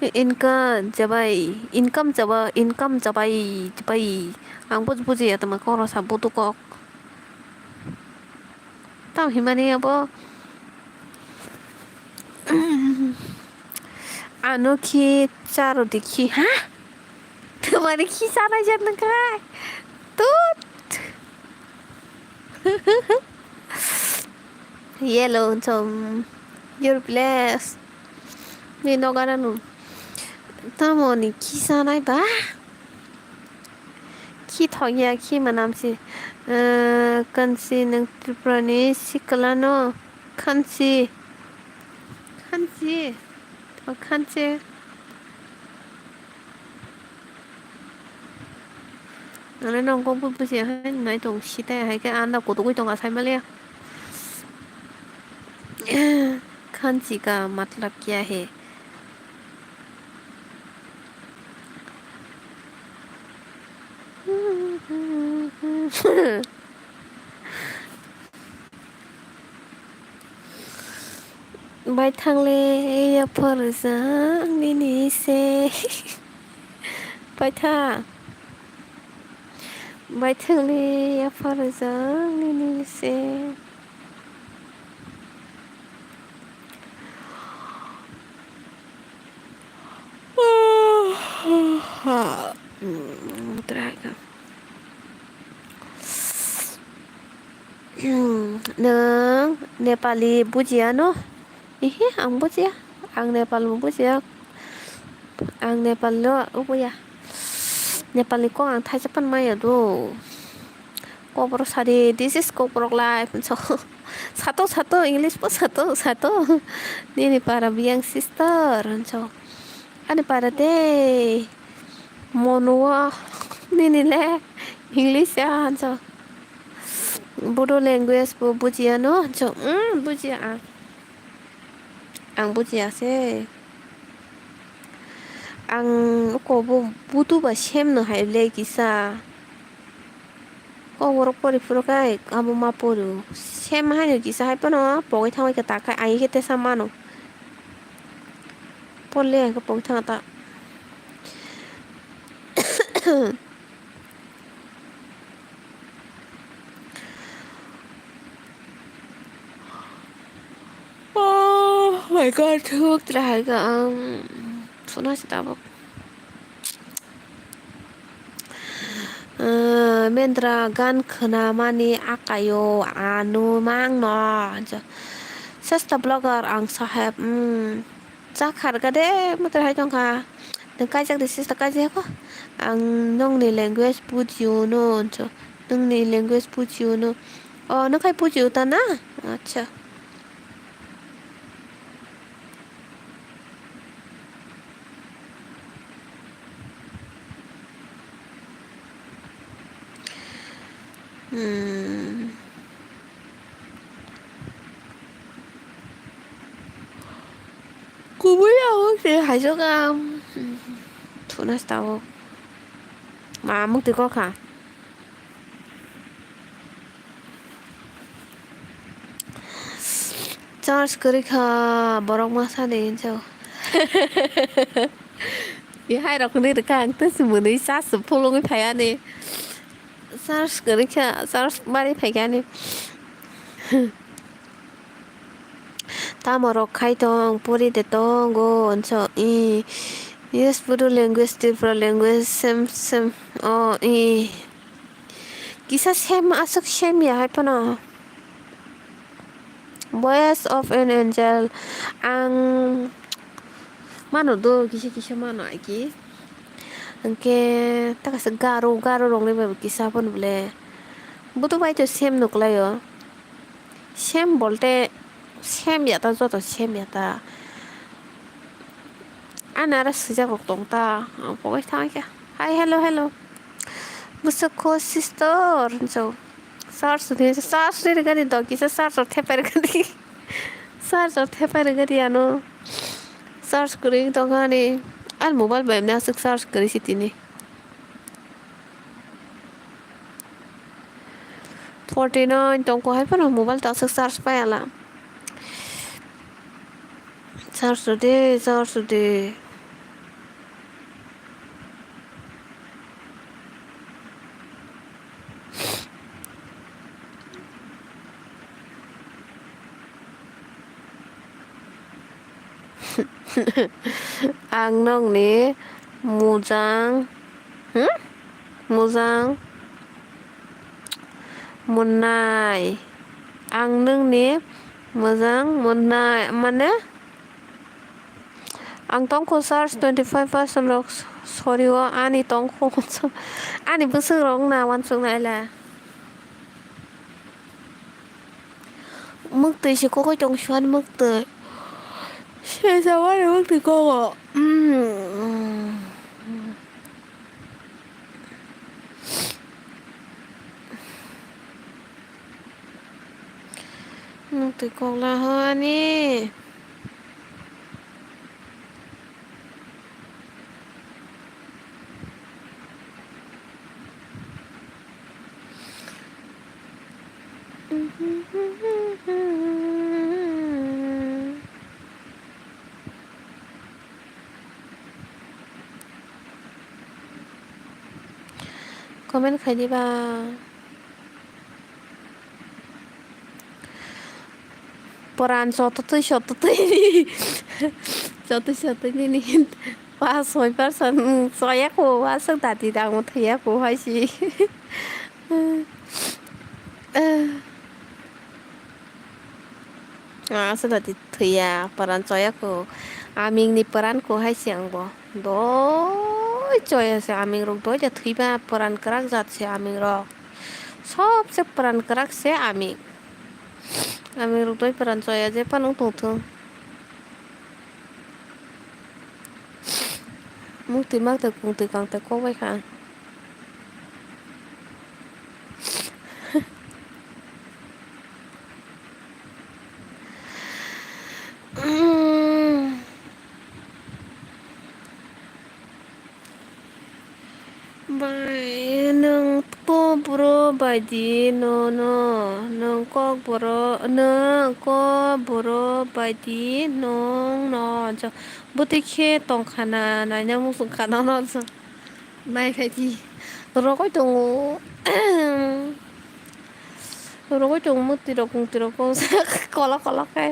Income chabai, income chaba, income chabai, chabai. Ang buj-, bujiya tama koro sa butu kok. Tam himani abo. Ano khi charo dikhi, ha? Mane khi sanai jan nang khai. Tut. Yellow chom. Your place. Ni nogana nu. Tamo ni khi sanai ba? Khi thok ya, khi manam si. Eh, kansi nang Tripura ni sikla no. Kansi. Kansi. Thok kansi. Nang le nong kok buji hai nai tong site hai khe anda kutukwi tong asai maliya. Kansi ka matlab kya hai? Bai thangle yapharjak nini se. Bai tha. Bai thangle yapharjak nini se. Nwng Nepali bujiya no? Ihi, ang bujiya. Ang Nepal bo bujiya. Ang Nepal no ubuya. Nepal ni kok ang thaisa pan maya do. Kokborok sadi, this is Kokborok life. So, sato, sato, English po sato, sato. Nini para biyang sister, so. Ani para de. Mono, nini le English ya, so. Bodo language bo bujiya no, so. Mm, bujiya ang. Ang bujiya se. Ang oko bo butu ba sem no hai le kisa. Kokborok pori phuru khe abo ma porio. Sem haino kisa hai phano pogwi thangwi khe ta khe ai khe tesa mano. Porle ai khe pogwi thanga ta. Oh my God, thwk tra hai khe ang suna se tabuk. Ah, Mendra gan khwnamani akayo anu mangno. Sesta blogger ang saheb, mm, chakhar gade mutre hai tongkha. Nwng kaijak de sesta kaijak ko. Ang nongni language bujiyo no, so, nongni language bujiyo no. Oh, nokha bujiyo ta na? Acha. Hmm. Kubui ang se haijok ang. Thuna se tabuk. Ma mukti kokha. Charge kwrwi kha borok masa de hinjo. Ye hai rok ni rwkha ang tei se mwnwi charge se phulugwi phai ani. Charge kwrwi kha, charge mari phai kha ani. Tamo rok khai tong, pori de tongo, onso, i. Yes, Bodo language, Tripura language, same, same. Oh, i. Kisa same, aswk same ya hai phano. Voice of an angel. Ang mano do, kisa, kisa mano ai ki. Hwnkhe, ta kaisa garo, garo rokni bai bo kisa phano bole. Bodo bai to same nuklaio. Same bolte same ya ta, joto same ya ta. Ani aro swijak rok tong ta, ang pogwi thangkhe. Hi, hello, hello. Bwswk kho sister, hinwi sao. Charge ni, charge ni rwgani dok kisa charge rok thepai rwgani. Charge rok thepai rwgani ano. Charge kwrwi tongkha ani. Ani mobile bai mani aswk charge kwrwi si tini. Forty nine tongkho hai phano mobile ta aswk charge pai ala. Charge rw de, charge rw de. Ang nokni mujang, hmm? Mujang mwnai. Ang nokni mujang mwnai, mane? Ang tongkho charge twenty five percent rok, sorry o, ani tongkho, ani bwswk rok na uansuk naila. Mwktwi se kokoi tong suan mwktwi. Se jawai mwktwi kogo. Mm. Mwktwi kokla ho ani. Comment khai diba. Poran sototwi sototwi. Sotwi sotwi nini. Wa soi parsa, mm, soya ko, wa song tati dang mo thaya ko hai si. Ah, song tati thaya, poran soya ko. Aming ni poran ko hai si ang bo. Doi choya se aming rok, doi ja thwiba pran kwrak jat se aming rok. Sobse pran kwrak se aming. Aming rok doi pran choya je phano tongthung. Mukti makte kungtwi kangte kok bai kha. Bai, nwng kokborok bai di, no, no, nwng kokborok, nwng kokborok bai di, nwng no, jo-, bwtwi khe tong kha na, naina muchung kha na, no, jo-, nai khai di, rogwi tongo, rogwi tongo, mwtwi rok, kungtwi rok, kolok kolok khe,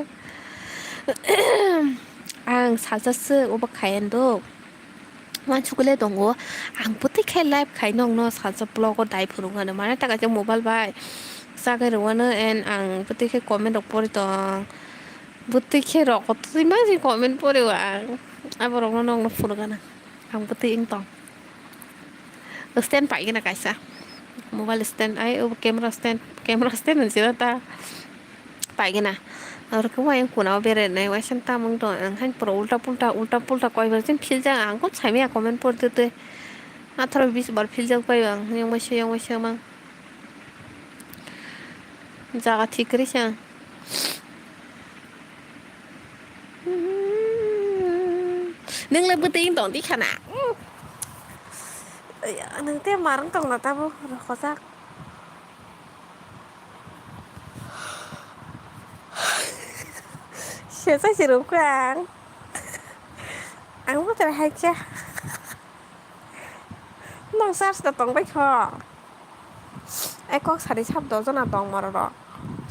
ang salsa swk, obo khai ando. Uansukle tongo, ang bwtwi khe live khai nokno salsa vlog o dai phunuknani, mane ta kaisa mobile bai chagwi rwano, and ang bwtwi khe comment rok pori tong, bwtwi khe rok kotorma se comment pori o ang, aborokno nokno phunukgana, ang bwtwi wng tong. Stand paigwna kaisa, mobile stand, ai, o camera stand, camera stand hinwi sino ta. Paigwna. Aro khe uayang kuna o berai nai, uaisa tamung tong, ang haino pura ulta pulta, ulta pulta koibar jin philjak, ang kok saimaya comment pori twi twi. Atharo bis bar philjak bai ang, yang bai se, yang bai se mang. Jaga thik kwrwi se ang. Nwng le bwtwi wng tong di khana. Nwng te mar wng tong na tabuk rohorjak. Sesa se rwkha ang. Ang bo tara hai khe. Nong charge da tong bai kho. Ai kok sari sab do jona tong moro ro.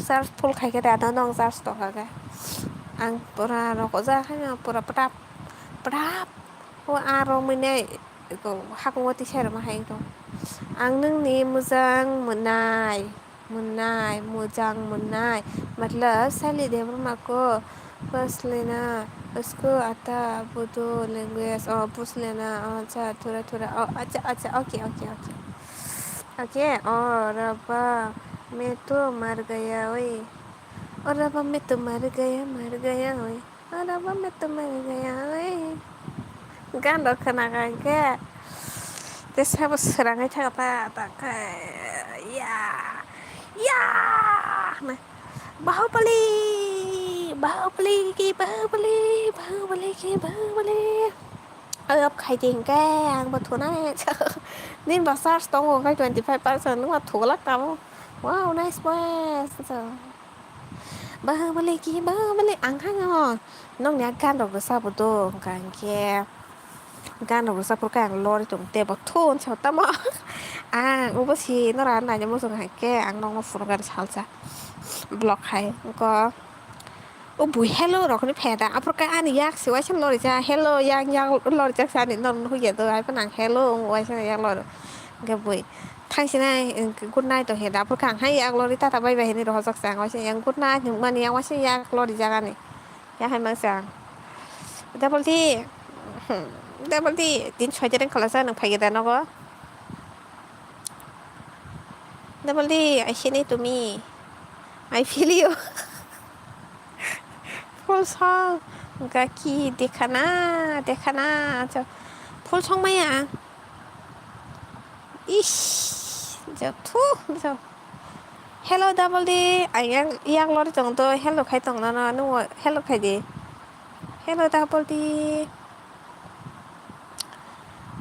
Charge full khai khe da no nong charge tong kha khe. Ang pura rohorjak hai no pura pwtap pwtap. O aro mwnai. Eko hakung o tisa rwma hai wngkha. Ang nwngni mwjang mwnai, mwnai, mwjang mwnai. Matlab, Sally Debbarma ko, Paslena, usko ata, Bodo language, oh, Paslena, oh, acha, thura, thura, oh, acha, acha, okay, okay, okay. Okay, oh, Rabba, main to mar gaya, oi. Oh, Rabba, main to mar gaya, mar gaya, oi. Aro bo meto mai gaya oi. Gan rok khna kha khe. Te sabo srangwi thang ta ta khe. Ya. Ya. Na. Bahubali. Bahubali ki Bahubali. Bahubali ki Bahubali. Ayop khai ding khe ang bo thuna. Nin ba charge tongo khe twenty five percent nung ma thugulak tamo. Wow, nice boy. Bahubali ki Bahubali ang kha no. Nokni a gan rok rwchapbo do hwnkha hinkhe gan rok rwchapphuru khe ang lori tong tei bo thun sa tamo. Ang obo si nora naina muchung hai khe ang nokno phunukgani salsa vlog hai wngkha. O bui hello rokni pheda aphuru khe ani yak se waisa lorijak hello yang yang lorijak se ani norok nukya do hai phano ang hello wng waisa yang lori hwnkhe bui. Thangsinai, good night, to he da, aphuru khe ang hai yak lori tata bai bai hinwi rohorjak se ang waisa yang good night hinmani yang waisa yak lori jagani. Ya hai mangsa ang. Double D, double D, tin soi dereng khalajak nang phai geda nogo. Double D, I see to me. I feel you. Full song. Gaki, dekhana, dekhana. Full song maya. Ish, jathu, jathu. Hello, Double D. Ang yang, yang lori tong to. Hello khai tong na na. Nung hello khai di. Hello, Double D.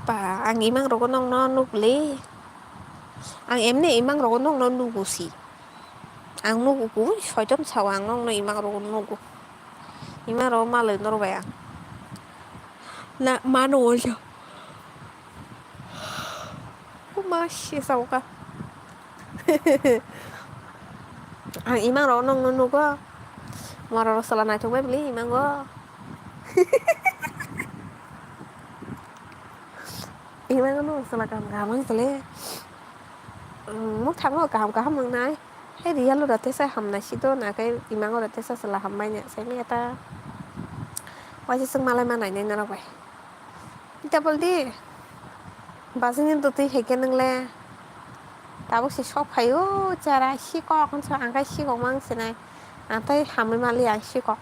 Pa, ang imang rogo nong no nuk le. Ang emne imang rogo nong no nugu si. Ang nugu ku, soitom sao ang nong no imang rogo nugu. Imang rogo malai nor bai ang. Na, mano ojo. Kuma si sao ka. Ang imang rok nong no nugo. Moro rok sala naithok bai bwle imango. Imango no sala kaham kaham wng tole. Mwthangno kaham kaham wngnai. Hai real ora tesa hamnai si do na khe imango ora tesa sala hambai ne sai manya ta. Waisa chwng malai ma nainai norok bai. Table di. Bajini dotwi hai khe nwngle. Tabuk se sok phaio chara sikok hinsa ang khe sikok mang sinai. Ang tei hamwi mali ang sikok.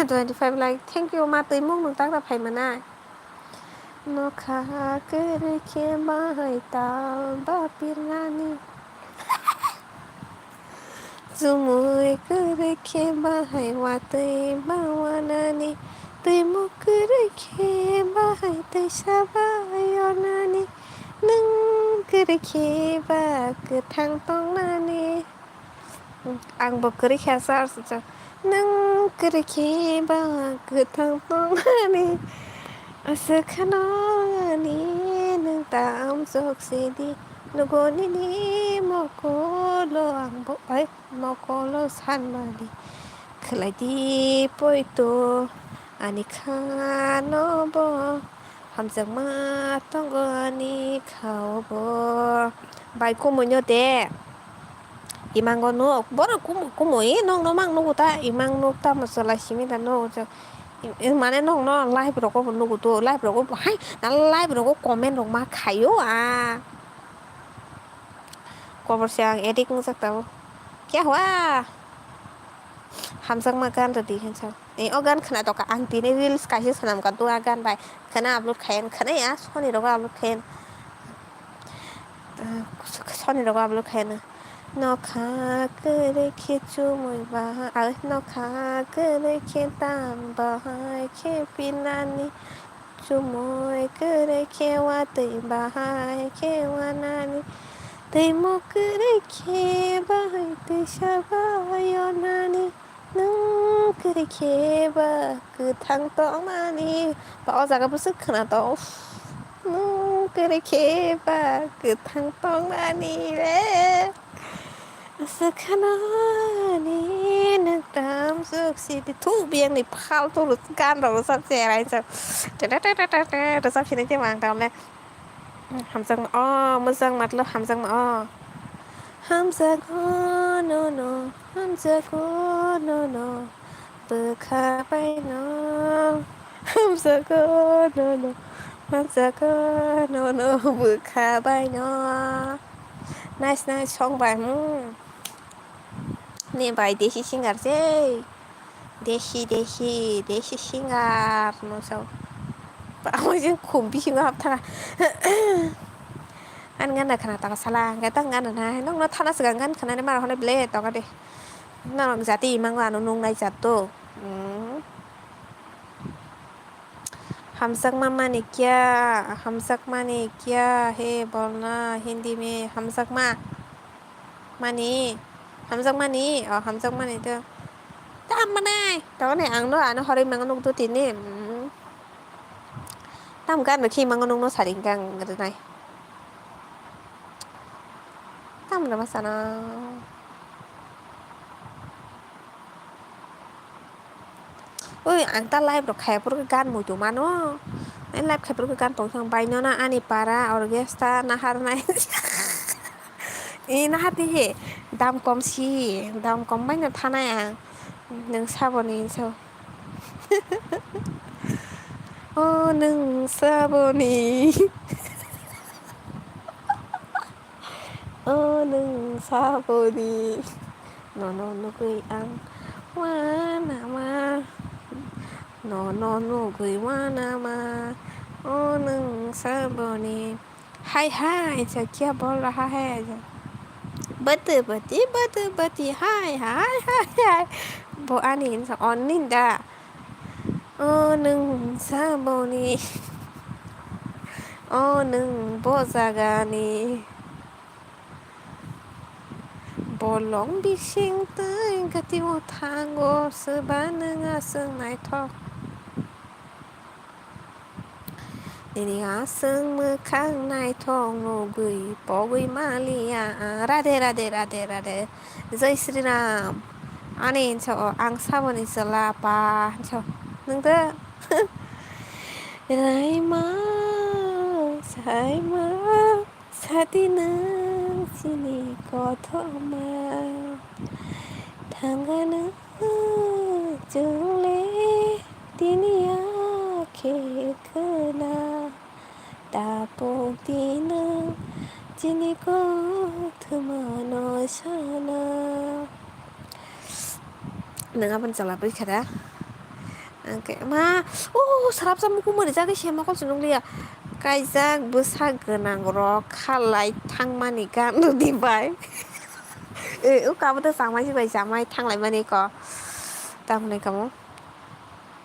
Twenty five like, thank you ma, twi mung nung takta phai manai. Nokha kwrwi khe bahai tal bapirnani. Chumui kwrwi khe bahai watwi bawanani, twimuk kwrwi khe bahai twisa bayonani, nwng kwrwi khe ba kwthang tongnani. Ang bo kwrwi khe aswk aswk, nwng kwrwi khe ba kwthang tongnani, aswk kheno ani nwng tamjok sidi, nugo nini mokolo ang bo, ai. Mokolo sanmani khlaidi poito ani khano bo, hamjakma tongo ani khao bo. Bai kumuino de imango nuk borok kumu kumu i nokno mang nugo ta imang nuk tamo chwla simi da nuk mane nokno live rogo bo nugo to live rogo hai na live rogo comment rok ma khaio a. Kobor se ang addict wngjak tabuk. Kya hua? Hamjakma gan rwdi hinsa. E, o gan khwna tokha ang tini reels kaisa swnam ka dua gan bai. Khwna upload khayan khwna ya soni rogo upload khayan. Soni rogo upload khayan. Nokha kwrwi khe chumui bahai, nokha kwrwi khe tam bahai khe pinani. Chumui kwrwi khe watwi bahai khe wanani, twimuk kwrwi khe bahai twisa bayonani, nwng kwrwi khe ba kwthang tongnani. Ba o jaga bwswk khwna tong, uff, nwng kwrwi khe ba kwthang tongnani le. Aswk kheno ani nwng tamjok sidi thuk biyang ni phaltu rw-, gan rok rwchap cherai chap. Te te te te te te rwchap sinai tei mang tamle. Hamjakma o, mwchang matlo hamjakma o. Hamjago no no, hamjago no no. Bwkha baino. Hamjago no no. Hamjago no no. Bwkha baino. Nice, nice song bai, hmm. Ni bai desi singer se. Desi, desi, desi singer no so. Ba, mo jeng khum bisingo hap thanga. An gana khana taka sala, hwnkhe tang gana na, nokno thana swkang gan khana ni mara hwnwi ble tongo de. Norok jati imango ano nuknai jat to. Hmm. Hamjakma mani kya, hamjakmani kya, he bolna Hindi me hamjakma mani, hamjakmani, o hamjakmani to. Tam manai, to ne ang no ano horoi mango nuk do tini. Hmm. Tam gan no khi mango nuk no sari gang rwnai. Tam rwma sana. Oi, ang ta live rok khaya phuru gan muitu mano. Ang live khaya phuru gan tong thang bai no na ani para orchestra nahar nai. I nahar di he. Dam kom si, dam kom bai no thanai ang. Nung saboni so. O nung saboni. O nung saboni. Nono nugui ang wanama. Nono nugui wanama. O nung saboni. Hai hai, acha kya bol raha hai acha. Bati bati bati bati hai hai hai hai. Bo ani insa onin da. O nung saboni. O nung bo jagani. Bolong bising twi gati o thango swba nung aswk naithok. Nini aswk mwkhang naithok nugui pogwi maliya ang. Radhe radhe radhe radhe. Jai Shri Ram. Ani insa o ang saboni chwla pa hinsa. Nung do? Raima, saima, sadi nung chini kothoma. Thangana chungle tini akhe khwna. Pokdino chini kothoma no sana. Nang aboni chala bwkha da? Angke ma, oh, sarapsa mukumari jagwi se mokol se nukliya. Kaijak bwsa gwnang rok khalai thangmani gan rwdi bai. Eh, o kabo to chamai si bai chamai thanglai mani ko. Tamni kamo.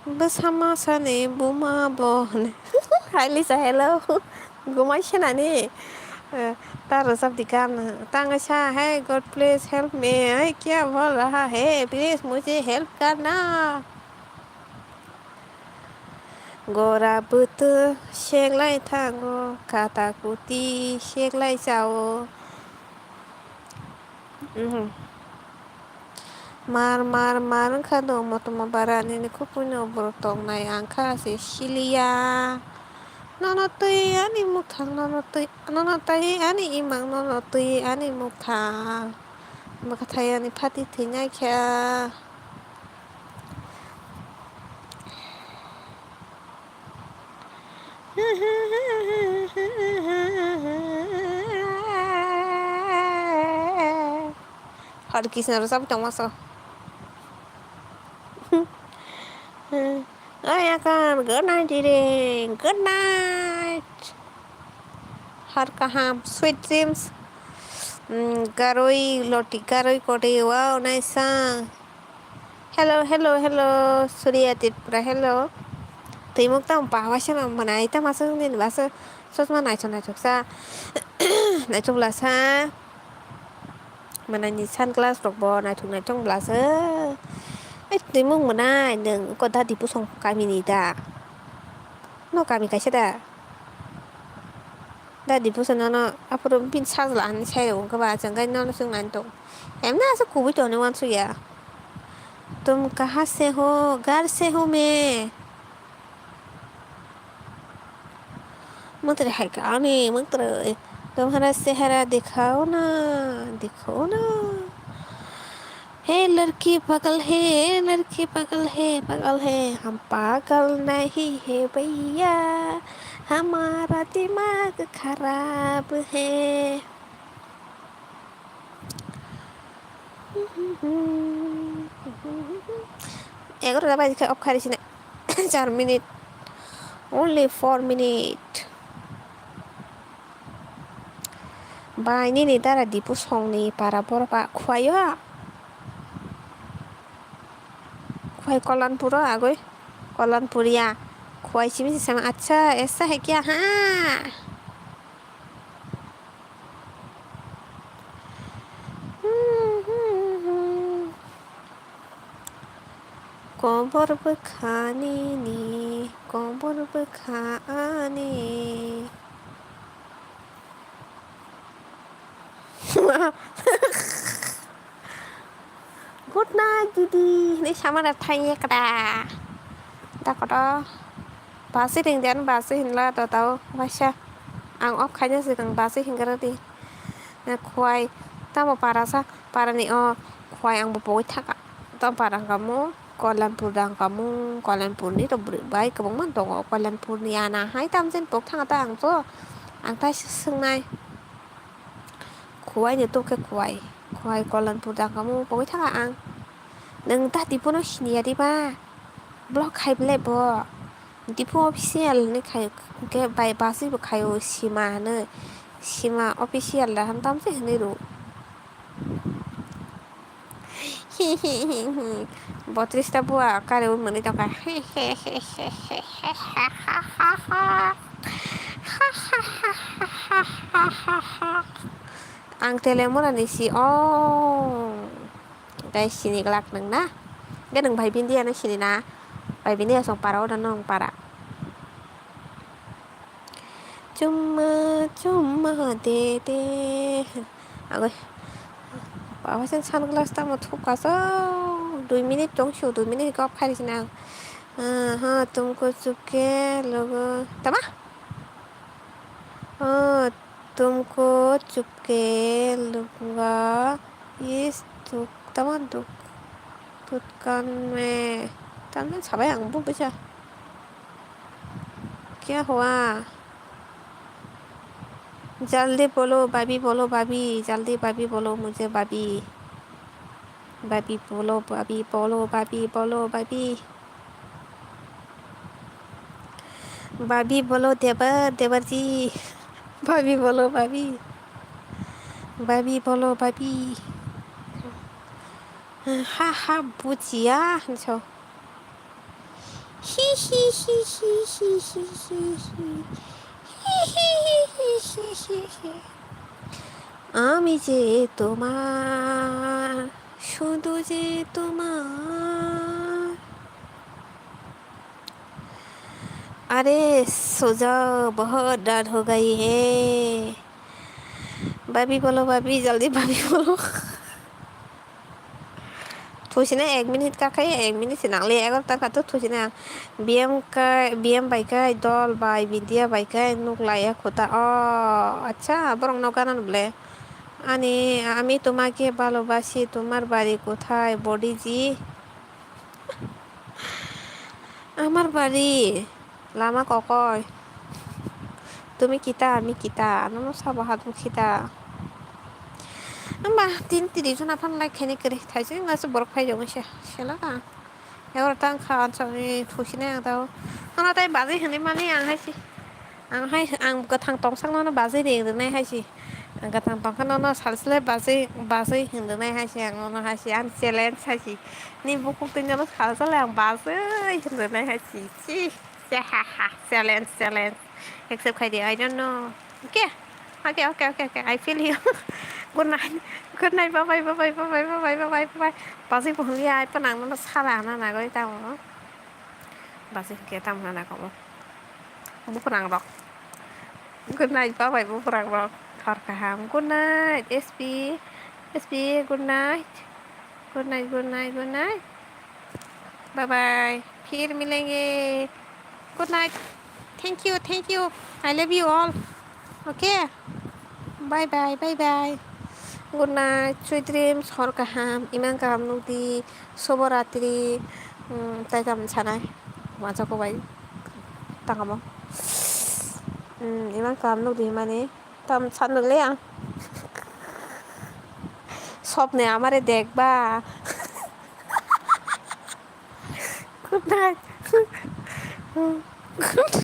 Bwsa masani buma bo hwnwi. Hi Lisa, hello. Gumai senani. Eh, ta rwchap di gan. Tangwi sa, "Hey God, please help me. Hey, kya bol raha hai? Please, mujhe help karna." Gora bwtwi seklai thango, kata kuti seklai chao. Mhm. Mar, mar, mar wngkha do, motomo bara nini kupuino borok tongnai ang kha se siliya. Nono twi ani muthang, nono twi, nono tai ani imang, nono twi ani muthang. Mwkhathai ani phati thwinai kha. Hare Krishna rwchapwi tongma so. Oi Akon, good night, Irene. Good night. Har kaham, sweet dreams. Mm, garoi loti, garoi koti, wow, nice song. Hello, hello, hello, Surya Tripura, hello. Twi muk tamo pawa se mang mwnai, tamo aswk nini bwswk chosma naithok naithok sa. Naithok la sa. Mwnai ni sunglass rok bo naithok naithok bwla se. Ei twi muk mwnai, nwng eko da Dipusong kami ni da? No kami kaisa da? Da Dipusong nono aphuru bini sajla hinwi sai rw wngkha ba, chwng khe nono swng nai tong. Emna aswk kubui tongni uansukya. Tum kaha se ho, ghar se ho main. Mantri hai ka ani mantri. Tumhara chehara dikhao na, dikhao na. Hey ladki pagal hai, ladki pagal hai, pagal hai. Hum pagal nahi hai bhaiya, hamara dimag kharab hai. Egarota baji khe off khairi sini. Char minute. Only four minute. Bai nini dara Dipusongni para borok ba khuaio. Khuai Kollanpuro agoi. Kollanpuriya. Khuai simi se sama. Acha, aisa hai kya ha? Kobor bwkha nini, kobor bwkha ani. Good night, didi. Ni samara thangye kada. Da koto. Basi ring den, basi hinla to tao. Waisa. Ang off khaina sikang basi hingra di. Na khwai. Tamo para sa. Para ni o. Khwai ang bo pogoi thaka. Tamo para ang kamu. Kollanpur dang kamu. Kollanpur ni to bwrwi bai kwbangma tongo. Kollanpur ni ana hai tamjen pok thanga ta ang to. Ang tai swngnai. Khuai ni tok khe khuai, khuai Kollanpur dang kamu pogoi thaka ang. Nwng ta Dipuno siniya diba? Block khai belai bo. Dipu official hinwi khai, hwnkhe bai basi bo khaio Sima hinwi. Sima official da ham tamse hinwi rw. Botris ta bua kare ui mwnwi tongkha. Ang Telemura ni si o. Tei sini glak nwng na. Ge nwng bai Bindia no sini na. Bai Bindia song para o da nong para. Chumma chumma de de. Agoi. Baba sen sunglass tamo thupkha so. Dui minute tong su, dui minute kok khairi sini ang. Ah, ha, tumko chuke logo. Tama? Oh, tumko chuke logo. Is tuk tama duk. Tutkan me. Tama sabai ang bu bisa. Kya hua? जल्दी बोलो भाभी, बोलो भाभी, जल्दी भाभी बोलो मुझे भाभी। भाभी बोलो, भाभी बोलो, भाभी बोलो, भाभी। भाभी बोलो देवर, देवर जी। भाभी बोलो भाभी। भाभी बोलो भाभी। Ha ha, बुझिया, so। Hi hi hi hi hi hi hi hi। Hi hi hi hi hi hi hi। আমি যে তোমার, শুধু যে তোমার। अरे सो जाओ, बहुत रात हो गई है। भाभी बोलो भाभी, जल्दी भाभी बोलो। Thusina ek minute ka khai, ek minute se nangle, egarota ka to thusina ang. B M ka, B M bai kai, dol bai, Bidya bai kai, nuk laiya khuta. Oh, acha, borok no gana ble. Ani, আমি তোমাকে ভালোবাসি, তোমার বাড়ি কোথায়, body ji? আমার বাড়ি লামা ককয়। তুমি কিতা, আমি কিতা, ano no sabo hadum kita. Hamba tin tiri jona phan like khaini kwrwi thaising ase borok phai jongwi se sela ka. Ego tang kha ansani thusinai ang tao. Ano tai bazwi hwnwi mani ang hai si. Ang hai, ang kwthang tongsakno no bazwi ring rwnai hai si. Ang kwthang tongkha no no salsle bazwi, bazwi hwn rwnai hai si, ang no hai si, ang challenge hai si. Ni bukhuk twi no salsle ang bazwi hwn rwnai hai si. Si, si, ha, ha, challenge, challenge. Accept khai di, I don't know. Okay? Okay, okay, okay, okay. I feel you. Good night. Good night. Bye bye, bye bye, bye bye, bye bye, bye bye, bye bye. Bazwi bo hwnwi ai phan ang no sala na nagwi tamo. Bazwi hwnkhe tamo hwnna nai kamo. Buphrangrok. Good night, bye bye, buphrangrok. Hor kaham. Good night, S P. S P, good night. Good night, good night, good night. Bye bye. फिर मिलेंगे। Good night. Thank you, thank you. I love you all. Okay? Bye bye, bye bye. Good night, sweet dreams, hor kaham, imang kaham nukdi, sobo ratri, mm, tai tamo sanai, masa ko bai, tangamo. Mm, imang kaham nukdi himani, tam san nukle ang. Sopne amare dekba. Good night.